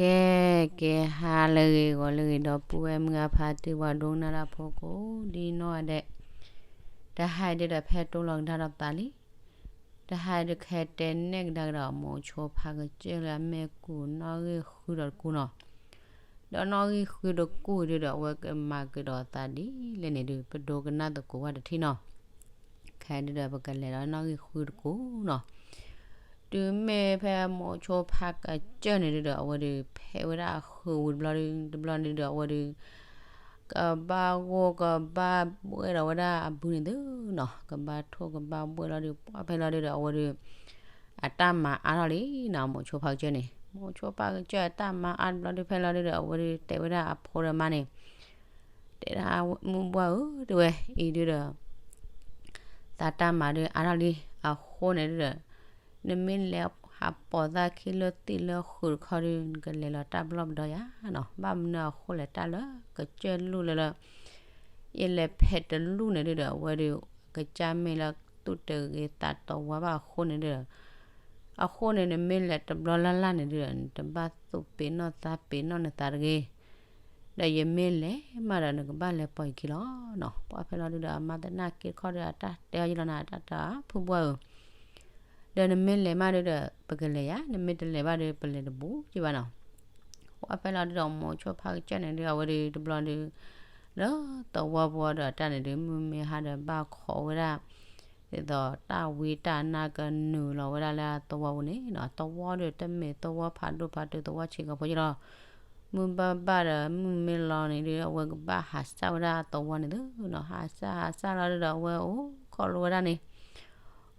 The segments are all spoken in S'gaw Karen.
ကဲ ကဲ ဟါလၢအဂ့ၤ ဂီၤလၢအဂ့ၤ ဒီပုၢ်ဝဲၢ်မုၢ်အဖါတံၢ် ပှၤဒိကနၣ်တၢ်ဖိကိးဒ်နီၢ်ဂၤဒဲး, တဟါအံၤဒုဒီး ဖဲတိၢ်လီၤကဒါဒီးသးလံ. တဟါအံၤဒု ကဟဲတဲနဲၣ်ကဒါကဒီး မိၤဆိဖါကစၢၢ်လၢအမ့ၢ်ကူးနီၣ်ဂံၢ်ဃုဒီးတကူးနီၤ. ဒီးနီၣ်ဂံၢ်ဃုတကူးအံၤဒုဒီး အဝဲကမၤက့ၤဒီးသးဒ်လဲၣ်န့ၣ်ဒု ပဒိကနၣ်သကိးဝဲတထံၣ်နီၤ. ခဲဒုဒီး ပကလဲၤဒီးနီၣ်ဂံၢ်ဃုတကူးနီၤ. တုၤမ့ၢ်ဖဲမိၤဆိဖါကစၢၢ်န့ၣ်ဒုဒီး အဝဲဒု ဖဲဝဲဒၣ်အဃုာ်ဝံၤတဘျီဒု တဘျီန့ၣ်ဒုဒီး အဝဲဒု ကဘၣ်ဂိၢ်ကဘၣ်ဘှဲၣ်ဒီးဝဲဒၣ်အဘုန့ၣ်သုနီၤ. ကဘၣ်ထိၣ်ကဘၣ်ဘှဲၣ်လီၤဒု ပှၢ်ဖဲလီၤဒုဒီး အဝဲဒု အတၢ်မၤအါထီၣ်လံနီၤ မိၤဆိဖါကစၢၢ်န့ၣ်. မိၤဆိဖါကစၢၢ်အတၢ်မၤအါတဘျီဒု ဖဲလီၤဒုဒီး အဝဲဒု တဲဝဲဒၣ်အဖိဒီးမါန့ၣ်, တဲဒၣ်မုၢ်ဘှၢ်ဧၢ တဲဝဲ အံၤဒုဒီး သးတၢ်မၤဒုအါထီၣ်လံ အဃိန့ၣ်ဒုဒီး နမ့ၢ်လဲၤဟးပိာ်သးခံလၢသ့ၣ်လၢဃုာ်တခီဒု နကလဲၤလီၤတၢ်ပလီၢ်ပဒီယၤနီၤ. ဘၣ်မနုၤအဃိလဲၣ် တၢ်လၢကစၢၢ်လူၢ်လၢလၢ ယလဲၤဖဲးတလူၢ်န့ၣ်ဒုဒီး အဝဲဒု ကစၢ်မ့ၢ်လၢသူၣ်တဂ့ၤသးတဝါဘၣ်အဃိန့ၣ်ဒုဒီး အဃိန့ၣ် နမ့ၢ်လဲၤတဘျီလၢ်လၢ်န့ၣ်ဒုဒီး နတဘၣ်သူၣ်ပ့ၤနီၣ်သးပ့ၤနီၣ်နသးတဂ့ၤ ဒီးယမ့ၢ်လဲၤမးဒီး နကဘၣ်လဲၤပိာ်ယခံလီၤနီၤ. ပှၢ်ဖဲလီၤဒုဒီး အမါသနာ်က့တခီဒီး အတၢ်တဲအီၤယလီၤနၤ တၢ်တၢ်ဖုဘှၢ်ဧၢ ဒီးနမ့ၢ်လဲၤမးဒုဒီး ပကလဲၤယၤ, နမ့ၢ်တလဲၤဘၣ်ဒီး ပလဲၤတဘူးကဘၣ်နီၤ. ပှၢ်ဖဲလီၤဒုဒီး မိၤဆိဖါကစၢၢ်န့ၣ်ဒု အဝဲဒုတဘျီဒု လၢသဝီပူၤဒီးတၢ်န့ၣ်ဒု မုၢ်မ့ၢ်ဟါဒီးဘၣ်ခိးဝဲဒၣ် ဒ်သိးတၢ်ဝံတၢ်နါကနုာ်လီၤဝဲဒၣ်လၢသဝီပူၤန့ၣ်နီၤ. သဝီဒီးတမ့ၢ်သဝီဖးဒိၣ်ဖးတုၤ သဝီဆံးကီၢ်ဖိယလီၤ. မုၢ်ဘၣ်ဘၣ်ဒီး မုၢ်မ့ၢ်လီၤန့ၣ်ဒု အဝဲကဘၣ်ဟးစၢ်ဝဲဒၣ်သဝီန့ၣ်သုနီၤ. ဟးစၢ်ဟးစၢ်လီၤဒုဒီး အဝဲအိၣ်ခိးလိာ်ဝဲဒၣ်န့ၣ်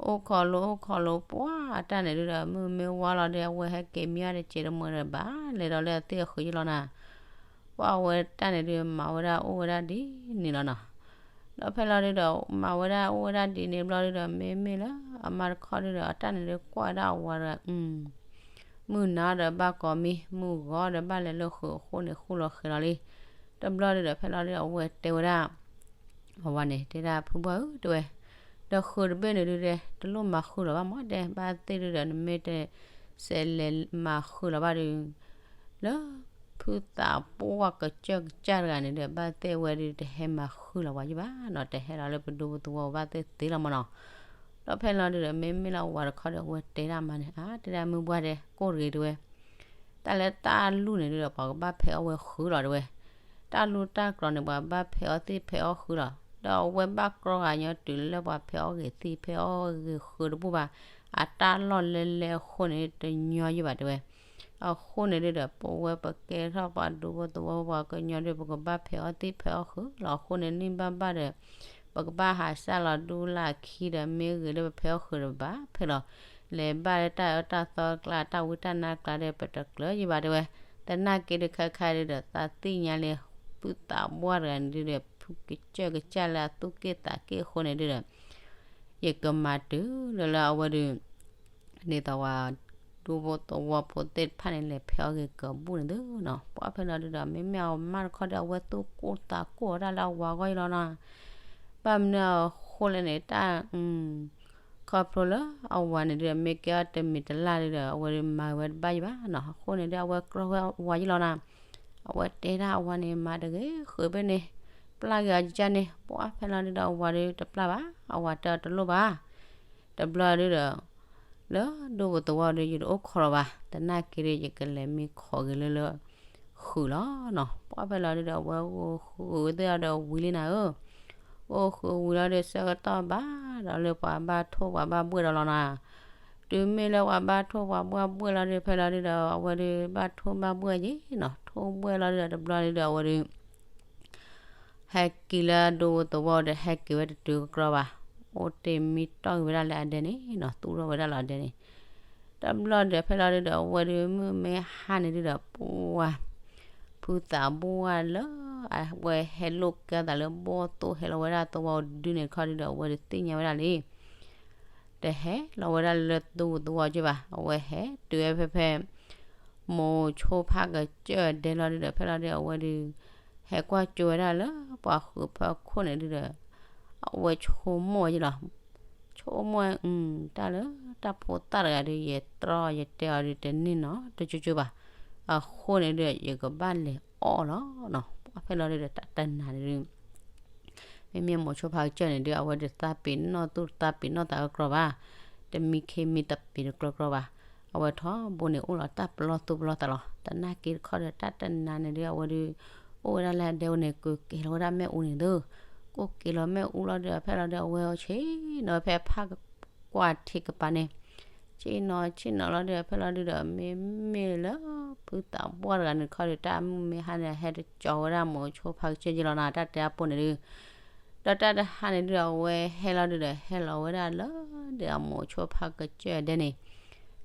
အိၣ်ခိးလိာ်အိၣ်ခိးလိာ်ပှၢ်အတၢ်န့ၣ်ဒုဒီး မုၢ်မ့ၢ်ဝါလီၤဒီး အဝဲဟဲက့ၤမံအီၤတစဲးတမှဲဒီးဘၣ်လဲၤဒီးလၢအသ့ၣ်အဃုာ်ယလီၤနၤ. ပှၢ်အဝဲတၢ်န့ၣ်ဒု မၤဝဲဒၣ်အိၣ်ဝဲဒၣ်ဒ်န့ၣ်လီၤနီၤ. ဒီးဖဲလီၤဒုဒီး မၤဝဲဒၣ်အိၣ်ဝဲဒၣ်ဒ်န့ၣ်ဘျီဒုဒီး မ့မ့ၢ်လၢအမါတခီဒုဒီး အတၢ်န့ၣ်ဒုကွၢ်ဝဲဒၣ်အဝၤဒီး မုၢ်နၤဒီးဘၣ်ကိးမံ, မုၢ်ဂီၤဒီးဘၣ်လဲၤလၢဃုာ်အဃိန့ၣ် ဃုာ်လီၤဃဲၤလီၤလံ. တဘျီဒုဒီး ဖဲလီၤဒုဒီး အဝဲတဲဝဲဒၣ် အဝၤန့ၣ် တဲဒၣ်ဖုဘှၢ်ဧၢ တဲဝဲ, ဒီးဃုာ်တဘ့ၣ်န့ၣ်ဒုတဲ တလိၣ်မၤဃုာ်လီၤဘၣ်မးဒဲး, ဘၣ်သ့ၣ်ဒုဒီး နမ့ၢ်တစဲးလဲၤမၤဃုာ်လီၤဘၣ်ဒု လၢဖုသးပှၢ်ကစၢၢ်ကစၢ်တဂၤန့ၣ်ဒီး ဘၣ်သ့ၣ်ဝဲဒုတဟဲမၤဃုာ်လီၤဝဲယဘၣ်နီၤ, တဟဲလီၤလၢပဒူပသဝီဘၣ်သ့ၣ်သ့လီၤမးနီၤ. ဒီးဖဲလီၤဒုဒီး မ့မ့ၢ်လၢအဝၤတခီဒီး အဝဲတဲဒၣ်မါန့ၣ် အါ တဲဒၣ်မုၢ်ဘှၢ်ဒဲး ကိၢ်တဂ့ၤတဲဝဲ တၢ်လၢတၢ်လူၢ်န့ၣ်ဒုဒီး ပှၤကဘၣ်ဖဲးအီၣ်ဝဲဃုာ်လီၤတဲဝဲ, တၢ်လူၢ်တၢ်ကျီၤန့ၣ် ပှၤဘၣ်ဖဲးအီၣ်သ့ၣ်ဖဲးအီၣ်ဃုာ်လီၤ. ဒီးအဝဲဘၣ်ကြီဂၤညီတုၤလၢပှၤဖဲးအီၣ်ဂ့ၤသ့ၣ်ဖဲးအီၣ်ဂ့ၤဃုာ်တဘူၣ်ဘၣ်, အတၢ်လီၢ်လဲလဲအဃိန့ၣ် တညီယဘၣ်တဲဝဲ. အဃိန့ၣ်ဒုဒီး ပဝဲပကဲထီၣ်ပှၤဒူဖိသဝီပှၤကညီဒု ပကဘၣ်ဖဲးအီၣ်သ့ၣ်ဖဲးအီၣ်ဃုာ်လီၤ. အဃိန့ၣ် န့ၢ်ဘၣ်ဘၣ်ဒီး ပကဘၣ်ဟးစၢ်လီၤဒူလၢခံဒီး မ့ၢ်ဂ့ၤလၢပဖဲးအီၣ်ဃုာ်ဒီးဘၣ်ဖဲးလီၤ. လဲၤဘၣ်လၢတၢ်အၢတၢ်သီကျါ တၢ်ဝံတၢ်နါကျါဒီး ပတကျၢၤယဘၣ်တဲဝဲ. သနာ်က့ဒုခဲခါဒုဒီး သးသ့ၣ်ညါလံ ဖုသးပှၢ်တဂၤန့ၣ်ဒုဒီး ဖုကစၢၢ်ကစၢ်လၢအသူၣ်က့ၣ်သးက့ၣ်အဃိန့ၣ်ဒုဒီး ယကမၤတုၤလၢလၢအဝဲဒု ဒ်သိးဝဲ ဒူဖိသဝီဖိသ့ၣ်တဖၣ်န့ၣ် လဲၤဖဲးအီၣ်ဂ့ၤကဘူးန့ၣ်သုနီၤ. ပှၢ်ဖဲလီၤဒုဒီး မ့မ့ၢ်အမါတခီဒီး အဝဲသူၣ်ကိၢ်သးကိၢ်ဝဲဒၣ်လၢအဝၤဂီၢ်အံၤလီၤနီၤ. ဘၣ်မနုၤအဃိလဲၣ်န့ၣ် တၢ် ခီဖျိလၢအဝၤန့ၣ်ဒုဒီး မ့ၢ်ကဲအီၤတမံၤတလၢ်ဒုဒီး အဝဲဒုမၤဝဲတဘၣ်ယဘၣ်နီၤ. အဃိန့ၣ်ဒု အဝဲကြီဝဲအဝၤယံလီၤနီၤ. အဝဲတဲဒၣ်အဝၤန့ၣ် မၤတဂ့ၤ ဃုာ်ဘ့ၣ်န့ၣ် ပျၢ်က့ၤအီၤကကၢ်န့ၣ်. ပှၢ်ဖဲလီၤဒုဒီး အဝၤဒုတပျၢ်ဘၣ်, အဝၤတဲအီၤတလိၣ်ဘၣ်. တဘျီဒုဒီး လၢဒူပသဝီဒု ယတအိၣ်ခိးလီၤဘၣ်, သနာ်က့ဒု ယကလဲၤမံခိးက့ၤလၢလၢ ဃုာ်လီၤနီၤ. ပှၢ်ဖဲလီၤဒုဒီး အဝဲအိၣ်ဃုာ်ဝဲသ့ၣ်အီၤဒီးဝံၤလံနၤဧၢ. အိၣ်ဃုာ်ဝံၤလီၤဒု ဆၢကတီၢ်ဘၣ်ဒီးလၢပှၤဘၣ်ထိၣ်ပှၤဘၣ်ဘှဲၣ် ဒီးလီၤနီၤ. တုၤမ့ၢ်လၢပှၤဘၣ်ထိၣ်ပှၤဘၣ်ဘှဲၣ်လီၤဒု ဖဲလီၤဒုဒီး အဝဲဒုဘၣ်ထိၣ်ဘၣ်ဘှဲၣ်က့ၤနီၤ. ထိၣ်ဘှဲၣ်လီၤဒုဒီး တဘျီဒုဒီး အဝဲဒု ဟဲက့ၤလၢဒူသဝီဒီး ဟဲက့ၤဝဲတတုၤကကြီဘၣ်. အိၣ်တ့ၢ်မံတီၢ်က့ၤဝဲဒၣ်လၢအဒဲန့ၣ်နီၤ, သူၣ်ထီၣ်ဝဲဒၣ်လၢအဒဲန့ၣ်. တဘျီဒီး ဖဲလီၤဒုဒီး အဝဲဒုမုၢ်မ့ၢ်ဟါန့ၣ်ဒုဒီး ပှၢ် ဖုသးပှၢ်လၢ အဝဲဟဲလိာ်ကဲသးလၢဘီၣ်သိၣ် ဟဲလီၤဝဲဒၣ်သဝီဒုန့ၣ်တခီဒုဒီး အဝဲဒုသ့ၣ်ညါဝဲဒၣ်လံ တဟဲလီၤဝဲဒၣ်လၢဒူသဝီက့ဘၣ်. အဝဲဟဲတုၤဝဲဖဲဖဲ မိၤဆိဖါကစၢၢ်ဒဲလီၤဒုဒီး ဖဲလီၤဒု အဝဲဒု ဟဲကွၢ်ကၠိဝဲဒၣ်လၢပှၤဃုာ်ဖၢခိၣ်န့ၣ်ဒုဒီး အဝဲဆိကမိၣ်ဝဲယလီၤ. ဆိကမိၣ် တၢ်လၢတၢ်ဖိသၣ်တဂၤဒု ယတြီယတဲအီၤဒု တန့ၢ်နီတကၠိကၠိဘၣ်. အဃိန့ၣ်ဒုး ယကဘၣ်လဲၤအီၣ်လီၤနီၤ. ပှၢ်ဖဲလီၤဒုးဒီး တၢ်တနၤန့ၣ်ဒုး မ့မ့ၢ်မိၤဆိဖါကစၢၢ်န့ၣ်ဒုး အဝဲဒုးသးပ့ၤနီၣ်သူၣ် သးပ့ၤနီၣ်သးကကြီဘၣ်, တမံခ့မံတပ့ၤတကြီကြီဘၣ်. အဝဲထီဘိန့ၣ် အိၣ်လီၤတၢ်ပလီၢ်သူၣ်ပလီၢ်သးလီၤ. သနာ်က့တခီဒီး တၢ်တနၤန့ၣ်ဒုး အဝဲဒုး အိၣ်ဝဲဒၣ်လၢအဒဲဝဲန့ၣ် ကိးက့ၤလီၤဝဲဒၣ်မ့ၣ်အူန့ၣ်သု, ကိးက့ၤလီၤမ့ၣ်အူလီၤဒုး ဖဲလီၤဒုး အဝဲဆ့ၣ်နီၤဝဲဖဲအဖၣ်ကွၢ်ထံးကပၤန့ၣ် ဆ့ၣ်နီၤဆ့ၣ်နီၤလီၤဒုး ဖဲလီၤဒုးဒီး မ့မ့ၢ်လၢ ဖုသးပှၢ်တဂၤန့ၣ်တခီဒီး တၢ်မုၢ်မ့ၢ်ဟါန့ၣ် ဟဲတကၠီၤဝဲဒၣ်မိၤဆိဖါကစၢၢ်က့လီၤနီၤ တၢ်တဲအပိၢ်န့ၣ်ဒုး ဒီးတၢ်တဟါန့ၣ်ဒုး အဝဲဟဲလီၤဒုးဒီး ဟဲလီၤဝဲဒၣ်လၢဒုးအမိၤဆိဖါကစၢၢ်အဒဲန့ၣ်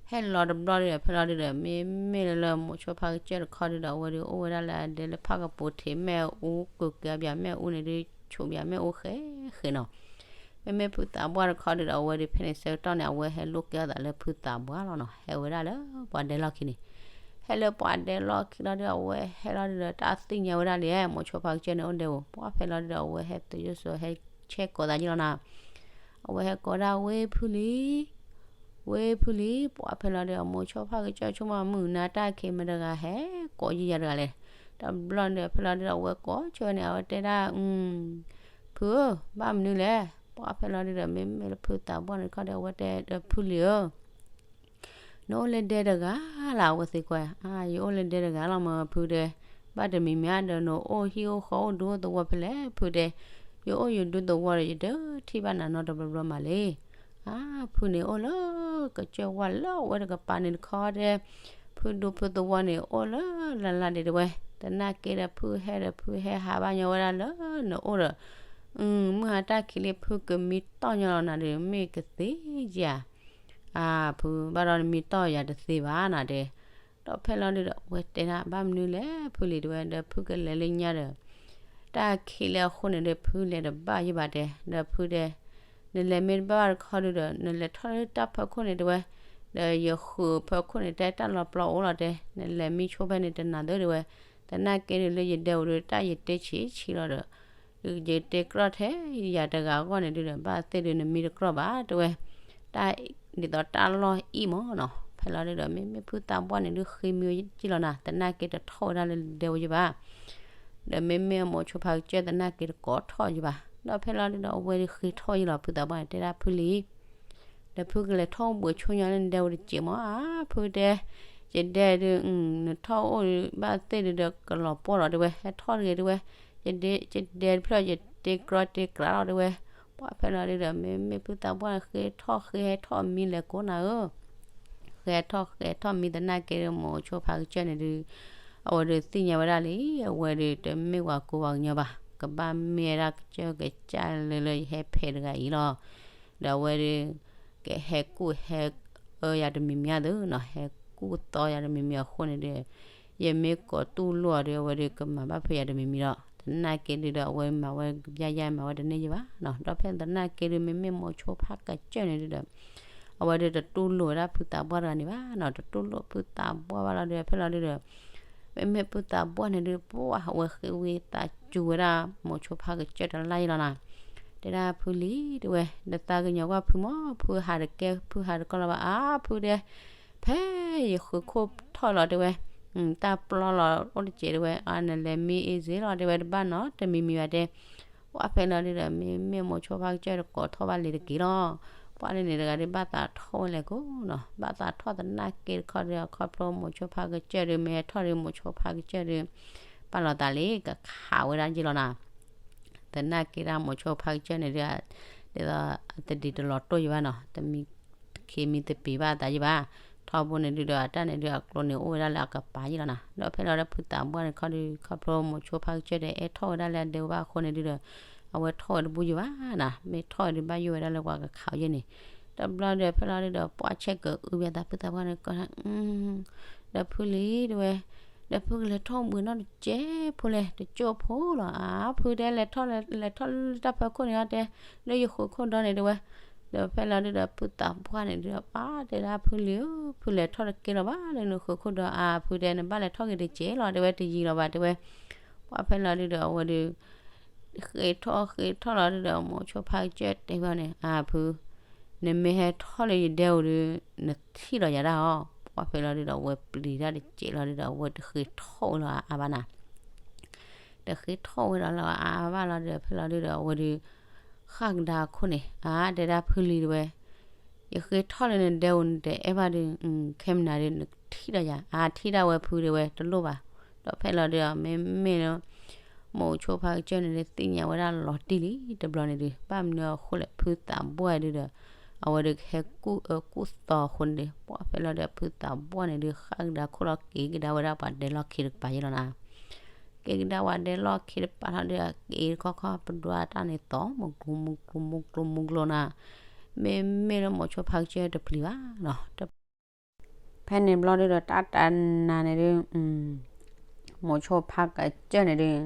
ဟဲလီၤတဘျီဒုးဒီး ဖဲလီၤဒုးဒီး မ့မ့ၢ်လၢလၢမိၤဆိဖါကစၢၢ်တခီဒုးဒီး အဝဲဒုးအိၣ်ဝဲဒၣ်လၢအဒဲလၢဖၣ်ကပူၤထံးမ့ၣ်အူ ကိးက့ၤအီၤဘၣ်မ့ၣ်အူန့ၣ်ဒုး ဆူးဘၣ်မ့ၣ်အူဃဲဃဲနီၤ. မ့မ့ၢ်ဖုသးပှၢ်တခီဒုးဒီး အဝဲဒုးဖဲန့ၣ်ဆၢကတီၢ်န့ၣ် အဝဲဟဲလိၣ်ကဲအသးလၢဖုသးပှၢ်လီၤနီၤ ဟဲဝဲဒၣ်လၢပှၤဒဲလီၢ်ခံန့ၣ် ဟဲလၢပှၤဒဲလီၢ်ခံလီၤဒုး အဝဲဟဲလီၤဒုးဒီး တၢ်သ့ၣ်ညါဝဲဒၣ်လံ မိၤဆိဖါကစၢၢ်န့ၣ်အိၣ်ဒဲဧိၤ ပှၢ်ဖဲလီၤဒုးဒီး အဝဲဟဲသုးယိၣ်စိဟဲဆဲးကိးသးယ့ၢ်လီၤနီၤ အဝဲဟဲကိးဒၣ် ဝ့ၢ်ဖုလံၤ ဝ့ၢ်ဖုလံၤ ပှၢ်ဖဲလီၤဒုးဒီး မိၤဆိဖါကစၢၢ်ဆိကမိၣ်မုၢ်နၤတၢ်ခံးမတၤတဂၤဟဲကိးယံာ်ယၤတဂၤလဲၣ်. တဘျီဒုးဒီး ဖဲလီၤဒုးဒီး အဝဲကိးဆၢဝဲန့ၣ် အဝဲတဲဒၣ် ဖုဧၢ ဘၣ်မနုၤလဲၣ်. ပှၢ်ဖဲလီၤဒုးဒီး မ့မ့ၢ်လၢဖုသးပှၢ်န့ၣ်တခီဒီး အဝဲတဲဒီး ဖုလံၤဧၢ နအိၣ်လၢဒဲတဂၤလၢ် အဝဲသံကွၢ် အါ ယအိၣ်လၢဒဲတဂၤလီၤမၢ်ဖုတဲ, ဘၣ်တမံၤမံၤဧါဒီး နအိၣ်ဟံၣ်အိၣ်ဃီအိၣ်ဒူအိၣ်သဝီဖဲလဲၣ်ဖုတဲ, ယအိၣ်ယဒူသဝီဒီး ယတထံၣ်ဘၣ်နၤနီတဘျီဘျီမးလံ. အါ ဖုန့ၣ်အိၣ်လၢကစၢၢ်ဝါလၢအဝဲတကပၤန့ၣ်တခီတဲ, ဖုဒူဖုသဝီန့ၣ်အိၣ်လၢလၢ်လၢ်ဒံးတဲဝဲ, သနာ်က့ဒီးဖုဟဲဒီးဖုဟဲဟးဘၣ်ညီဝဲဒၣ်လၢ နအိၣ်ဒီး မုၢ်ဟါတၢ်ခံးလံ ဖုကမံတီၢ်ညီလီၤနၤဒီး မ့ၢ်ကသ့ဧါ. အါ ဖုဘၣ်ဒီးနမံတီၢ်ယၤတသ့ဘၣ်နၤတဲ, ဒီးဖဲလီၤဒုးဒီး အဝဲတဲဒၣ် ဘၣ်မနုၤလဲၣ်ဖုလံၤတဲဝဲ, ဒီးဖုကလဲၤလၢညါဒီး တၢ်ခံးလၢအဃိန့ၣ်ဒီး ဖုလဲၤတဘၣ်ယံၤဘၣ်တဲ, ဒီးဖုတဲ နလဲၤမ့ၢ်တဘၣ်တခီဒုးဒီး နလဲၤထီၣ်လၢတၢ်ဖီခိၣ်န့ၣ်တဲဝဲ, ဒီးယဃုာ်ဖီခိၣ်န့ၣ် တဲတၢ်လီၤပျီအိၣ်လီၤတဲ, နလဲၤမံဆိဖဲန့ၣ်တနၤသၢတဲဝဲ, သနာ်က့ဒုးလၢယဒဲအိၣ်ဒီး တၢ်ယတဲဆံးဆံးလီၤဒီး ယတဲကြီထဲယၤတဂၤအဂီၢ်န့ၣ်ဒုးဒီး ဘၣ်သ့ၣ်ဒုးနမံတကြီဘၣ်တဲဝဲ, တၢ်ဒ်သိးတၢ်လီၢ်အံၣ်မးနီၤ. ဖဲလီၤဒုးဒီး မ့မ့ၢ်ဖုသးပှၢ်န့ၣ်ဒုးဃ့မံဝဲယ့ၢ်လီၤနၤ, သနာ်က့တထီၣ်ဝဲဒၣ်လၢဒဲဝဲယ့ၢ်ဘၣ်. ဒီးမ့မ့ၢ်အမိၤဆိဖါကစၢၢ်သနာ်က့တကိးထီၣ်ယ့ၢ်ဘၣ်. ဒီးဖဲလီၤဒုးဒီး အဝဲဒုးဃ့ထီၣ်ယ့ၢ်လီၤ ဖုသးပှၢ်န့ၣ် တဲဒၣ်ဖုလံၤ ဒီးဖုကလဲၤထီၣ်အိၣ်ဘှံးဆိညီလၢနဒဲဝဲတစဲးမး အါ ဖုတဲ, ယဒဲဒုး နထီၣ်အိၣ်ဘၣ်သ့ၣ်ဒုးဒီးကလီၤပှီၢ်လီၤတဲဝဲ, ဟဲထီၣ်တဂ့ၤတဲဝဲ, ယဒဲတဖျၢၣ်ယတဲကြီတဲကြီလီၤတဲဝဲ. ပှၢ်ဖဲလီၤဒုးဒီး မ့မ့ၢ်ဖုသးပှၢ်န့ၣ် ဃ့ထီၣ်ဃ့ဟဲထီၣ်မံလဲၤကိးနၤဧၢ ဃ့ထီၣ်ဃ့ထီၣ်မံသနာ်က့ဒီး မိၤဆိဖါကစၢၢ်န့ၣ်ဒုး အဝဲဒုးသ့ၣ်ညါဝဲဒၣ်လံ, အဝဲဒုးတမ့ၢ်ဝၤကိးဝၤကညီဘၣ်, ကဘၣ်မ့ၢ်ဝဲဒၣ်ကစၢၢ်ကစၢ်လၢလၢယဟဲဖဲးတဂၤအံၤလီၤ. ဒီးအဝဲဒုး ကဟဲကူၣ်ဟဲအၢယၤတမံၤမံၤအသိးနီၤ, ဟဲကူၣ်သီယၤတမံၤမံၤအဃိန့ၣ်ဒီး ယမ့ၢ်ကိးတူၢ်လိာ်အီၤဒီး အဝဲဒုးကမၤဘၣ်ဖဲးယၤတမံၤမံၤဒီး သနာ်က့ဒုးဒီး အဝဲမၤဝဲကယါယါမၤဝဲတန့ၢ်ယဘၣ်နီၤ. ဒီးဖဲသနာ်က့ဒုး မ့မ့ၢ်မိၤဆိဖါကစၢၢ်န့ၣ်ဒုးဒီး အဝဲဒုးတတူၢ်လိာ်ဝဲဒၣ်ဖုသးပှၢ်တဂၤန့ၣ်ဘၣ်နီၤ, တတူၢ်လိာ်ဖုသးပှၢ်ဘၣ်လီၤဒီး ဖဲလီၤဒုးဒီး မ့မ့ၢ်ဖုသးပှၢ်န့ၣ်ဒုး ပှၢ်အဝဲဃ့ဝံသးစူၤဝဲဒၣ် မိၤဆိဖါကစၢၢ်တလါအံၤလီၤနီၤ. တဲဒၣ်ဖုလံၤတဲဝဲ, ဒီးသးကညီၤကွၢ်ဖုမး, ဖုဟးတကဲ ဖုဟးတကီၢ်လီၤဘၣ် အါဖုတဲ, ဖဲယဃုာ်ခိၣ်ထီၣ်လီၤတဲဝဲ, တၢ်ပျီလီၤအိၣ်တစဲးတဲဝဲ, နလဲၤမံအ့စ့လီၤတဲဝဲ တဘၣ်နီတမံၤမံၤဘၣ်တဲ. ပှၢ်ဖဲလီၤဒုးဒီး မ့မ့ၢ်မိၤဆိဖါကစၢၢ်တကိးထီၣ်ဘၣ်လံၤတက့ၢ်လီၤ. ပှၢ်န့ၣ်န့ၣ်တဂၤဒုး ဘၣ်သးထီၣ်ဝဲလဲၣ်ကိးနီၤ, ဘၣ်သးထီၣ်သနာ်က့တခီဒီး ခီဖျိမိၤဆိဖါကစၢၢ်ဒုး မ့ၢ်ဟဲထီၣ်ဒုး မိၤဆိဖါကစၢၢ်ဒုး ပာ်လီၤသးလံ ကခးဝဲဒၣ်ယ့ၢ်လီၤနီၤ. သနာ်က့ဒၣ်မိၤဆိဖါကစၢၢ်န့ၣ်ဒုး ဒ်သိးအတဒံးတလီၤတိၢ်ယံၤဘၣ်နီၤ, တမံၤခံမံၤတပ့ၤဘၣ်အသးယံၤဘၣ်. ထီဘိန့ၣ်ဒုးဒီး အတၢ်န့ၣ်ဒုး အကျိန့ၣ်အိၣ်ဝဲဒၣ်လၢအကပၤယံၤလီၤနီၤ. ဒီးဖဲလီၤဒီးဖုသးပှၢ်န့ၣ်ခီဒီး ခီဖျိမိၤဆိဖါကစၢၢ်ဒီးအဲၣ်ထီၣ်ဝဲဒၣ်လၢအဒဲဝဲဘၣ်အဃိန့ၣ်ဒုးဒီး အဝဲထီၣ်ဝဲတဘူၣ်ယံၤဘၣ်နီၤ, မ့ၢ်ထီၣ်ဝဲဒုးဘၣ်ယိၣ်ဝဲဒၣ်လၢပှၤကခးအီၤယဲၢ်န့ၣ်. တဘျီဒီးဖဲလီၤဒုးဒီး ပှၢ်ဆဲးကအုးဘၣ်သးဖုသးပှၢ်န့ၣ်ကီ, ဒီးဖုလံၤတဲဝဲ, ဒီးဖုကလဲၤထီၣ်ဘှံးနီတစဲးဖိလဲၣ် တကၠိၢ်ဖိလီၤ အါဖုတဲ လဲၤထီၣ်လဲၤထီၣ်လၢတၢ်ဖီခိၣ်န့ၣ်အီၤတဲ, လၢယဃုာ်ခိၣ်ဒီန့ၣ်တဲဝဲ. ဒီးဖဲလီၤဒုးဒီး ဖုသးပှၢ်န့ၣ်ဒုးဒီး ပၢ်တဲဒၣ်ဖုလံၤဧၢ, ဖုလဲၤထီၣ်တကဲလီၤဘၣ်လၢနဃုာ်ခိၣ်ဒီ အါဖုတဲ နဘၣ်လဲၤထီၣ်က့ၤတစဲးလီၤတဲဝဲ တယံၤလီၤဘၣ်တဲဝဲ. ပှၢ်ဖဲလီၤဒုးဒီး အဝဲဒုး ဃ့ထီၣ်ဃ့ထီၣ်လီၤဒုးဒီး မိၤဆိဖါကစၢၢ်တဲဝဲန့ၣ် အါဖု, နမ့ၢ်ဟဲထီၣ်လၢယဒဲအိၣ်ဒုး နထံၣ်လီၤယၤဒၣ်အီၤ ပှၤဖဲလီၤဒုဒီး အဝဲပျံၤတၢ်တစဲးလီၤဒုဒီး အဝဲတဃ့ထီၣ်ဝဲလီၤအါဘၣ်နၤ တဃ့ထီၣ်ဝဲဒီးလၢအါဘၣ်လီၤဒီး ဖဲလီၤဒုဒီး အဝဲဒုး ဃၣ်ကဒါခိၣ်န့ၣ် အါ တဲဒၣ်ဖုလံၤတဲဝဲ, ယဃ့ထီၣ်လၢနဒဲဧိၤ နတအဲၣ်ဘၣ်ဒုး ခဲမနၤဒုး နထံၣ်ဒီးယၤ အါ ထံၣ်ဒၣ်ဝဲဖုတဲဝဲ တလိၣ်ဘၣ်. ဒီးဖဲလီၤဒုဒီး မ့မ့ၢ်လၢ မိၤဆိဖါကစၢၢ်န့ၣ်ဒုး သ့ၣ်ညါဝဲဒၣ်လီၤတံၢ်လံ တဘျီန့ၣ်ဒုး ဘၣ်မနုၤအဃိလဲၣ် ဖုသးဘှၣ်ဒုဒီး အဝဲဒုးကဟဲကူၣ်အၢကူၣ်သီအဃိန့ၣ်ဒုး ပှၤဖဲလီၤဒုး ဖုသးဘှၣ်န့ၣ်ဒုး ဃၣ်ကဒါခိၣ်လီၤ က့ၤကဒါဝဲဒၣ်ပှၤဒဲလီၢ်ခံတကပၤယဲလီၤနၤ က့ၤကဒါဝဲဒၣ်ပှၤဒဲလီၢ်ခံတကပၤလီၤဒုဒီး က့ၤတခီခီ ပဒွးတၢ်န့ၣ်သီ မုၢ်ကျိၤမုၢ်ကျိၤမုၢ်ကျိၤနီၤ, မ့မ့ၢ်လၢမိၤဆိဖါကစၢၢ်တပျံၤဘၣ်နီၤ, ဖဲန့ၣ်ဘျီဒုဒီး တၢ်တနၤန့ၣ်ဒုး မိၤဆိဖါကစၢၢ်န့ၣ်ဒုး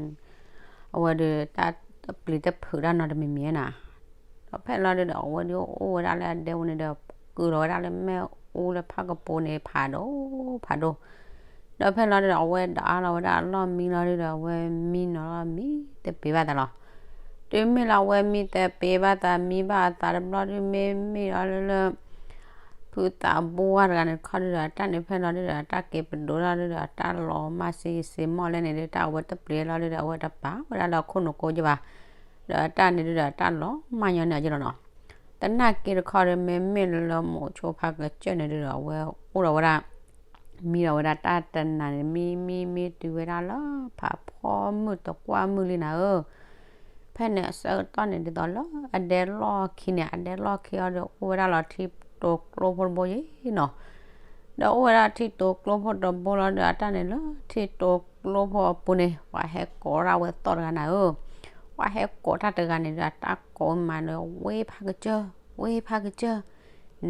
အဝဲဒုးတၢ်တပျံၤတဖုးတၢ်နီတမံၤမံၤနၤ, ဒီးဖဲလီၤဒုဒီး အဝဲဒုးအိၣ်ဝဲဒၣ်လၢအဒဲဝဲန့ၣ်ဒီး ကုၢ်လီၤဝဲဒၣ်လၢမ့ၣ်အူလၢဖးကပူၤန့ၣ် ဖးဒိၣ်ဖးဒိၣ်, ဒီးဖဲလီၤဒုဒီး အဝဲဒၣ်အါလီၤဝဲဒၣ်အလီၢ်မံလီၤဒုဒီး အဝဲမံနီၤလီၤမံတပ့ၤဘၣ်သးလီၤ. တုၤမ့ၢ်လၢအဝဲမံတပ့ၤဘၣ်သး မံဘၣ်အသးတဘျီဒု မ့မ့ၢ်လီၤလၢလၢ ဖုသးဘှၣ်တဂၤန့ၣ်တခီဒုဒီး အတၢ်န့ၣ်ဖဲလီၤဒုဒီး အတၢ်က့ၤပဒိးထီၣ်ဒုဒီး အတၢ်လီၤမၢ်စ့စ့မီၢ်လဲၣ်န့ၣ်ဒုး တၢ်အဝဲတပျံၤလီၤဒုဒီး အဝဲတပာ်ဝဲဒၣ်လၢအခိၣ်နူာ်ကိးက့ဘၣ်, ဒီးအတၢ်န့ၣ်ဒုဒီး အတၢ်လီၤမၢ်ညီန့ၣ်အက့လီၤနီၤ. သနာ်က့တခီဒီး မ့မ့ၢ်လၢလၢမိၤဆိဖါကစၢၢ်န့ၣ်ဒုဒီး အဝဲအိၣ်ဒီးဝဲဒၣ် မံဒီးဝဲဒၣ်တၢ်တနၤန့ၣ် မံမံမံတုၤဝဲဒၣ်လၢ ဖးဖီမုၢ်တကွၢ်မုၢ်လံနၤဧၢ, ဖဲန့ၣ်အဆၢကတီၢ်န့ၣ် ဒ်သိးလၢအဒဲလီၢ်ခံန့ၣ် အဒဲလီၢ်ခံအီၤဒီး အိၣ်ဝဲဒၣ်လီၤထံတိၤကျိဖိတဘိယ့ၣ်နီၤ, ဒီးအိၣ်ဝဲဒၣ်ထံတိၤကျိဖိတဘိလီၤဒီး အတၢ်န့ၣ်လၢထံတိၤကျိဖိအပူၤန့ၣ် ပှၤဟဲကိးဒၣ်ဝဲသီၣ်တဂၤနၤဧၢ, ပှၤဟဲကိးတၢ်တဂၤန့ၣ်ဒီး အတၢ်ကိးမးဒီး ဝ့ၢ်ဖါကစၢၢ် ဝ့ၢ်ဖါကစၢၢ်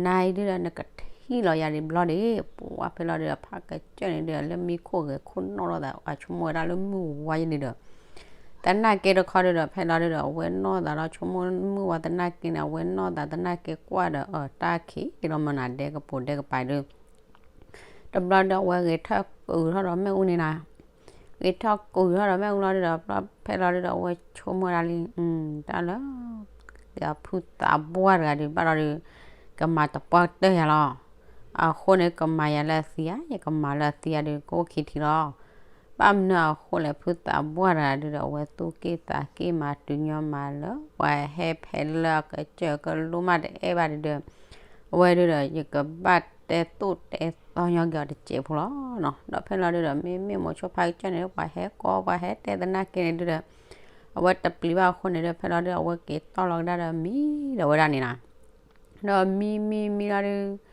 နၤအံၤဒုဒီး နကထံၣ်လီၤယၤဒံးဘျီဒံး, ပှၤဖဲလီၤဒုဒီး ဖါကစၢၢ်န့ၣ်ဒုဒီး လၢမံခိၣ်ဂဲၤခိၣ်နီၣ်ထီၣ်သး အဆိကမိၣ်ဝဲဒၣ်လၢမုၢ်ဝါယဲန့ၣ်ဒီး သနာ်က့တခီဒုဒီး ဖဲလီၤဒုဒီး အဝဲနီၣ်သးဒီးဆိကမိၣ်မုၢ်ဝါ သနာ်က့န့ၣ် အဝဲနီၣ်သးသနာ်က့ကွၢ်ဒီး အတၢ်ခံးလီၤမၢ်နၤ ဒဲကပိာ်ဒဲကပၤဒု တဘျီဒီး အဝဲဂဲၤထၢၣ်ကုာ်ထီၣ်ဒီးမ့ၣ်အူန့ၣ်နၤ, ဂဲၤထၢၣ်ကုာ်ထီၣ်ဒီးမ့ၣ်အူလီၤဒုဒီး ဖဲလီၤဒုဒီး အဝဲဆိကမိၣ်ဝဲဒၣ်လံ တၢ်လၢ ဖုသးဘှၣ်တဂၤဒုး ဘၣ်လီၤဒုး ကမၤတပှၢ်ကတၢၢ်ယၤလီၤ. အဃိန့ၣ် ကမၤယၤလၢအသံဧါ, ယကမၤလၢအသံဧါဒုး ကအိၣ်ခံထံၣ်လီၤ. ဘၣ်မနုၤအဃိလဲၣ် ဖုသးဘှၣ်တဂၤဒုဒီး အဝဲသူၣ်က့ၣ်သးက့ၣ်မၤတုၤညီမးလၢ ပှၤဟဲဖဲလၢအကစၢၢ်ကလိမးတအဲၣ်ဘၣ်ဒုဒီး အဝဲဒုဒီး ယကဘၣ်တဲသိၣ်တဲသီညီက့ၤအီၤတစဲးဖိလီၤနီၤ. ဒီးဖဲလီၤဒုဒီး မ့မ့ၢ်မိၤဆိဖါကစၢၢ်န့ၣ် ပှၤဟဲကိး ပှၤဟဲတဲသနာ်က့န့ၣ်ဒုဒီး အဝဲတပျံၤဘၣ်အဃိန့ၣ်ဒီး ဖဲလီၤဒုဒီး အဝဲက့ၤတီၢ်လီၤကဒါဒီးမံဒီးဝဲဒၣ်န့ၣ်နၤ ဒီးမံမံမံလီၤဒုး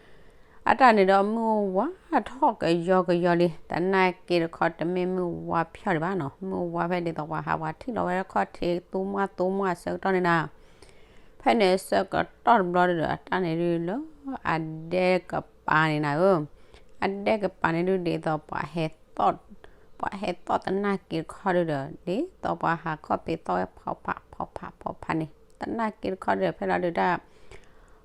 အတၢ်န့ၣ်ဒီးမုၢ်ဝါထီၣ်ကယီကယီလံ, သနာ်က့တခီတမ့ၢ်မုၢ်ဝါဖျီၣ်ဒံးဘၣ်နီၤ, မုၢ်ဝါဖဲဒ်သိးပှၤဟးပှၤထံၣ်လီၤဝဲဒၣ်ခီၣ်ထံးသူမွၢ်သူမွၢ်အဆၢကတီၢ်န့ၣ်နၤ, ဖဲန့ၣ်အဆၢကတီၢ်တဘျီဒုဒီး အတၢ်န့ၣ်ဒုးလၢ အဒဲကပၤန့ၣ်နၤဧၢ, အဒဲကပၤန့ၣ်ဒုးဒ်သိးပှၤဟဲသီၣ် ပှၤဟဲသီၣ်သနာ်က့တခီဒုဒီး ဒ်သိးပှၤဟးခီၣ်ဖံးသီၣ်ဝဲဖီဖးဖီဖးဖီဖးန့ၣ် သနာ်က့တခီဒုဒီး ဖဲလီၤဒုဒီး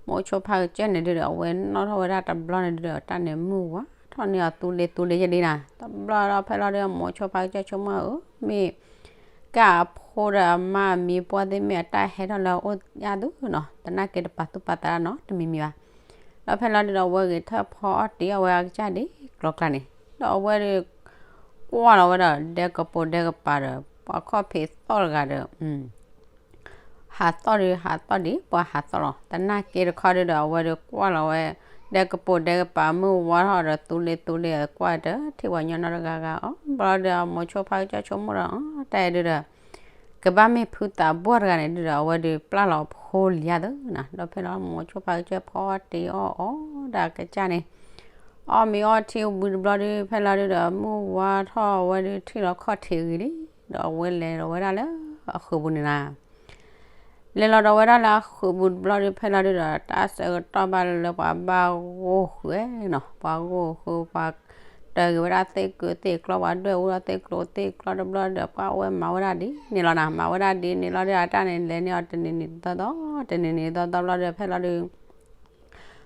မိၤဆိဖါကစၢၢ်န့ၣ်ဒုဒီး အဝဲနီၣ်ထီၣ်ဝဲဒၣ်တဘျီန့ၣ်ဒုဒီး တၢ်န့ၣ်မုၢ်ဝါထီၣ်န့ၢ်အီၤသူလ့သူလ့ယဲၢ်လံနၤ, တဘျီဒီးဖဲလီၤဒုဒီး မိၤဆိဖါကစၢၢ်ဆိကမိၣ်ဧၢ မ့ၢ် ကၢ်အဖိဒီးအမါမံပှၢ်သ့ၣ်မ့ၢ်အတၢ်ဟဲထီၣ်လၢအအိၣ်ယါသုနီၤ, သနာ်က့တပာ်သူၣ်ပာ်သးတၢ်နီတမံၤမံၤဘၣ်. ဒီးဖဲလီၤဒုဒီး အဝဲဂဲၤထၢၣ်ဖီအီၣ်တ့ၢ်အီၣ်ဝဲအကစၢ်ဒ်ကျီကျါန့ၣ်, ဒီးအဝဲဒုး ကွၢ်လီၤဝဲဒီး ဒဲကပိာ်ဒဲကပၤဒီး ပှၤခီၣ်ဖံးသီၣ်တဂၤဒီး ဟးသီၣ်ဒုး ဟးသီၣ်ဒံး ပှၤဟးသီၣ်လီၤ. သနာ်က့တခီဒုဒီး အဝဲဒုးကွၢ်လီၤဝဲ ဒဲကပိာ်ဒဲကပၤမုၢ်ဝါထီၣ်ဒီး သူလ့သူလ့ကွၢ်တထံၣ်ပှၤညီနီတဂၤဂၤအီၤ, ဘျီဒုး မိၤဆိဖါကစၢၢ်ဆိကမိၣ်ဒီး တၢ်အဲၣ်ဒုဒီး ကဘၣ်မ့ၢ်ဖုသးဘှၢ်တဂၤန့ၣ်ဒုဒီး အဝဲဒုးပျၢ်လီၤဖိလံၤယါသုနီၤ. ဒီးဖဲလီၤမိၤဆိဖါကစၢၢ်ဖီအီၣ်တ့ၢ်အီၣ်အီၤဒၣ်ကစၢ်န့ၣ် အီၣ်မ့ၤအီထံဝံၤတဘျီဒုး ဖဲလီၤဒုဒီး မုၢ်ဝါထီၣ်ဝဲဒုးထံၣ်လီၤခီၣ်ထံးဂ့ၤလံ, ဒီးအဝဲလဲၤလီၤဝဲဒၣ်လၢအဃုာ်ပူၤန့ၣ်နၤ လဲၤလီၤဒီးဝဲဒၣ်လၢအဃုာ်ပူၤတဘျီဒုး ဖဲလီၤဒုဒီး တၢ်ဆၢကတီၢ်ဘၣ်လၢပှၤဘၣ်ဂိၢ်ဃုာ်နီၤ, ပှၤဂိၢ်ဃုာ် ပှၤတၢ်ဂ့ၤဝဲဒၣ်သ့ၣ်ကုာ်သ့ၣ်ကျီ ပှၤဒွဲၣ်အူဒီးသ့ၣ်ကျိၤသ့ၣ်ကျီတဘျီဒီး ပှၤဝဲမၤဝဲဒၣ်ဒ်န့ၣ်လီၤနၤ, မၤဝဲဒၣ်ဒ်န့ၣ်လီၤဒီး အတၢ်န့ၣ်လဲၤန့ၢ်အီၤတနံၤနံၤသီသီ တနံၤနံၤသီသီဘျီဒီး ဖဲလီၤဒုး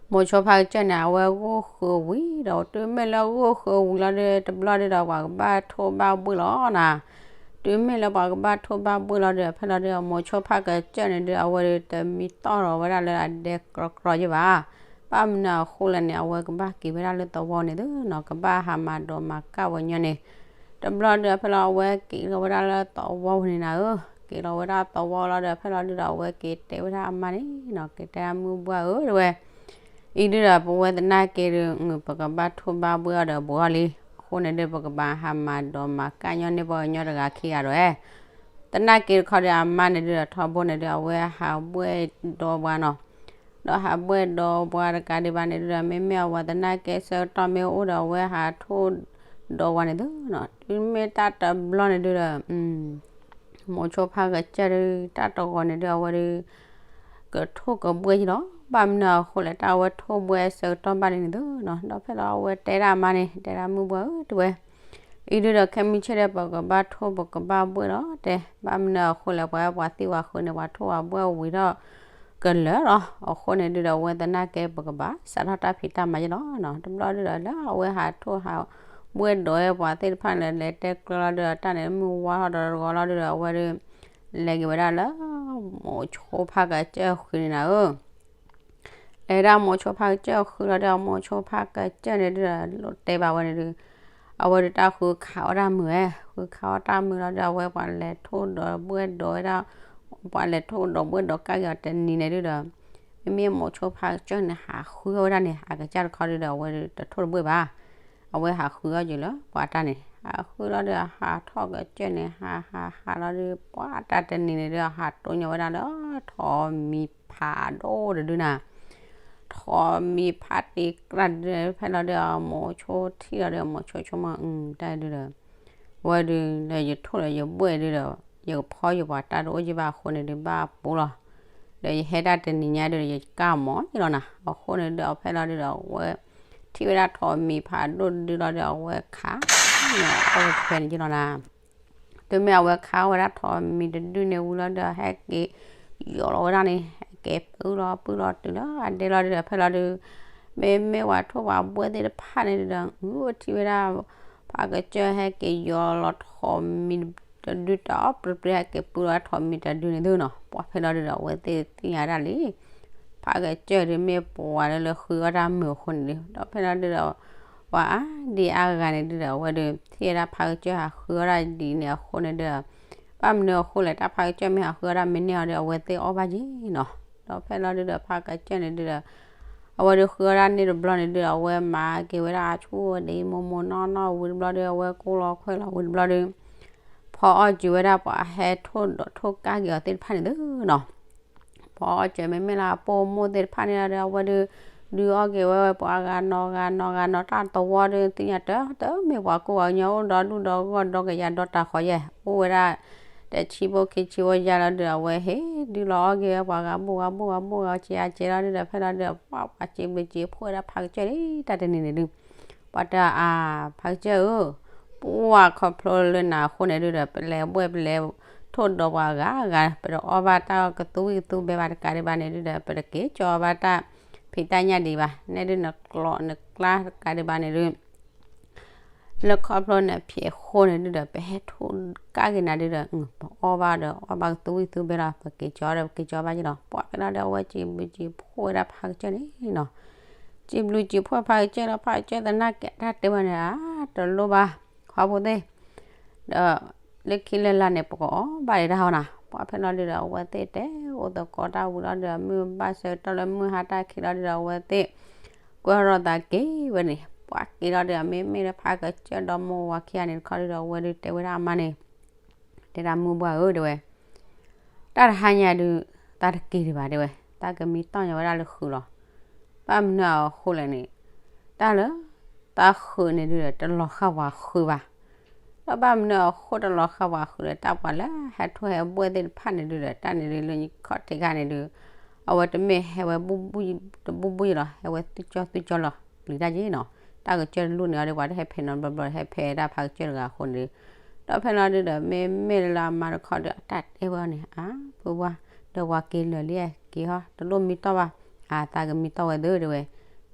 မိၤဆိဖါကစၢၢ်န့ၣ် အဝဲဂိၢ်ဃုာ်ဝံၤဒီး တုၤမ့ၢ်လၢဂိၢ်ဃုာ်ဝံၤလီၤဒီး တဘျီဒုဒီး ပှၤကဘၣ်ထိၣ်ဘၣ်ဘှ့ၣ်လီၤနၤ, တုၤမ့ၢ်လၢပှၤကဘၣ်ထိၣ်ဘၣ်ဘှ့ၣ်လီၤဒီး ဖဲလီၤဒုး မိၤဆိဖါကစၢၢ်န့ၣ်ဒုး အဝဲဒုးတမံတီၢ်လီၤဝဲဒၣ်လၢအဒဲကြီကြီယဲၢ်ဘၣ်, ဘၣ်မနုၤအဃိလဲၣ်န့ၣ် အဝဲကဘၣ်က့ၤဝဲဒၣ်လၢသဝီန့ၣ်သုနီၤ, ကဘၣ်ဟးမၤဒိးမၤကၣ်ဝဲညီန့ၣ်, တဘျီဒီးဖဲလီၤအဝဲက့ၤလီၤဝဲဒၣ်လၢသဝီပူၤန့ၣ်နၤဧၢ, က့ၤလီၤဝဲဒၣ်သဝီလီၤဒီး ဖဲလီၤဒုဒီးအဝဲက့ၤတဲဝဲဒၣ်အမါန့ၣ်နီၤ, က့ၤတဲဒၣ်မုၢ်ဘှၢ်ဧၢ တဲဝဲ အံၤဒုဒီး ပဝဲသနာ်က့ဒီး ပကဘၣ်ထိၣ်ဘၣ်ဘှဲၣ်အီၤဒီးဘှီအီၤလံ, အဃိန့ၣ်ဒီး ပကဘၣ်ဟးမၤဒိးမၤကၣ်ညီန့ၢ်ပှၤကညီတဂၤခံဂၤဒီး သနာ်က့တခီဒီး အမါန့ၣ်ဒုဒီး ထီဘိန့ၣ်ဒု အဝဲဟးဘှဲၣ်ဒီးပှၤနီၤ, ဒီးဟးဘှဲၣ်ဒီးပှၤတကးဒံးဘၣ်န့ၣ်ဒုဒီး မ့မ့ၢ်အဝဲသနာ်က့ဆၢကတီၢ်မ့ၢ်အိၣ်ဒီး အဝဲဟးထိၣ်ဒီးပှၤန့ၣ်သုနီၤ, တုၤမ့ၢ်တၢ်တဘျီန့ၣ်ဒုဒီး မိၤဆိဖါကစၢၢ်ဒု တၢ်တဂီၤန့ၣ်ဒု အဝဲဒု ကထိၣ်ကဘှဲၣ်ယံလီၤ, ဘၣ်မနုၤအဃိလဲၣ် တၢ်အဝဲထိၣ်ဘှဲၣ်ဆၢကတီၢ်ဘၣ်လံန့ၣ်သုနီၤ, ဒီးဖဲလီၤအဝဲတဲဒၣ်အမါန့ၣ် တဲဒၣ်မုၢ်ဘှၢ်ဧၢ တဲဝဲ အံၤဒုဒီး ခဲမုၢ်ဆ့ၣ်ဒီး ပကဘၣ်ထိၣ်ပကဘၣ်ဘှဲၣ်လီၤ တဲ, ဘၣ်မနုၤအဃိလဲၣ် ပှၤပှၤသံပှၤဃုာ်န့ၣ် ပှၤထိၣ်ပှၤဘှဲၣ်ဝံၤထီၣ်ကလၢာ်လီၤ, အဃိန့ၣ်ဒုဒီး အဝဲသနာ်က့ ပကဘၣ်စးထီၣ်တၢ်ဖံးတၢ်မၤယံလီၤနီၤ, တဘျီဒုဒီး လၢအဝဲဟးထိၣ်ဟးဘှဲၣ်ဒီးပှၤသ့ၣ်တဖၣ်န့ၣ် လဲၤတဲကျၢၤလီၤဒုဒီး တၢ်န့ၣ်မုၢ်ဝါထီၣ်ဒီးတဂီၤလီၤဒုဒီး အဝဲဒု လဲၤက့ၤဝဲဒၣ်လၢ မိၤဆိဖါကစၢၢ်ဃုာ်န့ၣ်နၤဧၢ လဲၤဒၣ်မိၤဆိဖါကစၢၢ်ဃုာ်လီၤဒီး မိၤဆိဖါကစၢၢ်န့ၣ်ဒုဒီး လိၣ်တဲဘၣ်ဝဲန့ၣ်ဒု, အဝဲဒုတၢ်ဃုခးအီၣ်တၢ်မုာ်ဝဲ, ဃုခးအီၣ်တၢ်မုာ်လီၤဒီး အဝဲပှၤလဲၤထိၣ်ဒီးဘှဲၣ်ဒီးဝဲဒၣ်, ပှၤလဲၤထိၣ်ဒီးဘှဲၣ်ဒီးကၣ်က့ၤအီၤတနံၤန့ၣ်ဒုဒီး, မ့မ့ၢ်မိၤဆိဖါကစၢၢ်န့ၣ် ဟးဃုအီၣ်ဝဲဒၣ်န့ၣ် အကစၢ်တခီဒုဒီး အဝဲဒုတထိၣ်တဘှဲၣ်ဘၣ် အဝဲဟးဃုအီၣ်က့ၤလၢပှၤတၢ်န့ၣ် ဟးဃုလီၤဒီး ဟးထီၣ်ကစၢၢ်န့ၣ် ဟးဟးဟးလီၤဒီး ပှၤတၢ်တနံၤန့ၣ်ဒုး ဟးတိၢ်ညီဝဲဒၣ်လၢ ထိးမံၤဖးဒိၣ်တဒုနၤ, ထိးမံၤဖးတံၤကြၢ်ဒုး ဖဲလီၤဒီး အမိၤဆိထံၣ်လီၤဒီး အမိၤဆိဆိကမိၣ် တၢ်ဒုဒီး ဝဲဒုး ဒီးယထိၣ်ဒီးယဘှဲၣ်ဒုဒီး ယကဖီယပှၤတၢ်တအိၣ်ယဘၣ်အဃိန့ၣ်ဒုး ဘၣ်ပူၤလီၤ. ဒီးယဟဲတၢ်တနံၤညါဒုး ယကၢ်မီၤယလီၤနၤ, အဃိန့ၣ်ဒုး အဖဲလီၤဒုးဒီး အဝဲထံၣ်ဝဲဒၣ်ထိးမံၤဖးဒိၣ်တဒုလီၤဒီး အဝဲခးန့ၣ်အီၣ်ဝဲဖဲန့ၣ်ယလီၤနၤ. တုၤမ့ၢ်အဝဲခးဝဲဒၣ်ထိးမံၤတဒုန့ၣ်ဝံၤလီၤဒီး ဟဲက့ၤယီၤလီၤဝဲဒၣ်န့ၣ် ဟဲက့ၤပုၢ်လီၤပုၢ်လီၤတုၤလၢအဒဲလီၤဒုးဒီး ဖဲလီၤဒုး မ့မ့ၢ်ပှၤထိၣ်ပှၤဘှဲၣ်သ့ၣ်တဖၣ်န့ၣ်ဒုးဒီး ထံၣ်ဝဲဒၣ်ဖးကစၢၢ်ဟဲက့ၤယီၤလီၤထိးမံၤတဒုတအီၣ်ပြံပြံ ဟဲက့ၤပုၢ်လီၤထိးမံၤတဒုန့ၣ်သုနီၤ, ပှၤဖဲလီၤဒုးဒီး အဝဲသ့ၣ်သ့ၣ်ညါဒၣ်လံ ဖးကစၢၢ်ဒုးမ့ၢ်ပှၤလၢလၢဃုအီၣ်တၢ်မုာ်အဃိန့ၣ်ဒုး ဒီးဖဲလီၤဒုးဒီး ပှၤအါဒံအါဂၤန့ၣ်ဒုးဒီး အဝဲဒုးထံၣ်ဝဲဒၣ်ဖးကစၢၢ်ဟးဃုအီၣ်တၢ်ဒ်န့ၣ်အဃိန့ၣ်ဒုး ဘၣ်မနုၤအဃိလဲၣ် တၢ်ဖးကစၢၢ်မ့ၢ်ဟးဃုအီၣ်တၢ်မ့ၢ်န့ၢ်အီၤဒီး အဝဲသ့ၣ်အီၣ်ဘၣ်က့ၤနီၤ, ဒီးဖဲလီၤဒုးဒီး ဖးကစၢၢ်န့ၣ်ဒုးဒီး အဝဲဒုးဃုအီၣ်တၢ်န့ၢ်တဘျီန့ၣ်ဒုးဒီး အဝဲမၤက့ၤဝဲဒၣ်အဆိၣ်ဝဲဒ်မိၢ်မိၢ်နီၢ်နီၢ်ဝံၤတဘျီဒီး အဝဲကိးလီၤခွဲးလီၤဝံၤတဘျီဒီး ဖီအီၣ်စၢၤဝဲဒၣ်ပှၤဟဲထိၣ်ဒီးထိၣ်ကၣ်က့ၤအီၤသ့ၣ်တဖၣ်န့ၣ်သုနီၤ, ဖီအီၣ်စၢၤမ့မ့ၢ်လၢအပိာ်မိၢ်သ့ၣ်တဖၣ်န့ၣ်ဒီး အဝဲဒုး ဒုးအီၣ်က့ၤဝဲပှၤဂၤနီၤဂၤနီၤဂၤနီၤ တၢ်သဝီဒုးသ့ၣ်ညါတၢ် တမ့ၢ်ပှၤကိးပှၤကညီအိၣ်ဒီဒူၣ်ဒီဂီၢ်ဒီကယၤဒီတၢ်ဃီယဲၢ် အိၣ်ဝဲဒၣ် တဆံဘိခံဆံဘိယါလီၤဒုး အဝဲဟ့ၣ်ဒုးလီၤအီၣ်က့ၤဝဲပှၤဂၤဘိၣ်ဂၤဘိၣ်ဂၤဘိၣ်ဂၤက့ၤအက့ၤလီၤဒုးဒီး ဖဲလီၤဒုး ပှၤပှၤစံးဘျုးစံးဖှိၣ်ဝဲဒၣ်ဖးကစၢၢ်လံ တၢ်တနံၤန့ၣ်ဒုး ပှၤတဲအါ ဖးကစၢၢ်ဧၢ, ပှၤခီဖျိလၢနၤအဃိန့ၣ်ဒုးဒီး ပလဲၤဘှဲၣ်ပလဲၤထိၣ်ဒီးပှၤဂၤဂၤ ပတအီၣ်ဘၣ်တၢ်ကသူဝံၣ်ကသူဘဲဘၣ်တကးဒံးဘၣ်န့ၣ်ဒုးဒီး ပတက့ၤကၠီဘၣ်တၢ်ဖံးတၢ်ညၣ်ဒံးဘၣ် နဲဒုးနကျိးနကျါတကးဒံးဘၣ်န့ၣ်ဒုး လၢခီဖျိနဖံးအဃိန့ၣ်ဒုးဒီး ပဟဲထိၣ်ကၣ်က့ၤနၤဒုးဒီး ပအီၣ်ဘၣ်ဒီးအီၣ်ဘၣ်ကသူဝံၣ်ကသူဘဲလီၤ ပက့ၤကၠီဒီးပက့ၤကၠီဘၣ်က့ၤလီၤ ပှၤဖဲလီၤဒီး အဝဲစံးဘျုးစံးဖှိၣ်ဝဲဒၣ်ဖးကစၢၢ်န့ၣ်နီၤ စံးဘျုးစံးဖှိၣ်ဖးကစၢၢ်လီၤ ဖးကစၢၢ်သနာ်က့ တၢ်တဲဝဲန့ၣ် အါ တလိၣ်ဘၣ် ခီဖိသ့ၣ် ဒီး လၢခံလၢလာ်န့ၣ် ပကအီၣ်ဘၣ်ဒံးတၢ်ဟီနၤ ပှၤဖဲလီၤဒုးဒီး အဝဲသ့ၣ်တဲအိၣ်သကိးတၢ်ဝံၤလီၤဒုးဒီး မုၢ်ဘၣ်ဆၢကတီၢ်လၢမုၢ်ဟါတၢ်ခံလီၤဒုးဒီး အဝဲသ့ၣ် ကွဲထီၣ်သးက့ၤဝဲန့ၣ် ပှၤက့ၤလီၤဒုးဒီး မ့မ့ၢ်လၢဖးကစၢၢ်ဒီမိၢ်ဝၤခံဂၤန့ၣ်တခီဒုးဒီး အဝဲဒုးတဲဝဲဒၣ်အမါန့ၣ် တဲဒၣ်မုၢ်ဘှၢ်ဧၢ တဲဝဲ တၢ်တဟါညါဒုး သးတက့ၤဒံးဘၣ် တဲဝဲ သးကမံတီၢ်ညီဝဲဒၣ်လၢဃုာ်လီၤ. ဘၣ်မနုၤအဃိလဲၣ်န့ၣ် တၢ်လၢ သးဃုာ်န့ၣ်ဒုးဒီး တလီၤဃာ်ဝဲဃုာ်ဘၣ်. ဒီးဘၣ်မနုၤအဃိတလီၤဃာ်ဝဲဃုာ်ဒီး တၢ်ပှၤလၢဟဲထိၣ်ဟဲဘှဲၣ်သ့ၣ်တဖၣ်န့ၣ်ဒုးဒီး တၢ်န့ၣ်ဒုးလၢခီၣ်ထံးခါန့ၣ်ဒုး အဝဲတမ့ၢ်ဟဲဝဲဘူၣ်ဘူၣ် တဘူၣ်ဘူၣ်ယလီၤ ဟဲဝဲသူၣ်ကၠီသူၣ်ကၠီလီၤ ပျံၤတၢ်က့နီၤ. တၢ်ကစၢၢ်တလူၢ်န့ၣ်အီၤဒီး ပှၤတဟဲဖဲးနီတဘျီဘျီ ဟဲဖဲးဒၣ်ဖးကစၢၢ်တဂၤအဃိန့ၣ်ဒုး ဒီးဖဲလီၤဒုးဒီး မ့မ့ၢ်လၢအမါတခီဒီး အတၢ်တဲဝဲအီၤန့ၣ် အါ ပုၢ်ဝဲၢ် ဒီးပှၤက့ၤလၢာ်လံ က့ၤဟီ တလိၣ်မံတီၢ်ဘၣ်. အါ သးကမံတီၢ်ဝဲသ့ တဲဝဲ.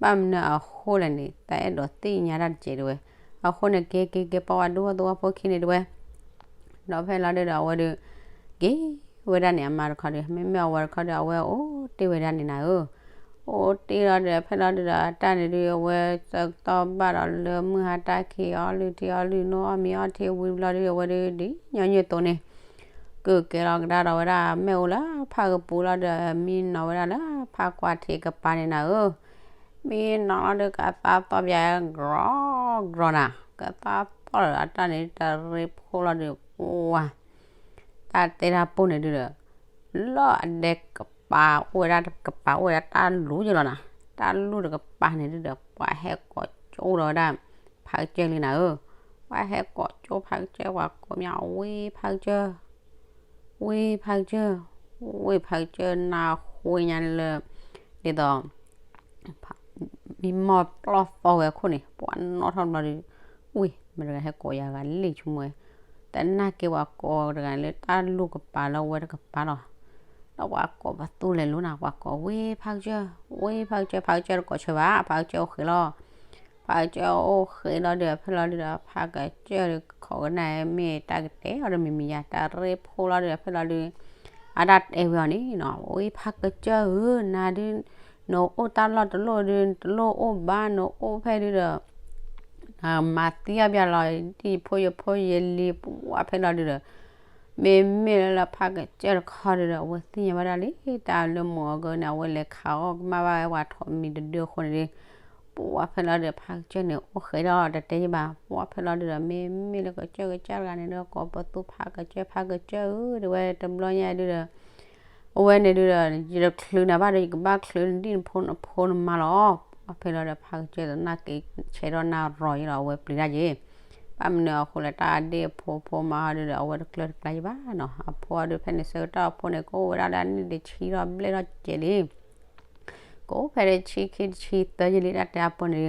ဘၣ်မနုၤအဃိလဲၣ်န့ၣ် သးအဲၣ်ဒိးသ့ၣ်ညါတၢ်တစဲး တဲဝဲ. အဃိန့ၣ် က့ၤက့ၤက့ၤ ပှၤဝဲဒူဖိသဝီဖိခံန့ၣ် တဲဝဲ ဒီးဖဲလီၤဒုးဒီး အဝဲဒုး က့ၤဝဲဒၣ်န့ၣ် အမါတခီဒီး မ့မ့ၢ်အဝဲတခီဒီး အဝဲအိၣ်တ့ၢ်ဝဲဒၣ်န့ၣ်နၤဧၢ. အိၣ်တ့ၢ်လီၤဒီး ဖဲလီၤဒုဒီး အတၢ်န့ၣ်ဒု အဝဲဆၢကတီၢ်ဘၣ်ဒီးလၢမုၢ်ဟါတၢ်ခံး အီလုၢ်ထံအီလုၢ် နီၢ်အီၣ်မ့ၤအီထံဝံၤဘျီဒု အဝဲဒုဒ်ညီနုၢ်အသိးန့ၣ် ကကဲလီၤကဒါဒီးဝဲဒၣ်မ့ၣ်အူလၢဖးကပူၤလီၤဒီး မံနီၤဝဲဒၣ်လၢဖးကွၢ်ထံးကပၤန့ၣ်နၤဧၢ, မံနီၤလီၤဒီး ကသါသီၣ်ပၠး ကြီကြီနၤ, ကသါသီၣ်ဒီးအတၢ်န့ၣ် တရ့ဖိလီၤဒီး ပှၤ တၢ်တဲတၢ်ပိၢ်န့ၣ်ဒုဒီး လၢအဒဲကပၤအိၣ်ဝဲဒၣ် ကပၤအိၣ်ဝဲဒၣ်တၢ်လူၤယလီၤနၤ, တၢ်လူၤတကပၤန့ၣ်ဒုဒီး ပှၤဟဲကိးကၠိဒီးဝဲဒၣ် ဖးကစၢၢ်လံနၤဧၢ, ပှၤဟဲကိးကၠိဖးကစၢၢ် ပှၤကိးမး ဝ့ၢ်ဖးကစၢၢ် ဝ့ၢ်ဖးကစၢၢ်, ဝ့ၢ်ဖးကစၢၢ်နၢ်ဟူညါလၢ ဒ်သိး မံမီၢ်ပျီၢ်သီဝဲအခိၣ်န့ၣ် ပှၤနီၣ်ထီၣ်ဘျီဒီး ဝ့ၢ် မတၤတဂၤဟဲကိးယၤဂၤလံဆိကမိၣ်ဝဲ, တနာ်က့ၤပှၤကိးတဂၤလၢတၢ်လူၤကပၤလၢဝဲတကပၤလီၤ, ဒီးပှၤကိးပသူလဲၤလိၤနၤ ပှၤကိးဝ့ၢ်ဖးကစၢၢ် ဝ့ၢ်ဖးကစၢၢ် ဖးကစၢၢ်တကိးဆၢဘၣ် ဖးကစၢၢ်အိၣ်ဃ့လီၤ ဖးကစၢၢ်အိၣ်ဃ့လီၤဒီး ဖဲလီၤဒုဒီး ဖးကစၢၢ်ဒီး ခိးကနၣ်မ့ၢ်တၢ်ကတဲအီၤဒီးမံၤမံၤယါ တရ့ဖိလီၤဒီး ဖဲလီၤဒု အတၢ်တဲဝဲအီၤန့ၣ်နီၤ ဝ့ၢ်ဖးကစၢၢ်ဧၢ နၤဒု နအိၣ်တၢ်လီၢ်တလိၣ်ဒု တလိၣ်အိၣ်ဘၣ် နအိၣ်ဖဲဒုဒီး မၤသံအီၣ်ပၠးလီၤ ဒ်ယဖိယဖိယလံၤ ပှၤဖဲလီၤဒုဒီး မ့မ့ၢ်လၢလၢဖးကစၢၢ်တခီဒုဒီး အဝဲသ့ၣ်ညါဘၣ်ဒၣ်လံ တၢ်လၢမိၢ်အဂီၢ်န့ၣ် အဝဲလဲၤခးအီၣ်ကမၣ်ဘၣ်ဝဲပှၤထိးမံၤတဒုအဃိန့ၣ်ဒု ပှၤဖဲလီၤဒုဒီး ဖးကစၢၢ်န့ၣ် အိၣ်ဃ့ဒီးတတဲယဘၣ် ပှၤဖဲလီၤဒုဒီး မ့မ့ၢ်လၢကစၢၢ်ကစၢ်တဂၤန့ၣ်ဒီး ကိးပသူဖးကစၢၢ် ဖးကစၢၢ်ဧၢ တဲဝဲတဘျီညါဒုဒီး အဝဲန့ၣ်ဒုဒီး ယတချုးနၤဘၣ်ဒီး ယကဘၣ်ချုးနဒံၣ်နဖိနဖိနမါလီၤ. ပှၤဖဲလီၤဒီး ဖးကစၢၢ်သနာ်က့ ဆဲးထီၣ်နၢ်ရီၤယလီၤ အဝဲပျံၤတၢ်က့ၤ ဘၣ်မနုၤအဃိလဲၣ် တၢ်အဒ့ၣ်အဖိဖိမါဟီဒုဒီး အဝဲတကျၢၢ်တကျါယဘၣ်နီၤ အဖိအီၤဒု ဖဲန့ၣ်ဆၢကတီၢ်အဖိန့ၣ် ကအိၣ်ဝဲဒၣ်လၢအနံၣ်တဆံဒီးဘျဲၣ်ထီၣ်ကဲးလံ ကအိၣ်ဖဲတဆံခံတဆံသၢယလံ တၢ်တဲအဖိန့ၣ်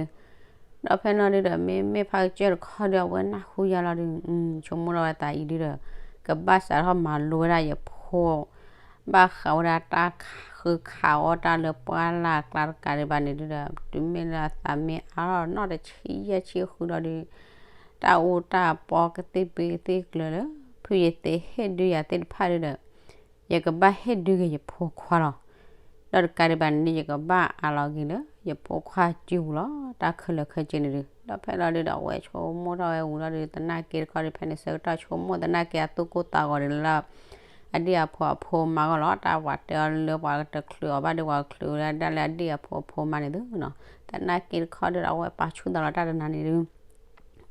ဒု ဒီးဖဲန့ၣ်ဒုဒီး မ့မ့ၢ်ဖးကစၢၢ်တခီဒီး အဝဲနၢ်ဟူယၤလီၤဒု ဆိကမိၣ်ထီၣ်ဝဲသးအံၤဒုဒီး ကဘၣ်စးထီၣ်မၤလိဝဲဒၣ်ယဖိ ဘၣ်ဃးဝဲဒၣ်တၢ်ဃုခးအီၣ်တၢ်လၢပှၢ်လၢ်အကျါတကးဒံးဘၣ်န့ၣ်ဒုဒီး တုၤမ့ၢ်လၢအသးမ့ၢ်အါထီၣ်နီၢ်တဆံယဲၢ်ဆံဃုဒီးဒု တၢ်အူတၢ်ပီကသံၣ်ပ့ၤကသံၣ်ကျၢၤလၢ ဖုယသ့ဟ့ၣ်ဒုယၤသ့ၣ်တဖၣ်ဒုဒီး ယကဘၣ်ဟ့ၣ်ဒုက့ၤယဖိခွါလီၤ. ဒီးတကးဒံးဘၣ်န့ၣ် ယကဘၣ်အးလီၤက့ၤလၢ ယဖိခွါစုပူၤလီၤ. တၢ်ခဲလၢာ်ခဲဆ့န့ၣ်ဒု ဒီးဖဲလီၤဒုဒီး အဝဲဆိကမိၣ်ထီၣ်ဝဲဝံၤလီၤဒု သနာ်က့တခီဒု ဖဲန့ၣ်ဆၢကတီၢ်ဆိကမိၣ်သနာ်က့ အသူၣ်ကိၢ်သးဂီၤဒုးလၢ အဒ့ၣ်အဖိအဖိမါဂီၢ်လီၤ. တၢ်ပှၤတဲအီၤလၢပှၤတချုးအီၤဘၣ်ဒီး ပှၤချုးဝဲဒၣ်လၢအဒ့ၣ်အဖိအဖိမါန့ၣ်သုနီၤ. သနာ်က့တခီဒုဒီး အဝဲပာ်ဆူၣ်သးလီၤတၢ်တနၤန့ၣ်ဒု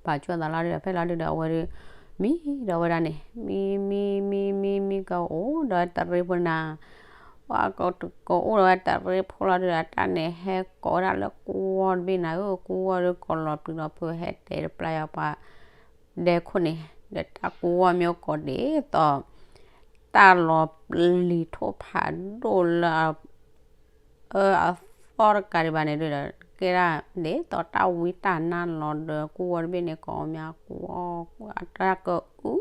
ပာ်ဆူၣ်သးလီၤဒုဒီး ဖဲလီၤဒုဒီး အဝဲဒု မံဒီးဝဲဒၣ်န့ၣ် မံမံမံမံမံကအိၣ်ဒီးတရ့ဖိနၤ ပှၤကအိၣ်ဒီးဝဲတရ့ဖိလီၤဒုဒီး အတၢ်န့ၣ်ဟဲကိးဝဲဒၣ်လၢကူဝီတဘ့ၣ်နၤဧၢ, ကူဝီဒုးကိးလီၤပျံၤလီၤဖုး ဟဲတဲာ်တပျၢ်ယၤပှၤဒဲခိၣ်န့ၣ် ဒီးတၢ်ကူဝီမ့ၢ်အိၣ်ကိးဒ်သိး တၢ်လီၤပျံၤထိၣ်ဖးဒိၣ်လၢ အၢအသီၣ်တကးဒံးဘၣ်န့ၣ်ဒုဒီး ကဲဒၣ်ဒ်သိးတၢ်ဝံတၢ်နါလီၤဒီး ကူဝီတဘ့ၣ်န့ၣ် ကိးမးကူဝီ အတၢ်ကအု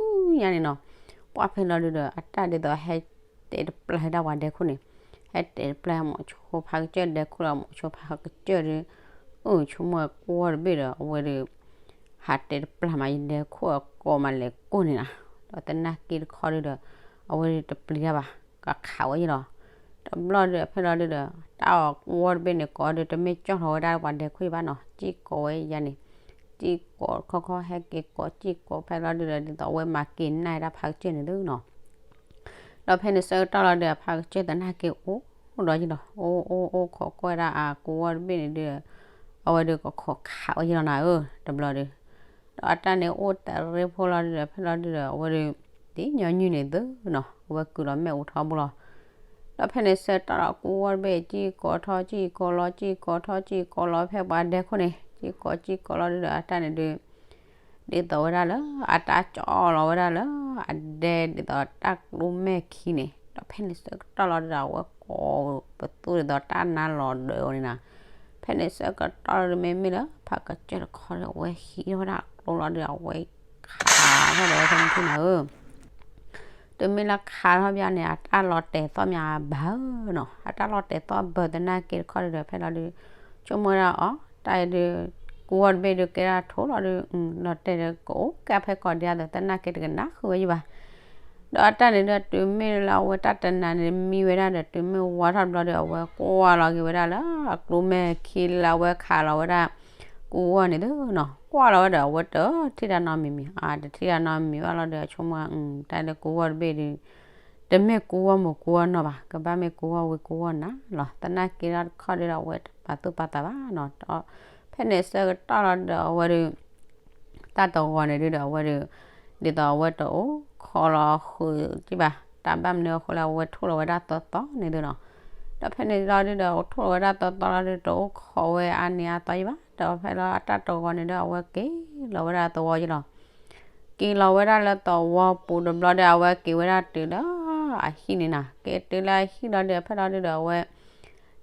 ညါန့ၣ်နီၤ, ပှၤဖဲလီၤဒုဒီး အတၢ်ဒ်သိးဟဲတဲာ်တပျၢ်ဒၣ်ပှၤဒဲခိၣ်န့ၣ်, ဟဲတဲာ်တပျၢ်မိၤဆိဖးကစၢၢ်ဒဲခိၣ်ဒီး မိၤဆိဖးကစၢၢ်ဒု အုဆိကမိၣ်ကူဝီတဘ့ၣ်ဒီး အဝဲဒု ဟးတဲာ်တပျၢ်မး ယဒဲခိၣ်အကိးမးလဲၤကိၢ်န့ၣ်နီၤ, ဒီးသနာ်က့တခီဒုဒီး အဝဲဒုတပျံၤတၢ်ဘၣ် ကခးဝဲယလီၤ. တဘျီဒုး ဖဲလီၤဒုဒီး တၢ်အီၣ်ကူဝီတဘ့ၣ်န့ၣ် ကိးဒုတမ့ၢ်ကၠီၣ်ထီၣ်ဝဲဒၣ်ပှၤဒဲခိၣ်ဘၣ်နီၤ, စံၣ်ကိးဝဲယၤန့ၣ်, စံၣ်ကိးခီခီ ဟဲက့ၤကိး စံၣ်ကိးဖဲလီၤဒုဒီး ဒ်သိးအဝဲမၤက့ၤနာ်တၢ်ဖးကစၢၢ်န့ၣ်သုနီၤ. ဒီးဖဲန့ၣ်ဆၢကတီၢ်လီၤဒုး အဖးကစၢၢ်သနာ်က့အိၣ်ဒီးယလီၤ, အိၣ်အိၣ်အိၣ်ခိးကွၢ်ဒၣ်အကူဝီတဘ့ၣ်န့ၣ်ဒုး အဝဲဒုးကခိးခးဝဲယလီၤနၤဧၢ, တဘျီဒုး ဒီးအတၢ်န့ၣ်အိၣ်တရ့ဖိလီၤဒုဒီး ဖဲလီၤဒုဒီး အဝဲဒုး ဒ်ညီနုၢ်န့ၣ်သုနီၤ အဝဲကုၢ်လီၤမ့ၣ်အူထီဘိလီၤ. ဒီးဖဲန့ၣ်ဆၢကတီၢ်လီၤ ကူဝီတဘ့ၣ် စံၣ်ကိးထီ စံၣ်ကိးလီၤ စံၣ်ကိးထီ စံၣ်ကိးလီၤ ဖဲပှၤဒဲခိၣ်န့ၣ် စံၣ်ကိးစံၣ်ကိးလီၤဒုဒီး အတၢ်န့ၣ်ဒုး ဒ်သိးဝဲဒၣ်လၢ အတၢ်ကၠီလီၤဝဲဒၣ်လၢ အဒဲဒ်သိးတၢ်ကျိမဲာ်ခံန့ၣ် ဒီးဖဲန့ၣ်ဆၢကတီၢ်လီၤဒုဒီး အဝဲကိးပသူဒ်သိးတၢ်နါလီၤဒၢးအီၤန့ၣ်နီၤ. ဖဲန့ၣ်ဆၢကတီၢ်လီၤဒုး မ့မ့ၢ်လၢဖးကစၢၢ်တခီဒီး အဝဲဟံးထီၣ်ဝဲဒၣ်ကျိလီၤဒုး အဝဲခးထီၣ်ဒီးဝဲဖဲန့ၣ်ထံၣ်နၤဧၢ တမ့ၢ်လၢခးထီၣ်ဘၣ်န့ၣ် အတၢ်လီၤတဲာ်သီၣ်မးဘၣ်နီၤ, အတၢ်လီၤတဲာ်သီၣ်ဘၢသနာ်က့တခီဒုဒီး ဖဲလီၤဒုး ဆိကမိၣ်ဝဲဒၣ်အီၤ တၢ်အံၤဒုး ကူဝီတဘ့ၣ်ဒုးကဲဒၣ်ထိၣ်လီၤဒုး လီၤတဲာ်ဒီးကအိၣ်ကဲဖဲကီၢ်ဒံးအသိး သနာ်က့တကနၣ်ဃုာ်ဝဲယဘၣ် ဒီးအတၢ်န့ၣ်ဒီး တုၤမ့ၢ်လၢအဝဲတၢ်တနၤန့ၣ်မံဝဲဒၣ်ဒီး တုၤမ့ၢ်ဝါထီၣ်တဘျီဒီး အဝဲကွၢ်လီၤက့ၤဝဲဒၣ်လၢအကျိၤမဲာ်ခံလၢအဝဲခးလီၤဝဲဒၣ် ကူဂီၢ်န့ၣ်သ့ၣ်နီၤ, ကွၢ်လီၤဝဲဒီး အဝဲတထံၣ်တၢ်နီတမံၤမံၤ, အတထံၣ်တၢ်နီတမံၤဘၣ်လီၤဒီး အဆိကမိၣ် တၢ်လၢကူဂီၢ်တဘ့ၣ်ဒီး တမ့ၢ်ကူဂီၢ်မိၢ်ကူဂီၢ်နီၢ်ဘၣ်, ကဘၣ်မ့ၢ်ကူဂီၢ်ဝံကူဂီၢ်နၤလီၤ. သနာ်က့ဒီးတခီဒီး အဝဲတပာ်သူၣ်ပာ်သးဘၣ်နီၤ, ဖဲန့ၣ်ဆၢကတီၢ်လီၤဒီး အဝဲဒီး တၢ်တဂီၤန့ၣ်ဒုဒီး အဝဲဒီး ဒ်သိးအဝဲတအိၣ်ခိးလီၤဃုာ်က့ဘၣ်, တၢ်ဘၣ်မနုၤအဃိလၢအဝဲထိၣ်လီၤဝဲဒၣ်သီသီန့ၣ်သ့ၣ်နီၤ, ဒီးဖဲန့ၣ်လီၤဒုဒီး ထိၣ်လီၤဝဲဒၣ်သီသီလီၤဒီး တအိၣ်ခိးဝဲအါနံၤအါသီယံၤဘၣ်, ဒီးဖဲလီၤအတၢ်တဂီၤန့ၣ်ဒီး အဝဲက့ၤလီၤဝဲဒၣ်သဝီယံၤလီၤ. က့ၤလီၤဝဲဒၣ်လၢသဝီပူၤတဘျီဒီး အဝဲက့ၤဝဲဒၣ်တုၤလၢအဟံၣ်န့ၣ်နီၤ, က့ၤတုၤလၢအဟံၣ်လီၤဒီး ဖဲလီၤဒုဒီး အဝဲ